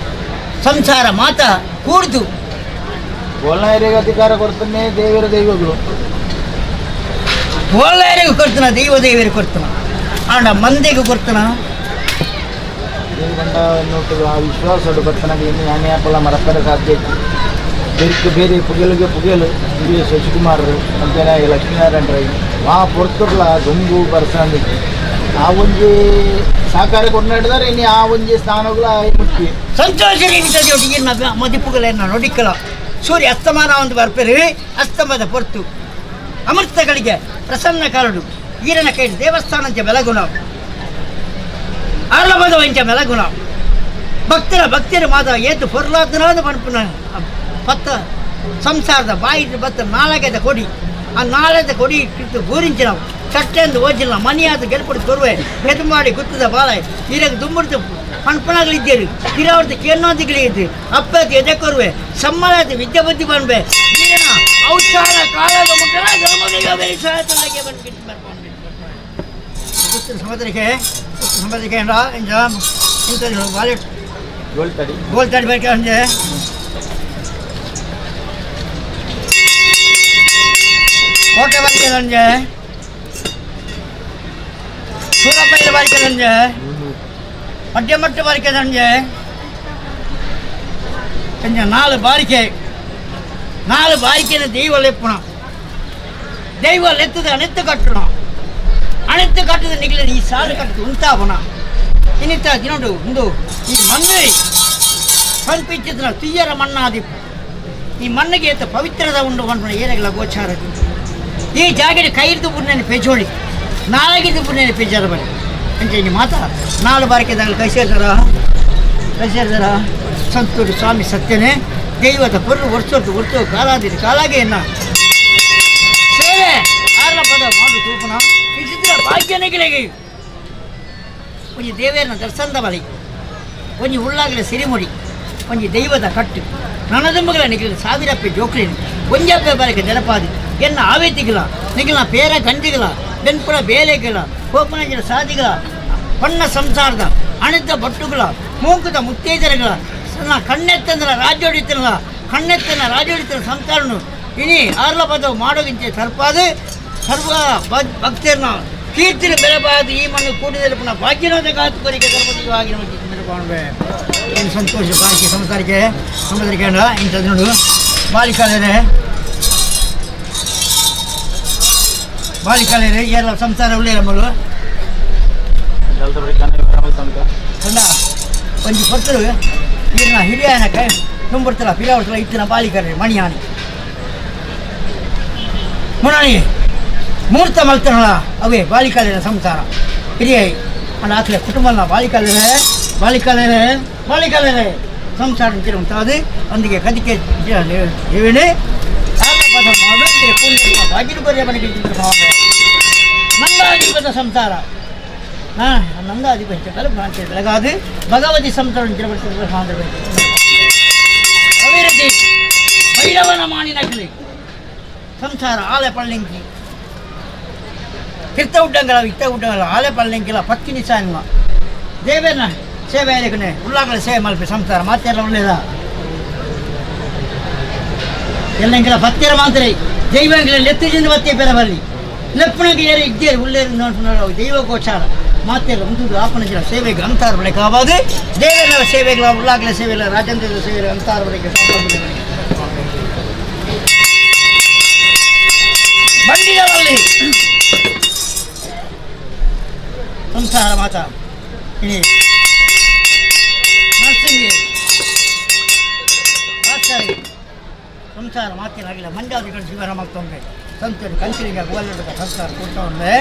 ಸಂಸಾರ ಮಾತ ಕೂಡ್ದು ಗೋಲ್ನಾಯರಿಗೆ ಅಧಿಕಾರ ಕೊಡ್ತಾನೆ ದೇವರ ದೈವಗಳು. ಗೋಲ್ನಾಯರಿಗೆ ಕೊಡ್ತಾನ ದೈವ ದೇವರಿಗೆ ಕೊಡ್ತಾನ ಆಂಡ ಮಂದಿಗೆ ಕೊಡ್ತಾನ. ದೇವಗಂಡ ನೋಟು ಆ ವಿಶ್ವಾಸ ಬರ್ತನಾಗ ಇನ್ನು ಯಾನೇ ಆಪಲ ಮರಪರ ಸಾಧ್ಯ ಇತ್ತು. ಬೆರ್ಕು ಬೇರೆ ಪುಗೆಲುಗೆ ಪುಗೆಲು ಹಿರಿಯ ಶಶಿಕುಮಾರ್ ಅಂತೆಲ್ಲ ಲಕ್ಷ್ಮೀನಾರಾಯಣ ರೈ ಆ ಪೊರ್ತುರ್ಲ ದುಂಬು ಬರ್ಸಂದಿತ್ತು ಆ ಒಂಜಿ ಸಹಕಾರ ಕೊಡ್ನಾಡಿದಾರೆ. ಇನ್ನು ಆ ಒಂಜಿ ಸ್ಥಾನಗಳ ಮುಖ್ಯ ಸಂತೋಷ ಒಟ್ಟಿಗೆ ಮದಿಪುಗಳನ್ನ ನೊಡಿಕ್ಕಲ ಸೂರ್ಯ ಅಸ್ತಮಾನ ಒಂದು ಬರ್ಪೇರಿ ಅಸ್ತಮದ ಪೊರ್ತು ಅಮೃತಗಳಿಗೆ ಪ್ರಸನ್ನ ಕಾಲಡು ಈರನ ಕೈ ದೇವಸ್ಥಾನಂಚ ಬೆಲಗುಣ ಆರ್ಲಬದ ವಂಚ ಬೆಲಗುಣ ಭಕ್ತರ ಭಕ್ತರ ಮಾತ ಏತು ಪೊರ್ಲಾತನಾದ ಪನ್ಪುನ ಪತ್ತ ಸಂಸಾರದ ಬಾಯಿ ಬತ್ತ ನಾಳಗೆದ ಕೊಡಿ ಆ ನಾಳೆದ ಕೊಡಿ ಇಟ್ಟು ಬೂರಿಂಚಿನ ಚಟ್ಟೆಂದು ಓಜಿಲ್ಲ ಮನಿಯಾದ ಗೆಲ್ಪಡು ಕೊರುವೆ ಮಾಡಿ ಗುತ್ತದ ಬಾಲ ಈರಗ ದುಂಬುಡ್ದು ಪನ್ಪನಾಗಲಿದ್ದೀರಿ ತಿರಾವರ್ದ ಕೇನ್ನೋದಿಗಳಿದ್ದು ಅಪ್ಪದ ಎದೆ ಕೊರುವೆ ಸಮ್ಮಳದ ವಿದ್ಯೆ ಬುದ್ಧಿ ಬನ್ಬೆ ಈರನ ಔಷಧ ಕಾಲದ ಮುಟ್ಟಲ ಧರ್ಮದ ಸಹಾಯತಲಾಗೆ ಬಂದ್ಬಿಟ್ಟು ಬರ್ಕೊಂಡು ಗುತ್ತಿನ ಸಮುದ್ರಕ್ಕೆ ಸಮುದ್ರಕ್ಕೆ ಇಂಜ ಇಂಥ ವಾಲೆಟ್ ಗೋಲ್ತಡಿ ಗೋಲ್ತಡಿ ಬೇಕಂದ್ರೆ ಕೋಟೆ ಬಾರಿಕೆದಂಜೆ ಸೂರಪ್ಪಯ್ಯ ಬಾರಿಕೆದಂಜೆ ಮಡ್ಯಮಟ್ಟ ಬಾರಿಕೆದಂಜೆ கொஞ்சம் நாலு ಬಾರಿಕೆ ನಾಲು ಬಾರಿಕೆನ தெய்வ லெப்பணும் தெய்வ லெத்துது அனைத்து கட்டணும் அனைத்து கட்டுது நிகழ ಈ ಸಾಲು ಕಟ್ಟದು ಉಂತಾಪಣ ಇನ್ನಿತ್ತ ದಿನೋಡು ಉಂದು ಈ ಮಣ್ಣು ಪಂಪಿಚ್ಚಿದ್ರ ತುಯ್ಯರ ಮಣ್ಣಾದಿಪ್ಪು ಈ ಮಣ್ಣಿಗೆ ಏತ ಪವಿತ್ರದ ಉಂಡು ಪನ್ಪುನ ಏರೆಗಳ ಗೋಚಾರ. ಈ ಜಾಗೆಡ್ ಕೈರ್ದು ಪುಣ್ಯನ ಪೆಜೋಳಿ ನಾಳಗಿದ್ದು ಪುಣ್ಯನ ಪೆಜಾರ ಬಳಿ ಅಂಚ ಇನ್ನು ಮಾತ ನಾಲು ಬಾರಿಕೆ ಕೈ ಸೇರ್ತಾರ ಕೈ ಸೇರ್ತಾರ ಸಂತೂರು ಸ್ವಾಮಿ ಸತ್ಯನೇ ದೈವದ ಪೊರ್ಲು ವರ್ಷ ವರ್ಷ ಕಾಲಾದಿ ಕಾಲಾಗೆ ಎನ್ನ ಸೇವೆ ಆರ್ಲ ಪದ ಮಾಡು ತೂಪುನ ಇಸಿದ್ರ ಭಾಗ್ಯನಗಿಲೆಗೆ ಒಂಜಿ ದೇವೇರ್ನ ದರ್ಶನದ ಬಲಿ ಒಂಜಿ ಉಳ್ಳಾಗಲ ಸಿರಿಮುಡಿ ಒಂಜಿ ದೈವದ ಕಟ್ಟು ನನದುಂಬುಗಳ ನಿಖಿಲ ಸಾವಿರಪ್ಪೆ ಜೋಕ್ಲಿನ ಒಂಜಪ್ಪೆ ಬರಕೆ ನೆನಪಾದಿ ಎನ್ನ ಆವೇತಿಗಳ ನಿಖಿಲ ಪೇರ ಗಂಜಿಗಳ ಬೆನ್ಪುರ ಬೇಲೆಗಳ ಕೋಪನಂಜಿನ ಸಾದಿಗಳ ಪಣ್ಣ ಸಂಸಾರದ ಅಣಿತ ಬಟ್ಟುಗಳ ಮೂಕುದ ಮುತ್ತೈದೆರಗಳ ಸಣ್ಣ ಕಣ್ಣೆತ್ತಂದ್ರ ರಾಜ್ಯೋಡಿತನ ಕಣ್ಣೆತ್ತನ ರಾಜ್ಯೋಡಿತನ ಸಂಸಾರನು ಇನಿ ಆರ್ಲ ಪದವು ಮಾಡೋಗಿಂಚೆ ಸರ್ಪಾದು ಸರ್ವ ಭಕ್ತರನ್ನ ಕೀರ್ತಿನ ಬೆಳಬಾದು ಈ ಮಣ್ಣು ಕೂಡಿದಲ್ಲಿ ಪುನಃ ಭಾಗ್ಯನೋದ ಕಾತು ಕೊರಿಗೆ ಧರ್ಮದಿಗಾಗಿ ಏನು ಸಂತೋಷ ಬಾಕಿ ಸಂಸಾರಕ್ಕೆ ಸಂಸಾರಕ್ಕೆ ಇಂಥದ್ದು ನೋಡು ಬಾಲಿಕಾಲರೆ ಬಾಲಿಕಾಲರೆ ಎಲ್ಲ ಸಂಸಾರ ಉಳ್ಳೇರ ಮಗಳು ಕಂಡ ಒಂಜಿ ಪೊರ್ತರು ಈರ್ನ ಹಿರಿಯನಕ ತುಂಬುರ್ತಲ ಪಿರಾವರ್ತಲ ಇತ್ತಿನ ಬಾಲಿಕರೆ ಮಣಿಯಾನಿ ಮುಣಾಣಿ ಮೂರ್ತ ಮಲ್ತನಲ ಅವೇ ಬಾಲಿಕಾಲಿನ ಸಂಸಾರ ಹಿರಿಯ ಅಣ್ಣ ಆಕಲೆ ಕುಟುಂಬನ ಬಾಲಿಕಾಲರೆ ಬಾಲಿಕಾಲರೆ ಬಾಲಿಕಾಲರೆ ಸಂಸಾರ ಉಂಟಾದು ಅಂದಿಗೆ ಕದಿಕೆ ದೇವೇನೆ ನಂದಾಧಿಪತ ಸಂಸಾರ ನಂದಾಧಿಪತ್ಯ ಬೆಳಗಾದು ಭಗವತಿ ಸಂಸಾರ ಅವಿರತಿ ಭೈರವನ ಮಾಣಿನಕಲಿ ಸಂಸಾರ ಆಲೆ ಪಳ್ಳಿಂಕಿ ತೀರ್ಥ ಉಡ್ಡಂಗಲ ಇತ್ತ ಉಡ್ಡಂಗಲ ಆಲೆ ಪಳ್ಳಿಂಕಿಲ ಪಕ್ಕಿ ನಿಸಾನ್ಮ ದೇವೇನ ಸೇವೆ ಆಯ್ಕನೆ ಉಳ್ಳಾಗಲ ಸೇವೆ ಮಲ್ಪೆ ಸಂಸಾರ ಮಾತೆಲ್ಲ ಒಳ್ಳೇದ ಎಲ್ಲಂಗಿಲ ಪತ್ತೆರ ಮಾತ್ರ ದೈವಂಗಿಲ ಲೆತ್ತಿಜಿಂದ ಬತ್ತೆ ಪೆರ ಬಲ್ಲಿ ಲೆಪ್ಪಣಗೆ ಏರಿ ಇದ್ದೇರಿ ಉಳ್ಳೇರಿ ನೋಡ್ಕೊಂಡು ದೈವ ಗೋಚಾರ ಮಾತೆಲ್ಲ ಉಂಟು ಆಪನ ಜಿಲ್ಲ ಸೇವೆಗೆ ಅಂತಾರ ಬಳಿಕ ಆವಾಗ ದೇವರ ಸೇವೆಗಳ ಉಳ್ಳಾಗಲ ಸೇವೆಗಳ ರಾಜೇಂದ್ರ ಸೇವೆ ಅಂತಾರ ಬಳಿಕ ಬಂಡಿಗಳಲ್ಲಿ ಸಂಸಾರ ಮಾತ ಇನಿ ನರ್ಸಿಂಗ್ ಆಚಾರಿ ಸಂಸಾರ ಮಾತಿನಾಗಿಲ್ಲ ಮಂಜಾದಿಗಳು ಶಿವರ ಮತ್ತೊಮ್ಮೆ ಸಂತರು ಕಂಚಿಲಿಂಗ ಗೋವಲ್ಲದ ಸಂಸಾರ ಕೂಟವೊಮ್ಮೆ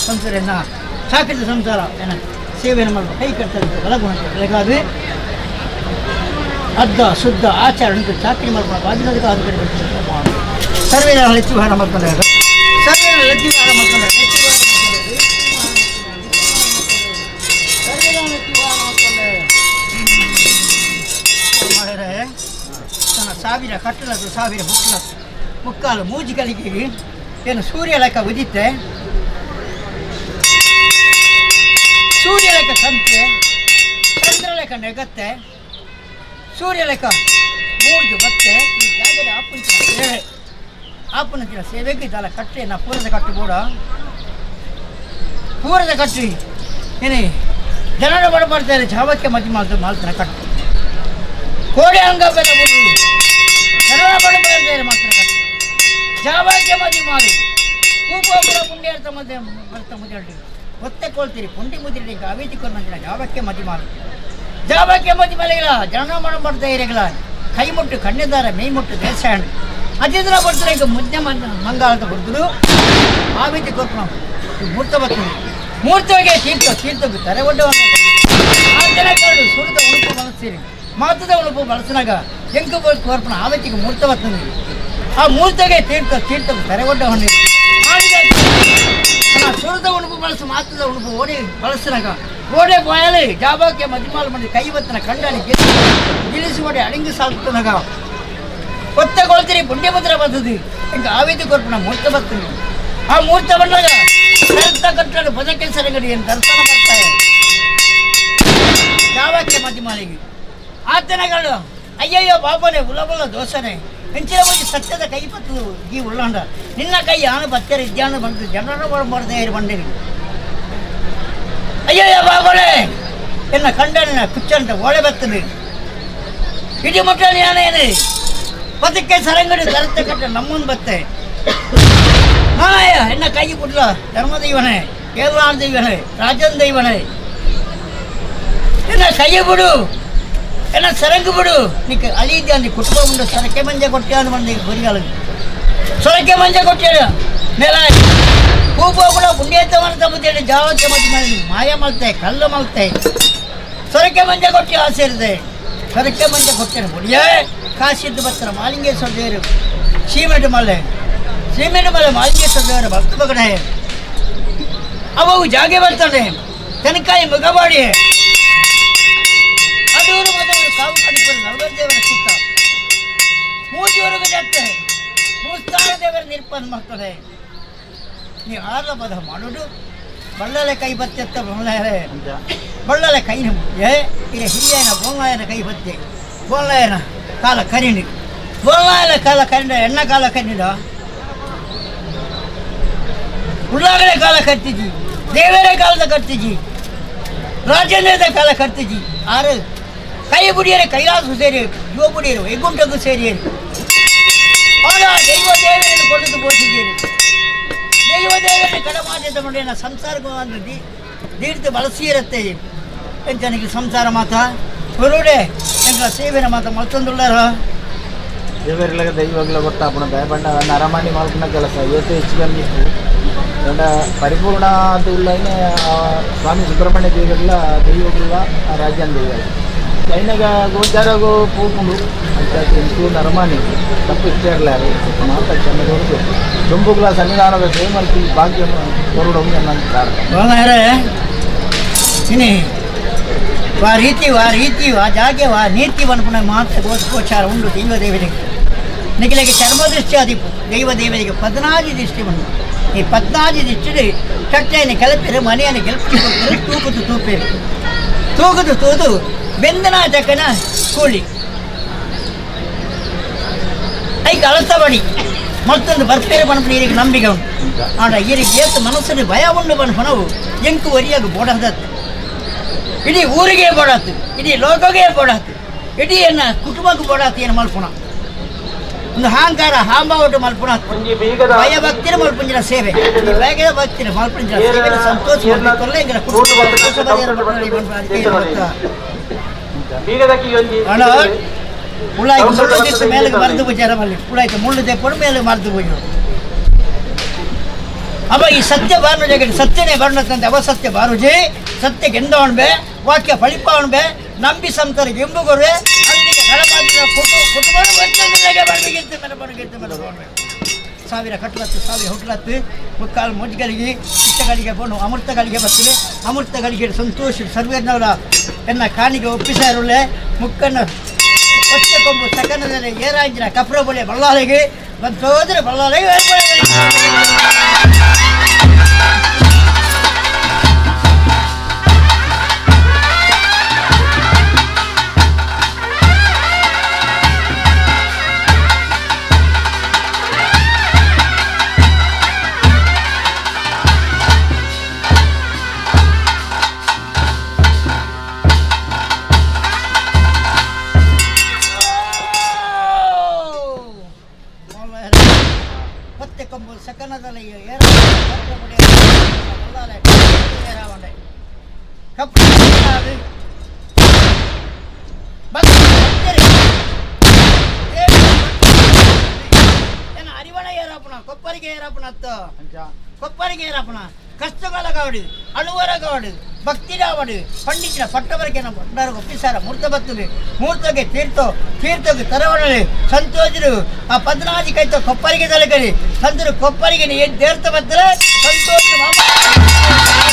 ಸಂತರನ್ನ ಸಾಕಿದ ಸಂಸಾರ ಏನ ಸೇವೆಯನ್ನು ಮಾಡಬೇಕು ಕೈ ಕಟ್ತಾರೆ ಬಲಗುಣ ಬೆಳಗಾದು ಅದ್ದ ಶುದ್ಧ ಆಚಾರ ಚಾಕರಿ ಮಾಡ್ಕೊಂಡು ಬಾಜಿನದಕ್ಕೆ ಅದು ಕಡೆ ಸರ್ವೇ ಹೆಚ್ಚು ಭಾರ ಮಾಡ್ತಾರೆ ಸರ್ವೇ ಹೆಚ್ಚು ಭಾರ ಮಾಡ್ತಾರೆ ಸಾವಿರ ಕಟ್ಟಲದು ಸಾವಿರ ಹುಟ್ಟಲ ಮುಕ್ಕಾಲು ಮೂಜಿ ಕಲಿಗೆ ಏನು ಸೂರ್ಯ ಲೆಕ್ಕ ಉದಿತೆ ಸೂರ್ಯ ಲೆಕ್ಕ ಸಂತೆ ಚಂದ್ರ ಲೆಕ್ಕ ನೆಗತ್ತೆ ಸೂರ್ಯ ಲೆಕ್ಕ ಮೂರ್ದು ಬತ್ತೆ ಈ ಜಾಗದ ಆಪುಂಚಿನ ಸೇವೆ ಆಪುನಂಚಿನ ಸೇವೆಗೆ ಇದಲ್ಲ ಕಟ್ಟೆ ನಾ ಪೂರದ ಕಟ್ಟು ಕೂಡ ಪೂರದ ಕಟ್ಟು ಏನೇ ಜನರು ಬಡ ಮಾಡ್ತಾರೆ ಜಾವಕ್ಕೆ ಮಜ್ಜಿ ಮಾಡ್ತಾರೆ ಮಾಡ್ತಾರೆ ಕಟ್ಟು ಕೋಡಿ ಅಂಗ ಬೇರೆ ಜನರ ಬಡ ಮಾಡ್ತಾರೆ ಮಾಡ್ತಾರೆ ಕಟ್ಟು ಜಾವಕ್ಕೆ ಮದಿ ಮಾಡಿ ಕೂಪುರ ಪುಣ್ಯಾರ್ಥ ಮಧ್ಯೆ ಬರ್ತ ಮುದ್ದೆ ಒತ್ತೆ ಕೊಳ್ತೀರಿ ಪುಂಡಿ ಮುದ್ರಿ ಅವಿತಿ ಕೊಂಡ ಜಾವಕ್ಕೆ ಮದಿ ಮಾಡಿ ಜಾವಕ್ಕೆ ಮದಿ ಮಲೆಗಳ ಜನನ ಮಾಡ ಮಾಡ್ತಾ ಇರಗಳ ಕೈ ಮುಟ್ಟು ಕಣ್ಣೆದಾರ ಮೈ ಮುಟ್ಟು ದೇಶ ಅದಿದ್ರ ಬರ್ತಾರೆ ಈಗ ಮುದ್ದೆ ಮಂಗಾಳದ ಹೊಡೆದ್ರು ಆವಿತಿ ಕೊಟ್ಟು ಮೂರ್ತ ಬರ್ತದೆ ಮೂರ್ತಗೆ ತೀರ್ಥ ತೀರ್ಥಕ್ಕೆ ತರೆ ಒಡ್ಡವನ್ನು ಆ ಜನ ಕಾಡು ಸುರಿದ ಉಣುಪು ಬಳಸ್ತೀರಿ ಮಾತದ ಉಣುಪು ಬಳಸಿನಾಗ ಎಂಕು ಕೋರ್ಪಣ ಆವತ್ತಿಗೆ ಮೂರ್ತ ಬರ್ತದೆ ಆ ಮೂರ್ತಗೆ ತೀರ್ಥ ತೀರ್ಥಕ್ಕೆ ತರೆ ಒಡ್ಡವನ್ನು ಸುರಿದ ಉಣುಪು ಬಳಸು ಮಾತದ ಉಣುಪು ಓಡಿ ಬಳಸಿನಾಗ ಓಡೆ ಬಾಯಲಿ ಜಾಬಕ್ಕೆ ಮದಿಮಾಲ್ ಮಾಡಿ ಕೈ ಬತ್ತನ ಕಂಡಾನಿ ಗಿಲಿಸಿ ಓಡಿ ಅಡಿಂಗಿ ಸಾಲ್ತನಾಗ ಒತ್ತಗೊಳ್ತೀರಿ ಪುಣ್ಯ ಭದ್ರ ಬರ್ತದೆ ಹಿಂಗೆ ಆವೇದಿ ಕೊರ್ಪಣ ಮೂರ್ತ ಬರ್ತೀನಿ ಆ ಮೂರ್ತ ಬಂದಾಗ ದರ್ತ ಕಟ್ಟಲು ಬದಕೆ ಸರಗಡಿ ಏನು ದರ್ಶನ ಬರ್ತಾರೆ ಯಾವಕ್ಕೆ ಮದಿಮಾಲಿಗೆ ಆತನಗಳು ಅಯ್ಯಯ್ಯೋ ಬಾಬನೇ ಉಲಬಲ ದೋಸನೆ ಹೆಂಚಿನ ಬಗ್ಗೆ ಸತ್ಯದ ಕೈ ಪತ್ತು ಈ ಉಳ್ಳಾಂಡ ನಿನ್ನ ಕೈ ಯಾನು ಬತ್ತರ ಇದ್ಯಾನು ಬಂದು ಜನರ ಮಾಡದೆ ಬಂದಿರಿ ಅಯ್ಯಯ್ಯೋ ಬಾಬನೇ ಎನ್ನ ಕಂಡನ ಕುಚ್ಚಂತ ಓಳೆ ಬರ್ತದೆ ಇಡೀ ಮುಟ್ಟಲಿ ಯಾನೇನು ಬದಕ್ಕೆ ಸರಂಗಡಿ ದರತ್ತೆ ಕಟ್ಟ ನಮ್ಮನ್ ಬತ್ತೆ ಮಾಯ ಎನ್ನ ಕೈ ಬಿಡ್ಲ ಧರ್ಮ ದೈವನೇ ಕೇರಳ ದೈವನೇ ರಾಜನ್ ದೈವನೇ ಎನ್ನ ಕೈ ಬಿಡು ಎನ್ನ ಸರಂಗು ಬಿಡು ನಿಕ್ಕೆ ಅಲಿದ್ದೆ ಅಂದಿ ಕುಟುಂಬ ಉಂಡು ಸರಕೆ ಮಂಜೆ ಕೊಟ್ಟೆ ಅಂದು ಬಂದು ಗುರಿಗಾಲ ಸೊರಕೆ ಮಂಜೆ ಕೊಟ್ಟಾడు ನೆಲ ಕೂಪ ಕೂಡ ಪುಣ್ಯತವನ ತಮ್ಮದೇಳಿ ಜಾವಕ್ಕೆ ಮಧ್ಯ ಮಾಡಿ ಮಾಯ ಮಲ್ತೆ ಕಲ್ಲು ಮಲ್ತೆ ಸೊರಕೆ ಮಂಜೆ ಕೊಟ್ಟು ಆಸೆ ಇರುತ್ತೆ ಸೊರಕೆ ಮಂಜೆ ಕೊಟ್ಟೇನೆ ಮುಡಿಯೇ ಕಾಶಿದ್ದು ಬರ್ತಾರೆ ಮಾಲಿಂಗೇಶ್ವರ ದೇವರು ಸೀಮೆಂಟ್ ಮಲೆ ಸೀಮೆಂಟ್ ಮಲೆ ಮಾಲಿಂಗೇಶ್ವರ ದೇವರು ಭಕ್ತ ಮಗನೇ ಅವು ಜಾಗೆ ಬರ್ತಾನೆ ತೆನಕಾಯಿ ಮುಗಬಾಡಿ ಅಡೂರು ಮದವರು ಕಾವು ಕಡಿಪರು ನಲ್ವರ್ ದೇವರ ಚಿತ್ತ ಮೂಜಿಯವರೆಗೆ ಜತ್ತೆ ಮೂಸ್ತಾನ ದೇವರ ನಿರ್ಪನ್ ಮಾಡ್ತದೆ ನೀವು ಆರ್ಲ ಪದ ಮಾಡೋದು ಬಳ್ಳಲೆ ಕೈ ಬತ್ತೆತ್ತ ಬೊಳ್ಳಲೆ ಬಳ್ಳಲೆ ಕೈ ಏ ಇದು ಹಿರಿಯನ ಬೋಂಗಾಯನ ಕೈ ಬತ್ತೆ ಬೋಂಗಾಯನ ಕಾಲ ಕರಿಣಿ ಬೋಂಗಾಯನ ಕಾಲ ಕರಿಣ ಎಣ್ಣ ಕಾಲ ಕರಿಣ ಉಳ್ಳಾಗಡೆ ಕಾಲ ಕರ್ತಿದ್ದಿ ದೇವರೇ ಕಾಲದ ಕರ್ತಿದ್ದಿ ರಾಜೇಂದ್ರದ ಕಾಲ ಕರ್ತಿದ್ದಿ ಆರು ಕೈ ಬುಡಿಯರೆ ಕೈಲಾಸ ಸೇರಿ ಯುವ ಬುಡಿಯರು ವೈಕುಂಠಕ್ಕೂ ಸೇರಿ ಆಗ ದೈವ ದೇವರನ್ನು ಕೊಡದು ಪೋಷಿದ್ದೀರಿ ದೈವ ದೇವರನ್ನು ಕಡಮಾಡಿದ ನೋಡಿ ಸಂಸಾರಕ್ಕೂ ಅಂದ್ರೆ ದೀರ್ಘ ಬಳಸಿ ಇರುತ್ತೆ ಎಂಚನಿಗೆ ಸಂಸಾರ ಮಾತ ಹೊರಡೆ ಎಂಗಳ ಸೇವೆನ ಮಾತ ಮಲ್ತೊಂದುಳ್ಳಾರ ದೇವರಿಲಾಗ ದೈವಗಳ ಗೊತ್ತಾಪಣ ದಯಬಂಡ ನರಮಾನಿ ಮಲ್ಪನ ಕೆಲಸ ಏತು ಹೆಚ್ಚು ಕಮ್ಮಿ ದೊಡ್ಡ ಪರಿಪೂರ್ಣ ಅದು ಉಳ್ಳೈನೆ ಸ್ವಾಮಿ ಸುಬ್ರಹ್ಮಣ್ಯ ದೇವರೆಲ್ಲ ದೈವಗಳ ರಾಜ್ಯನ ದೈವ ಚೈನಾಗ ಗೋಚಾರಗು ಪೂಪುಂಡು ಅಂತ ಇಂತು ನರಮಾನಿ ತಪ್ಪು ಇಷ್ಟೇ ಮಾತ ಚೆನ್ನದವರು ತುಂಬುಗಳ ಸನ್ನಿಧಾನದ ಸೇಮಲ್ಪಿ ಭಾಗ್ಯವನ್ನು ಹೊರಡೋದು ನನ್ನ ಬೋಂಗಾಯರೇ ಇನಿ ವಾ ರೀತಿ ವಾ ರೀತಿ ವಾ ಜಾಗೆ ವಾ ನೀತಿ ಪನ್ಪುನ ಮಾತ ಗೋಚಾರ ಉಂಡು ದೈವ ದೇವರಿಗೆ ನಿಖಿಲಗೆ ಚರ್ಮದೃಷ್ಟಿ ಆದಿಪ್ಪು ದೈವ ದೇವರಿಗೆ ಪದ್ನಾಜಿ ದೃಷ್ಟಿ ಉಂಡು ಈ ಪದ್ನಾಜಿ ದೃಷ್ಟಿ ಚಟ್ಟೆಯನ್ನು ಕೆಳಪಿರು ಮನೆಯನ್ನು ಗೆಲ್ಪಿ ಕೊಡ್ತಾರೆ ತೂಕುದು ತೂಪೇರು ತೂಗುದು ತೂದು ಬೆಂದನ ಜಕನ ಕೂಲಿ ಐಕ್ ಅಳತಬಡಿ ಮತ್ತೊಂದು ಬರ್ಪೇರು ಪನ್ಪುನ ಈರಿಗೆ ನಂಬಿಕೆ ಉಂಟು ಆಂಡ ಈರಿಗೆ ಏತು ಮನಸ್ಸಲ್ಲಿ ಭಯ ಉಂಡು ಪನ್ಪುನವು ಎಂಕು ಒರಿಯಾಗ ಬೋಡದತ್ತು ಇಡೀ ಊರಿಗೆ ಬೋಡಾತು ಇಡೀ ಲೋಕಗೆ ಬೋಡಾತು ಇಡೀ ಎನ್ನ ಕುಟುಂಬಕ್ಕೆ ಬೋಡಾತು ಏನು ಮಲ್ಪುಣ ಒಂದು ಅಹಂಕಾರ ಹಾಂಬಾವಟು ಮಲ್ಪುಣ ಒಂಜಿ ಬೀಗದ ಭಯ ಭಕ್ತಿನ ಮಲ್ಪುಂಜಿನ ಸೇವೆ ಈ ಭಯ ಭಕ್ತಿನ ಮಲ್ಪುಂಜಿನ ಸೇವೆ ಸಂತೋಷ ಮಲ್ಪಿಕೊಳ್ಳೆ ಎಂಗಳ ಕುಟುಂಬ ಬೀಗದಕ್ಕಿ ಒಂಜಿ ಅಣ್ಣ ಉಳ್ಳಾಯ್ತು ಮುಳ್ಳು ದಿವಸ ಮೇಲೆ ಮರೆದು ಪೂಜಾರ ಮಲ್ಲಿ ಉಳ್ಳಾಯ್ತು ಮುಳ್ಳು ದೆಪ್ಪಡು ಮೇಲೆ ಮರೆದು ಪೂಜೆ ಅವ ಈ ಸತ್ಯ ಬಾರು ಜಗಡಿ ಸತ್ಯನೇ ಬಾರುನಂತೆ ಅವಸತ್ಯ ಬಾರುಜಿ ಸತ್ಯ ಗೆಂದವಣ್ಬೆ ವಾಕ್ಯ ಫಲಿಪವಣ್ಬೆ ನಂಬಿ ಸಂತರಿಗೆ ಎಂಬುಗೊರುವೆ ಅಲ್ಲಿಗೆ ಕಳಪಾದಿನ ಕುಟುಂಬ ಮೇಲೆ ಸಾವಿರ ಕಟ್ಲತ್ತು ಸಾವಿರ ಹುಟ್ಲತ್ತು ಮುಕ್ಕಾಲು ಮೊಜ್ಗಳಿಗೆ ಇಷ್ಟಗಳಿಗೆ ಬೋನು ಅಮೃತಗಳಿಗೆ ಬರ್ತದೆ ಅಮೃತಗಳಿಗೆ ಸಂತೋಷ ಸರ್ವೇನವರ ಎನ್ನ ಕಾಣಿಗೆ ಒಪ್ಪಿಸಾರುಳ್ಳೆ ಮುಕ್ಕನ್ನು ಹೊಟ್ಟೆ ಕೊಂಬು ಸಕನದಲ್ಲಿ ಏರಾಂಜಿನ ಕಪ್ರ ಬಳಿ ಬಳ್ಳಾಲಿಗೆ ಬಂತೋದ್ರೆ ಬಳ್ಳಾಲಿಗೆ. ಹೊತ್ತೆ ಕೊಂಬು ಸಕನದಲ್ಲಿ ಏರಾಂಜಿನ ಕಪ್ರ ಬಳಿ ಬಳ್ಳಾಲೆ ಏರಾವಂಡೆ ಕಪ್ರ ಅರಿವಣ ಏರಪ್ಪನ ಕೊಪ್ಪರಿಗೆ ಏರಪ್ಪನ ಅತ್ತ ಕೊಪ್ಪರಿಗೆ ಏರಪ್ಪನ ಕಷ್ಟಗಳ ಕಾವಡಿ ಅಳುವರ ಕಾವಡಿ ಭಕ್ತಿರಾವಡಿ ಪಂಡಿತರ ಪಟ್ಟವರಿಗೆ ನಮ್ಮ ಭಂಡಾರ ಒಪ್ಪಿಸಾರ ಮೂರ್ತ ಬರ್ತದೆ ಮೂರ್ತಗೆ ತೀರ್ಥ ತೀರ್ಥಗೆ ತರವಣಲಿ ಸಂತೋಷರು ಆ ಪದ್ನಾಜಿ ಕೈತ ಕೊಪ್ಪರಿಗೆ ತಲೆಕರಿ ಸಂತರು ಕೊಪ್ಪರಿಗೆ ಏನು ತೀರ್ಥ ಬರ್ತಾರೆ ಸಂತೋಷ ಮಾಮ.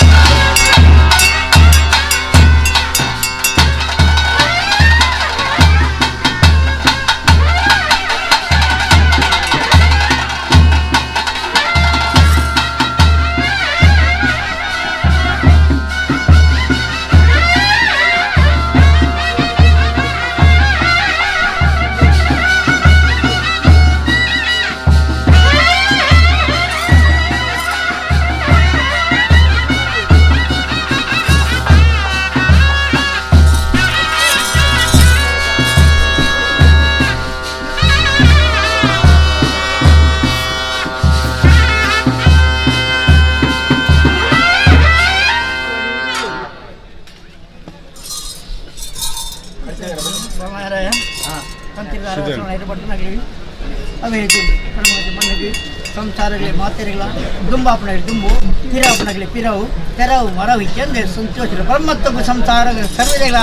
ಮಣ್ಣಿಗೆ ಸಂಸಾರಗಳೇ ಮಾತೆರೆಗಳ ದುಂಬಾಪನಗಳು ದುಂಬು ಪಿರಾಪನಗಲಿ ಪಿರವು ತೆರವು ಮರವು ಇತ್ಯಂದ್ರೆ ಸಂತೋಷ ಬ್ರಹ್ಮತ್ವ ಸಂಸಾರ ಸರ್ವಗಳ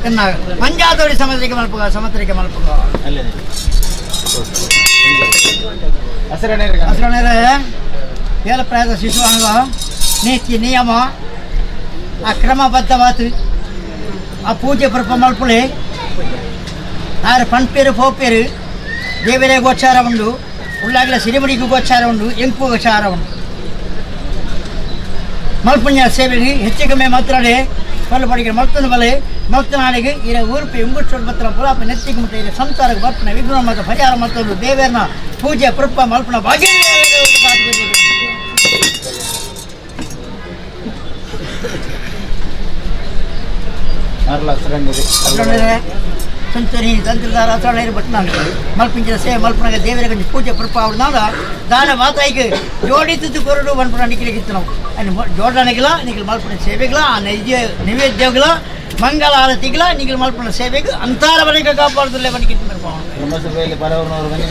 ಎನ್ನ ಮಂಜಾದವರಿ ಸಮುದ್ರಕ್ಕೆ ಮಲ್ಪುಗ ಸಮುದ್ರಕ್ಕೆ ಮಲ್ಪುಗ. ಹಸಿರಣರೇ ಏಲಪ್ರಾಯದ ಶಿಶುವಾಂಗ ನೀತಿ ನಿಯಮ ಆ ಕ್ರಮಬದ್ಧವಾತು ಆ ಪೂಜೆ ಪ್ರಪ ಮಲ್ಪುಳೆ ಆರು ಪಣ್ಪೇರು ಪೋಪೇರು ದೇವರೇ ಗೋಚಾರ ಉಂಡು ಉಳ್ಳಾಗಲ ಸಿರಿಮುಡಿಗೂ ಗೋಚಾರ ಉಂಡು ಎಂಕು ಗೋಚಾರ ಉಂಡು ಮಲ್ಪುಣ್ಯ ಸೇವೆಗೆ ಹೆಚ್ಚು ಕಮ್ಮಿ ಮಾತ್ರಾಡೆ ಪಲ್ಲು ಪಡಿಗೆ ಮಲ್ತನ ಬಲೆ ಮಲ್ತನಾಡಿಗೆ ಇರ ಊರ್ಪಿ ಇಂಗುಷ್ಟೋಡ್ ಬತ್ರ ಪುಲಾಪ ನೆತ್ತಿಗೆ ಮುಟ್ಟ ಇರ ಸಂಸಾರಕ್ಕೆ ಬರ್ಪಣ ವಿಘ್ನ ಮತ್ತು ಪರಿಹಾರ ಮತ್ತೊಂದು ದೇವೇರ್ನ ಪೂಜೆ ಪ್ರಪ ಮಲ್ಪನ ಭಾಗ್ಯ. ಸಂತರಿ ತಂತ್ರದಾರ ಹಸರಣರು ಬಟ್ನಾಳು ಮಲ್ಪಿಂಚಿನ ಸೇವೆ ಮಲ್ಪನಾಗ ದೇವರ ಗಂಜಿ ಪೂಜೆ ಪ್ರಪ ಅವ್ರನಾಗ ದಾನ ಮಾತಾಯಿಗೆ ಜೋಡಿದ್ದು ಕೊರಡು ಮನ್ಪುಣ ನಿಖಿಲಿಗಿತ್ತು ನಾವು ಅಲ್ಲಿ ಜೋಡಣೆಗಿಲ್ಲ ನಿಖಿಲ್ ಮಲ್ಪನ ಸೇವೆಗಳ ಆ ನೈದ್ಯ ನೈವೇದ್ಯಗಳ ಮಂಗಳ ಆರತಿಗಳ ನಿಖಿಲ್ ಮಲ್ಪನ ಸೇವೆಗೆ ಅಂತಾರ ಮನೆಗೆ ಕಾಪಾಡುದಿಲ್ಲ ಮನೆಗೆ. ಬ್ರಹ್ಮಸಭೆಯಲ್ಲಿ ಬರೋರ್ನವ್ರು ಬನ್ನಿ.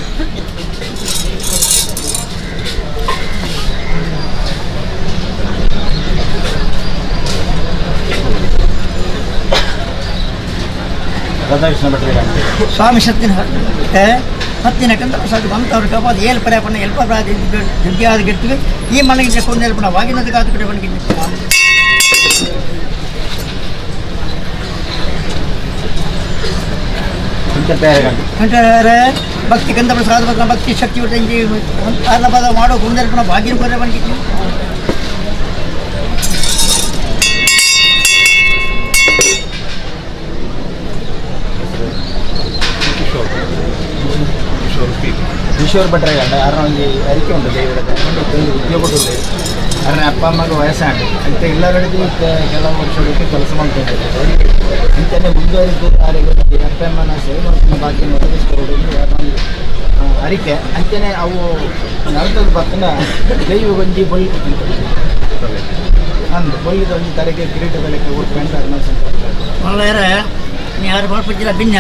ರಾಧಾಕೃಷ್ಣ ಭಟ್ರಿಗೆ. ಸ್ವಾಮಿ ಸತ್ತಿನ ಹತ್ತಿನ ಕಂದ ಪ್ರಸಾದ ಬಂತವ್ರು ಕಾಪಾದ ಏಲ್ ಪರ್ಯಾಪಣ್ಣ ಎಲ್ಪ ದುಡ್ಡಿಯಾದ ಗೆಟ್ಟಿವಿ ಈ ಮನೆಗೆ ಕೊಂದೇಲ್ಪಣ ವಾಗಿನದ ಕಾದು ಕಡೆ ಮನೆಗೆ. ಅಂತಾರೆ ಭಕ್ತಿ ಕಂದ ಪ್ರಸಾದ ಭಕ್ತ ಭಕ್ತಿ ಶಕ್ತಿ ಪದ ಮಾಡೋ ಕುಂದೇಲ್ಪಣ ಬಾಗಿನ ಕೊರೆ ಮನೆಗೆ. ಕಿಶೋರ್ ಭಟ್ರೆಗಂಡ ಅರ್ನ ಒಂಜಿ ಅರಿಕೆ ಉಂಟು ದೇವರ ಒಂದು ಉದ್ಯೋಗ ಉಂಟು. ಅರ್ನ ಅಪ್ಪ ಅಮ್ಮಗೆ ವಯಸ್ಸಾಂಡು ಅಂತ ಇಲ್ಲರಡಿಗೆ ಕೆಲವು ವರ್ಷಗಳಿಗೆ ಕೆಲಸ ಮಾಡ್ಕೊಂಡಿದ್ದಾರೆ. ಇಂತನೇ ಮುಂದುವರಿದು ಯಾರಿಗೆ ಅಪ್ಪ ಅಮ್ಮನ ಸೇವೆ ಮಾಡ್ಕೊಂಡು ಬಾಕಿ ಒದಗಿಸ್ಕೊಡು ಒಂಜಿ ಅರಿಕೆ. ಅಂಚನೆ ಅವು ನರ್ತದ ಬತ್ತನ ದೈವ ಒಂಜಿ ಬೊಳ್ಳಿ ಅಂದು ಬೊಳ್ಳಿದ ಒಂಜಿ ತಲೆಗೆ ಕಿರೀಟದ ಲೆಕ್ಕ ಉಟ್ಕೊಂಡು ಅರ್ನ ಸಂಕಲ್ಪ. ಮಲ್ಲೇರ ನೀ ಯಾರು ಮಲ್ಪುಜಿಲ್ಲ ಬಿನ್ನ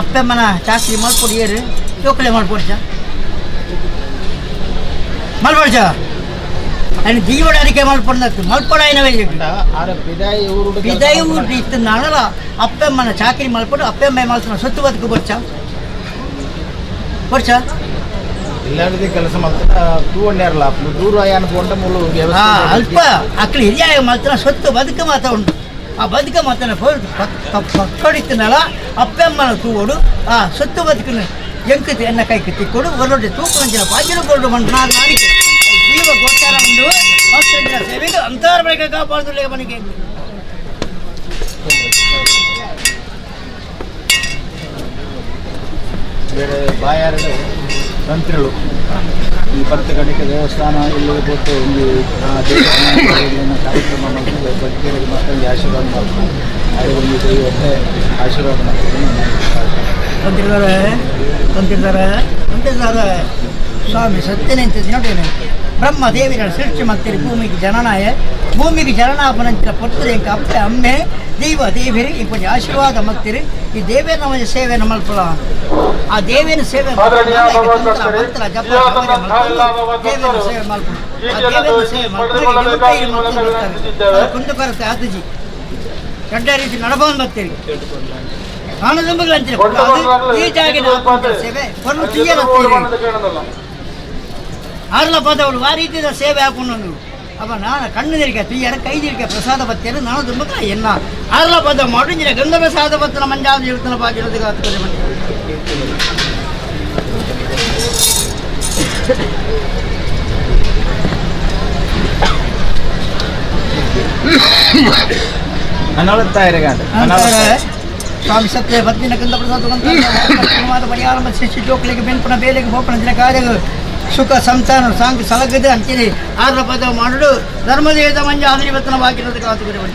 ಅಪ್ಪಮ್ಮನ ಚಾಕ್ರಿ ಮಲ್ಪೊಡಿ ಏರು ಜೋಕುಲೆ ಮಲ್ಪೊಡ್ಚ ಮಲ್ಪೊಡ್ಚ. ఆయన ಜೀವಡ ಅರಿಕೆ ಮಲ್ಪೊಂದತ್ತು ಮಲ್ಪೊಡಾಯಿನ ಬಿದಾಯಿ ಊರು ಇತ್ತು ನಾನಲ್ಲ ಅಪ್ಪಮ್ಮನ ಚಾಕರಿ ಮಲ್ಪಡು ಅಪ್ಪಮ್ಮ ಮಲ್ತನ ಸೊತ್ತು ಬದುಕು ಬೊಚ್ಚ ಬೊಚ್ಚ ಇಲ್ಲಾಂದ್ರೆ ಕೆಲಸ ಮಾಡ್ತಾರೆ ತೂವಣ್ಣೇರಲ್ಲ ದೂರ ಅನ್ಕೊಂಡ ಮೂಲ ಅಲ್ಪ ಅಕ್ಲು ಹಿರಿಯ ಮಲ್ತನ ಸೊತ್ತು ಬದುಕು ಮಾತ ಉಂಟು ಆ ಬದುಕ ಮಾತನ ಪಕ್ಕಡಿತ್ತನಲ್ಲ ಅಪ್ಪಮ್ಮನ ತೂವಡು ಆ ಸೊತ್ತು ಬದುಕನ್ನು ಎಂಕತಿ ಎನ್ನ ಕೈಗೆ ತಿಕ್ಕೊಡು ಒರೊಡ್ಡೆ ತೂಕು ಬಾಜಿನ ಕೊಡು ಮಂಡು ನಾನು ಜೀವ ಗೋಚಾರ ಉಂಡು ಮಕ್ಕಳ ಸೇವೆಗೆ ಅಂತಾರ ಬಳಿಕ ಕಾಪಾಡುದಿಲ್ಲ ಮನೆಗೆ. ಬೇರೆ ಬಾಯಾರಡು ತಂತ್ರಿಗಳು ಈ ಪತ್ತು ಕಡೆಗೆ ದೇವಸ್ಥಾನ ಇಲ್ಲಿ ಕೊಟ್ಟು ಒಂದು ದೇವಸ್ಥಾನ ಕಾರ್ಯಕ್ರಮ ಮಾಡ್ಕೊಂಡು ಭಕ್ತರಿಗೆ ಮತ್ತೊಂದು ಆಶೀರ್ವಾದ ಮಾಡ್ತಾರೆ. ಅವರಿಗೆ ದೈವಕ್ಕೆ ಆಶೀರ್ವಾದ ಮಾಡ್ತಾರೆ. ತಂತಿರ್ತಾರೆ ತಂತಿರ್ತಾರೆ ತಂತಿರ್ತಾರೆ ಸ್ವಾಮಿ ಸತ್ಯನೆಂತ ನೋಡೇನೆ ಬ್ರಹ್ಮ ದೇವಿರ ಸೃಷ್ಟಿ ಮಾಡ್ತೀರಿ ಭೂಮಿಗೆ ಜನನಾಯ ಭೂಮಿಗೆ ಜನನಾಪನಂತರ ಪೊತ್ತರೆ ಎಂಕ ಅಪ್ಪೆ ಅಮ್ಮೆ ದೈವ ದೇವಿರಿ ಇಂಕೊಂಚ ಆಶೀರ್ವಾದ ಮಾಡ್ತೀರಿ. ಈ ದೇವೇನ ಒಂದು ಸೇವೆ ಮಲ್ಪಲ ಆ ದೇವೇನ ಸೇವೆ ಮಂತ್ರ ಜಪ ದೇವೇನ ಸೇವೆ ಮಲ್ಪು ಆ ದೇವೇನ ಸೇವೆ ಮಲ್ಪು ಕುಂದು ಕೊರತೆ ಆತಜಿ ದೊಡ್ಡ ರೀತಿ ನಡಬಂದು ಬರ್ತೀರಿ. ಈ ಜಾಗಿನ ಸೇವೆ ಕೊನ್ನು ಆರ್ಲ ಪದವಳು ಆ ರೀತಿಯ ಸೇವೆ ಹಾಕೊಂಡು ಅಪ್ಪ ನಾನು ಕಣ್ಣು ತಿರುಗ ತುಯ್ಯರ ಕೈ ತಿರುಗ ಪ್ರಸಾದ ಬತ್ತೇನೆ ನಾನು ತುಂಬಕ ಎನ್ನ ಆರ್ಲ ಪದ ಮಾಡು ಗಂಧ ಪ್ರಸಾದ ಬತ್ತನ ಮಂಜಾದ ಇರ್ತನ ಬಾಗಿರೋದಕ್ಕೆ ಹತ್ಕೊಂಡು ಮಂಜ. ಸ್ವಾಮಿ ಸತ್ಯ ಪತ್ನಿನ ಕಂದ ಪ್ರಸಾದ ಪರಿಹಾರ ಶಿಷ್ಯ ಜೋಕ್ಲಿಗೆ ಬೆನ್ಪುನ ಬೇಲೆಗೆ ಬೋಪನ ದಿನ ಕಾರ್ಯಗಳು ಸುಖ ಸಂತಾನ ಸಾಂಗ್ ಸಲಗದೆ ಅಂತೀನಿ ಆರ್ಲ ಪದ ಮಾಡುಡು ಧರ್ಮದೇಹದ ಮಂಜ ಆದಿರಿವತ್ತನ ಬಾಗಿರೋದಕ್ಕೆ ಆತುಕರೆ ಮಂಜ.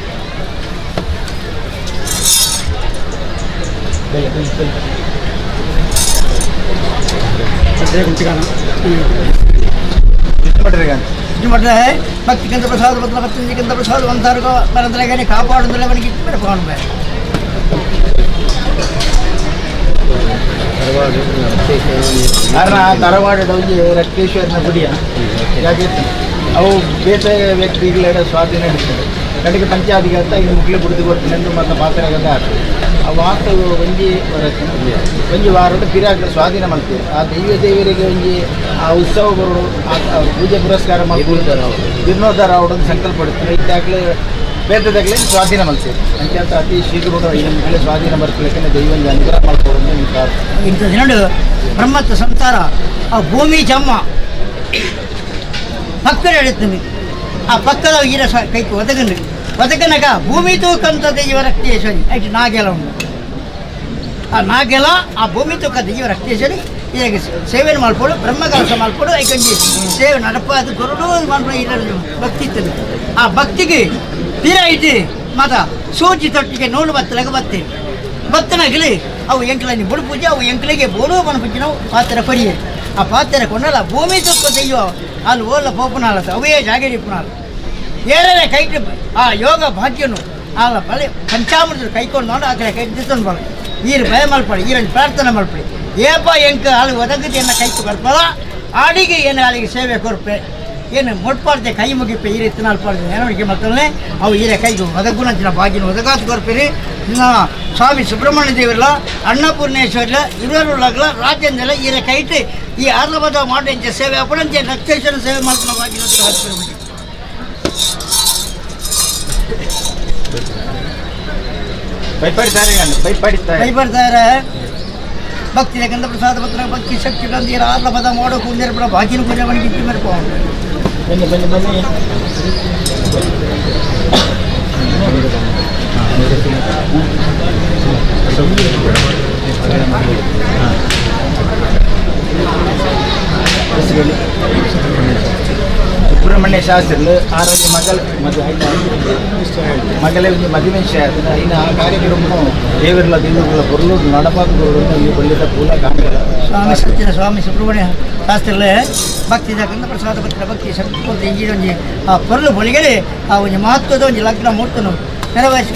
ಭಕ್ತಿ ಕಂದ ಪ್ರಸಾದ ಪತ್ರ ಭಕ್ತಿ ಕಂದ ಪ್ರಸಾದ ಒಂದಾರು ಬರಂದ್ರಾಗನೆ ಕಾಪಾಡುದಿಲ್ಲ ಅವನಿಗೆ ಇಟ್ಟು ಕಾಣುವೆ. ಧಾರವಾಡ ಒಂಜಿ ರಕ್ತೇಶ್ವರನ ಗುಡಿಯ ಜಾಗೆ ಅವು ಬೇತೆ ವ್ಯಕ್ತಿಗಳ ಸ್ವಾಧೀನ ಇರ್ತದೆ. ಕಡೆಗೆ ಪಂಚಾಧಿಕಾರಿ ಈ ಮುಕ್ಲಿ ಬುಡಿದು ಕೊಡ್ತೀನಿ ಮತ್ತು ಪಾತ್ರೆಗದ ಆ ವಾತ ಒಂಜಿ ಒಂಜಿ ವಾರದ ಪಿರಾಕ್ಲ ಸ್ವಾಧೀನ ಮಾಡ್ತೀವಿ. ಆ ದೈವ ದೇವರಿಗೆ ಒಂಜಿ ಆ ಉತ್ಸವ ಬರೋಡು ಆ ಪೂಜೆ ಪುರಸ್ಕಾರ ಮಾಡ್ಕೊಂಡು ಜೀರ್ಣೋದ್ಧಾರ ಅವಡೊಂದು ಸಂಕಲ್ಪ ಪಡುತ್ತಾರೆ. ಇದ್ದಾಗಲೇ ಬೇತದಾಗಲೇ ಸ್ವಾಧೀನ ಮಾಡ್ತೀವಿ. ಅಂಚಂತ ಅತಿ ಶೀಘ್ರ ಈ ಕಡೆ ಸ್ವಾಧೀನ ಬರ್ಲಿಕ್ಕೆ ದೈವಂಜಿ ಅನುಗ್ರಹ ಮಾಡ್ಕೊಡೋದು ನಿಮ್ಮ ಪ್ರಾರ್ಥನೆ. ಇಂಥ ದಿನಡು ಬ್ರಹ್ಮತ್ವ ಸಂಸಾರ ಆ ಭೂಮಿ ಜಮ್ಮ ಪಕ್ಕದ ಎಡುತ್ತೀನಿ ಆ ಪಕ್ಕದ ಈರ ಕೈಗೆ ಒದಗನು ಒದಗನಗ ಭೂಮಿ ತೂಕಂತ ದೈವ ರಕ್ತೇಶ್ವರಿ ಐಟು ನಾಗೆಲ ಉಂಟು. ಆ ನಾಗೆಲ ಆ ಭೂಮಿ ತೂಕ ದೈವ ರಕ್ತೇಶ್ವರಿ ಈಗ ಸೇವೆಯನ್ನು ಮಾಡ್ಕೊಡು ಬ್ರಹ್ಮಕಲಶ ಮಾಡ್ಕೊಡು ಐಕೊಂಜಿ ಸೇವೆ ನಡಪ ಅದು ಕೊರಡು ಮಾಡ್ಕೊಂಡು ಭಕ್ತಿ ಇರ್ತದೆ. ಆ ಭಕ್ತಿಗೆ ತೀರ ಐತಿ ಮಾತ ಸೂಜಿ ತೊಟ್ಟಿಗೆ ನೂಲು ಬತ್ತಲಾಗ ಬತ್ತಿ ಬತ್ತನಾಗಲಿ ಅವು ಎಂಕ್ಲನಿ ಬುಡು ಪೂಜೆ ಅವು ಎಂಕ್ಲಿಗೆ ಬೋಡು ಪೂಜೆ ನಾವು ಪಾತ್ರ ಕೊರಿಯೆ ಆ ಪಾತ್ರ ಕೊನ್ನಲ್ಲ ಭೂಮಿ ತುಪ್ಪ ದೈವ ಅಲ್ಲಿ ಓಲ ಪೋಪುನಾಲ ಅವೇ ಜಾಗರಿ ಪುನಾಲ ಏರೇ ಕೈಟ್ ಆ ಯೋಗ ಭಾಗ್ಯನು ಆಲ ಬಲೆ ಪಂಚಾಮೃತ ಕೈಕೊಂಡು ನೋಡಿ ಆ ಕಡೆ ಕೈ ದಿತ್ತನ್ ಬಲ ಈರು ಭಯ ಮಲ್ಪಡಿ ಈರಲ್ಲಿ ಪ್ರಾರ್ಥನೆ ಮಲ್ಪಡಿ ಏಪ ಎಂಕ ಅಲ್ಲಿ ಒದಗದಿ ಎನ್ನ ಕೈಕು ಬರ್ಪದ ಆಡಿಗೆ ಏನು ಅಲ್ಲಿಗೆ ಸೇವೆ ಕೊರ್ಪೆ ಏನು ಮೊಟ್ಪಾಡ್ದೆ ಕೈ ಮುಗಿಪೆ ಈ ರೀತಿ ನಾಲ್ಪಾಡ್ದೆ ನೆನವಳಿಕೆ ಮಕ್ಕಳನ್ನೇ ಅವು ಈರೆ ಕೈಗೆ ಒದಗುನಂಚಿನ ಬಾಗಿನ ಒದಗಾತು ಕೊರ್ಪಿರಿ. ಸ್ವಾಮಿ ಸುಬ್ರಹ್ಮಣ್ಯ ದೇವರಲ್ಲ ಅನ್ನಪೂರ್ಣೇಶ್ವರ ಇರುವರುಳ್ಳಾಗಲ ರಾಜ್ಯಂದೆಲ್ಲ ಈರೆ ಕೈಟ್ ಈ ಆರ್ಲಬದ ಮಾಡಿ ಸೇವೆ ಅಪ್ಪಣಂಚೆ ರಕ್ತೇಶ್ವರ ಸೇವೆ ಮಾಡ್ಕೊಂಡು ಬಾಗಿನ ಹಾಕ್ತಿರ್ಬೇಕು. ಭಯಪಡ್ತಾರೆ ಭಕ್ತಿ ಗಂಧ ಪ್ರಸಾದ ಪತ್ರ ಭಕ್ತಿ ಶಕ್ತಿ ತಂದೀರ ಆರ್ಲ ಪದ ಮಾಡೋ ಕುಂದಿರ ಬಾಗಿನ ಪೂಜೆ ಮನೆಗೆ ಮೇರೆ ಬನ್ನಿ ಬನ್ನಿ ಬನ್ನಿ. ಸುಬ್ರಹ್ಮಣ್ಯ ಶಾಸ್ತ್ರಿಗಳು ಆರೋಗ್ಯ ಮಗಳ ಮದುವೆ ಮಗಳ ಒಂದು ಮದುವೆ ಇನ್ನು ಆ ಕಾರ್ಯಕ್ರಮ ದೇವರಲ್ಲ ದೇವರುಗಳ ಬರಲು ನಡಪಾದ ಈ ಬಳ್ಳಿದ ಪೂಲ ಕಾಣಲ್ಲ. ಸ್ವಾಮಿ ಸತ್ಯನ ಸ್ವಾಮಿ ಸುಬ್ರಹ್ಮಣ್ಯ ಶಾಸ್ತ್ರಿಗಳೇ ಭಕ್ತಿ ಗಂಧ ಪ್ರಸಾದ ಪತ್ರ ಭಕ್ತಿ ಶಕ್ತಿ ಈ ಒಂಜಿ ಆ ಪೊರ್ಲು ಬೊಳಿಗಡೆ ಆ ಒಂಜಿ ಮಹತ್ವದ ಒಂಜಿ ಲಗ್ನ ಮೂರ್ತನು ನೆರವೇರಿಸಿ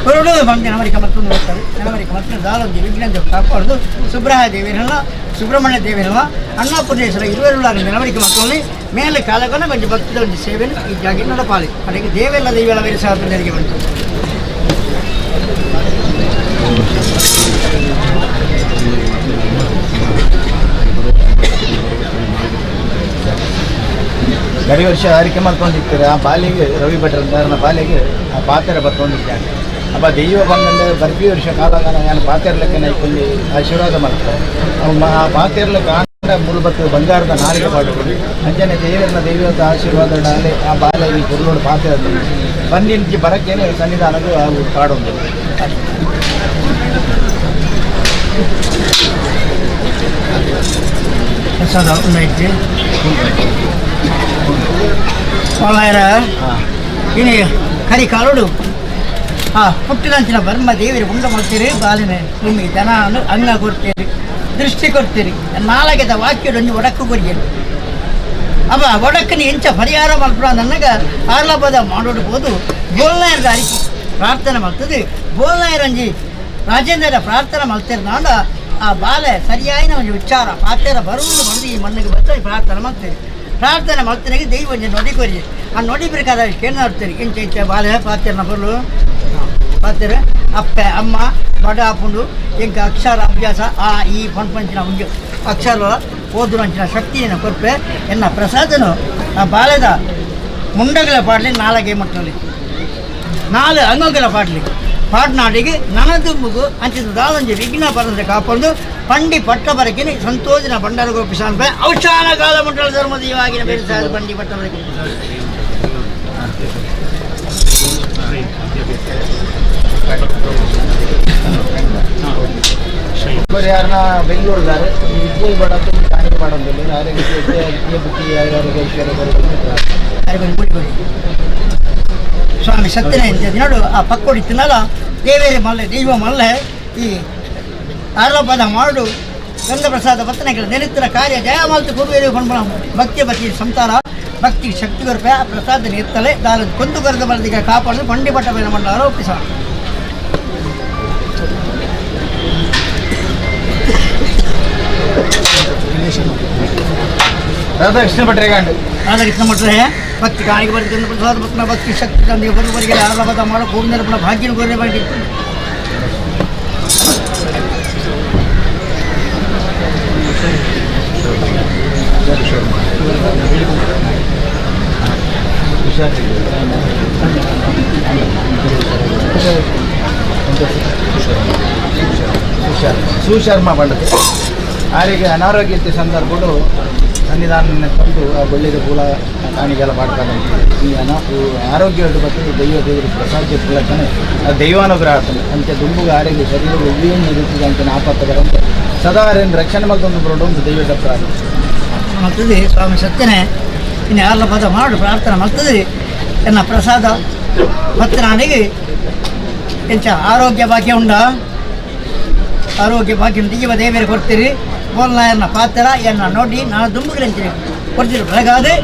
ಕೊರಡು ಬಂದು ಜನವರಿಕ ಮತ್ತೊಂದು ಬರ್ತಾರೆ. ಜನವರಿಕ ಮತ್ತು ದಾಲೊಂದು ವಿಘ್ನ ಕಾಪಾಡೋದು ಸುಬ್ರಹ ದೇವಿರಲ್ಲ, ಸುಬ್ರಹ್ಮಣ್ಯ ದೇವಿರಲ್ಲ, ಅನ್ನಪೂರ್ಣೇಶ್ವರ ಇರುವರುಳ್ಳ ಜನವರಿಕ ಮಕ್ಕಳಲ್ಲಿ ಮೇಲೆ ಕಾಲಕನ ಕೊಂಚ ಭಕ್ತಿದ ಒಂದು ಸೇವೆಯನ್ನು ಈ ಜಾಗ ನಡಪಾಲಿ. ಅದಕ್ಕೆ ದೇವೆಲ್ಲ ದೈವಗಳ ಬೇರೆ ಸಹ ಬಂತು. ಗಡಿ ವರ್ಷ ಅರಿಕೆ ಮಾಡ್ಕೊಂಡಿರ್ತಾರೆ. ಆ ಬಾಲಿಗೆ ರವಿ ಭಟ್ರ ಅಂತ ಬಾಲಿಗೆ ಆ ಪಾತ್ರೆ ಬತ್ತೊಂದಿದ್ದಾನೆ. ಅಪ್ಪ ದೈವ ಬಂದಂದ್ರೆ ಬರ್ಪಿ ವರ್ಷ ಕಾಲಾಗ ನಾನು ಪಾತೆರ್ಲಕ್ಕೆ ಕೊಂದು ಆಶೀರ್ವಾದ ಮಾಡ್ತಾರೆ. ಆ ಪಾತೆರ್ಲಕ್ಕೆ ಆಂಡ ಮುರುಬತ್ತು ಬಂಗಾರದ ನಾರಿಗೆ ಪಾಡು ಅಂಜನೆ ದೇವರನ್ನ ದೈವದ ಆಶೀರ್ವಾದ ಡಾಲೆ ಆ ಬಾಲೆ ಈ ಕುರುಳೋಡು ಪಾತೆ ಬಂದಿನ ಬರಕ್ಕೇನೆ ಸನ್ನಿಧಾನದ ಪಾಡೊಂದು. ಪ್ರಸಾದ ಒಂದೈತಿ ಇನಿ ಕರಿ ಕಾಲೋಡು ಆ ಪುಟ್ಟಿನಂಚಿನ ಬರ್ಮ ದೇವಿರ ಉಂಡ ಮಾಡ್ತೀರಿ. ಬಾಲಿನ ಭೂಮಿ ಜನ ಅಂಗ ಕೊಡ್ತೀರಿ, ದೃಷ್ಟಿ ಕೊಡ್ತೀರಿ. ನಾಲ್ಗೆದ ವಾಕ್ಯದೊಂದು ಒಡಕು ಕೊರಿಯಲು ಅವ ಒಡಕನ ಎಂಚ ಪರಿಹಾರ ಮಲ್ಪುಣ ನನಗ ಆರ್ಲಪದ ಮಾಡೋಡು ಬೋಲ್ನಾಯರ್ದ ಅರಿಕೆ ಪ್ರಾರ್ಥನೆ ಮಾಡ್ತದೆ. ಬೋಲ್ನಾಯರಂಜಿ ರಾಜೇಂದ್ರ ಪ್ರಾರ್ಥನೆ ಮಾಡ್ತೀರಿ. ನಾಡ ಆ ಬಾಲೆ ಸರಿಯಾಯಿನ ಒಂದು ಉಚ್ಚಾರ ಪಾತ್ಯರ ಬರುವುದು ಬಂದು ಈ ಮಣ್ಣಿಗೆ ಬರ್ತಾರೆ ಪ್ರಾರ್ಥನೆ ಮಾಡ್ತೀರಿ. ಪ್ರಾರ್ಥನೆ ಮಾಡ್ತೀನಿ ದೈವ ಒಂಜಿ ನೊಡಿ ಕೊರಿ ಆ ನೊಡಿ ಪ್ರಕಾರ ಕೇಳ್ನಾಡ್ತೀರಿ. ಎಂಚ ಎಂಚ ಬಾಲೆ ಪಾತ್ಯರ್ನ ಬರಲು ಪಾತ್ಯರ ಅಪ್ಪೆ ಅಮ್ಮ ಬಡ ಆಪುಂಡು ಎಂಕ ಅಕ್ಷರ ಅಭ್ಯಾಸ ಆ ಈ ಪಂಚಿನ ಒಂದು ಅಕ್ಷರ ಓದುವಂಚಿನ ಶಕ್ತಿಯನ್ನು ಕೊರ್ಪೆ ಎನ್ನ ಪ್ರಸಾದನು ಆ ಬಾಲೆದ ಮುಂಡಗಳ ಪಾಡಲಿ ನಾಲಗೆ ಮಟ್ಟಲಿ ನಾಲು ಅಂಗಗಳ ಪಾಡಲಿ ಪಾಡ್ನಾಡಿಗೆ ನನದು ಮುಗು ಅಂಚಿದ ದಾಲಂಜಿ ವಿಘ್ನ ಪರಂದ್ರೆ ಕಾಪಂದು ಪಂಡಿ ಪಟ್ಟ ಬರಕಿನಿ ಸಂತೋಷನ ಭಂಡಾರ ಗೋಪಿಸಾನ್ ಔಷಾನ ಕಾಲ ಮಂಡಲ ಧರ್ಮ ದೀವಾಗಿನ ಬೇರೆ ಸಾಲ ಬಂಡಿ ಪಟ್ಟ ಬರಕಿನಿ. ಯಾರನ್ನ ಬೆಂಗಳೂರುದಾರೆ ಈ ವಿದ್ಯೆ ಬಡದು ಕಾಣಿಕೆ ಮಾಡೋದಿಲ್ಲ. ಆರೋಗ್ಯ ವಿದ್ಯೆ ಬುದ್ಧಿ ಆರೋಗ್ಯ ಐಶ್ವರ್ಯ. ಸ್ವಾಮಿ ಸತ್ಯನ ನೋಡು ಆ ಪಕ್ಕೋಡಿ ತಿನ್ನಲ್ಲ ದೇವೇರಿ ಮಲ್ಲೆ ದೈವ ಮಲ್ಲೆ ಈ ಆರೋಪದ ಮಾಡು ಗಂಧ ಪ್ರಸಾದ ಪತ್ತನಗಳ ನೆನೆತ್ತಿನ ಕಾರ್ಯ ಜಯಮಾಲ್ತು ಕುರುವೇರಿ ಪಂಪಣ ಭಕ್ತಿ ಭಕ್ತಿ ಸಂತಾರ ಭಕ್ತಿ ಶಕ್ತಿ ಕೊರಪೆ ಆ ಪ್ರಸಾದ ನಿರ್ತಲೆ ದಾರ ಕೊಂದು ಕರೆದ ಬಲದಿಗೆ ಕಾಪಾಡಲು ಬಂಡಿ ಪಟ್ಟ ಮೇಲೆ ಮಂಡಲ ಆರೋಪಿಸ. ರಾಧಾಕೃಷ್ಣ ಭಟ್ರೇಗಾಂಡು ರಾಧಾಕೃಷ್ಣ ಭಟ್ರೆ ಭಕ್ತಿ ಕಾಣಿಕೆ ಬರ್ತದೆ. ಪ್ರಸಾದ ಭಕ್ತನ ಭಕ್ತಿ ಶಕ್ತಿ ತಂದೆ ಬರುವವರಿಗೆ ಆರೋಪದ ಮಾಡೋ ಕೋವಿಂದರ ಭಾಗ್ಯನ ಕೋರೆ ಬಗ್ಗೆ. ಸುಶರ್ಮ ಬಂಡತೆ ಆರಿಗೆ ಅನಾರೋಗ್ಯತೆ ಸಂದರ್ಭಗಳು ಸನ್ನಿಧಾನ ತಂದು ಆ ಬಳ್ಳಿದ ಪೂಲ ಕಾಣಿಗೆಲ್ಲ ಮಾಡ್ತಾರೆ. ಈ ಆರೋಗ್ಯ ಬಗ್ಗೆ ದೈವ ದೇವರು ಪ್ರಸಾದ ಪೂಲಕನೆ ಆ ದೈವಾನುಗ್ರಹ ಆಗ್ತದೆ ಅಂತೆ ದುಂಬುಗ ಆರೋಗ್ಯ ಶರೀರ ಏನು ಇರುತ್ತದೆ ಅಂತ ಆಪತ್ತುಗಳಂತೆ ಸದಾ ಆರೇನು ರಕ್ಷಣೆ ಮಲ್ತೊಂದು ಬರೋಡು ಒಂದು ದೈವದ ಪ್ರಾರ್ಥನೆ ಮಾಡ್ತದೆ. ಸ್ವಾಮಿ ಸತ್ಯನೇ ಇನ್ನು ಯಾರಲ್ಲ ಪದ ಮಾಡು ಪ್ರಾರ್ಥನೆ ಮಾಡ್ತದೆ. ಎನ್ನ ಪ್ರಸಾದ ಭಕ್ತನಾಣಿಗೆ ಎಂಚ ಆರೋಗ್ಯ ಭಾಗ್ಯ ಉಂಡ ಆರೋಗ್ಯ ಭಾಗ್ಯ ದೀವ ದೇವಿಯರು ಕೊಡ್ತೀರಿ. ಬೋಲ್ನಾಯರ್ನ ಪಾತ್ರ ಎನ್ನ ನೋಡಿ ನಾನು ದುಂಬುಗಳಂತೀರಿ ಕೊಡ್ತೀರಿ. ಬೆಳಗಾದೆ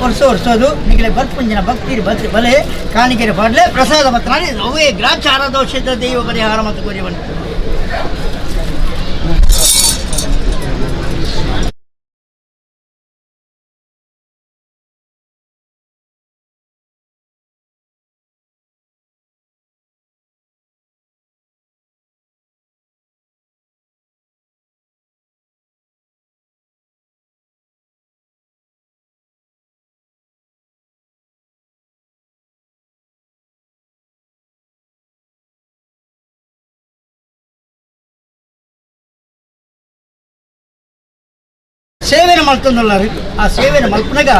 ವರ್ಷ ವರ್ಷೋದು ನಿಗಲೆ ಬರ್ಪುಂಜಿನ ಭಕ್ತಿರಿ ಬತ್ರಿ ಬಲೆ ಕಾಣಿಕೆರೆ ಪಾಡಲೆ ಪ್ರಸಾದ ಭಕ್ತನಾಡಿ ಅವೇ ಗ್ರಾಚಾರ ದೋಷದ ದೈವ ಪರಿಹಾರ ಮತ್ತು ಕೋರಿ ಬಂತು. ಸೇವೆನ ಮಲ್ತೊಂದುಲ್ಲಾರು ಆ ಸೇವೆನ ಮಲ್ಪನಗ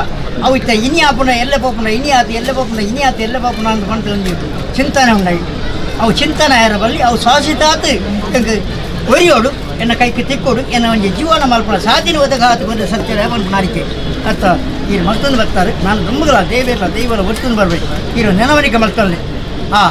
ಅವು ಇತ್ತ ಇನಿ ಆಪುನ ಎಲ್ಲೆ ಪೋಪುನ ಇನಿ ಆತು ಎಲ್ಲೆ ಪೋಪುನ ಇನಿ ಆತು ಎಲ್ಲೆ ಪೋಪುನ ಅಂತ ಪಂತ ಚಿಂತನೆ ಉಂಡಾಯಿ. ಅವು ಚಿಂತನೆ ಆಯರ ಬಲ್ಲಿ ಅವು ಶಾಶ್ವತಾತು ಎಂಕ್ ಒರಿಯೋಡು ಎನ್ನ ಕೈಗೆ ತಿಕ್ಕೋಡು ಎನ್ನ ಒಂಜಿ ಜೀವನ ಮಲ್ಪುನ ಸಾಧಿನ ಒದಗಾತು ಬಂದ ಸತ್ಯ ಪನ್ಪುನ ಅರಿಕೆ ಅತ್ತ ಈ ಮಲ್ತೊಂದು ಬರ್ತಾರೆ. ನಾನು ದುಂಬುಗಲ ದೇವೇರ್ಲ ದೈವಲ ಒತ್ತೊಂದು ಬರಬೇಕು. ಈರು ನೆನವನಿಕೆ ಮಲ್ತೊಂದು ಆ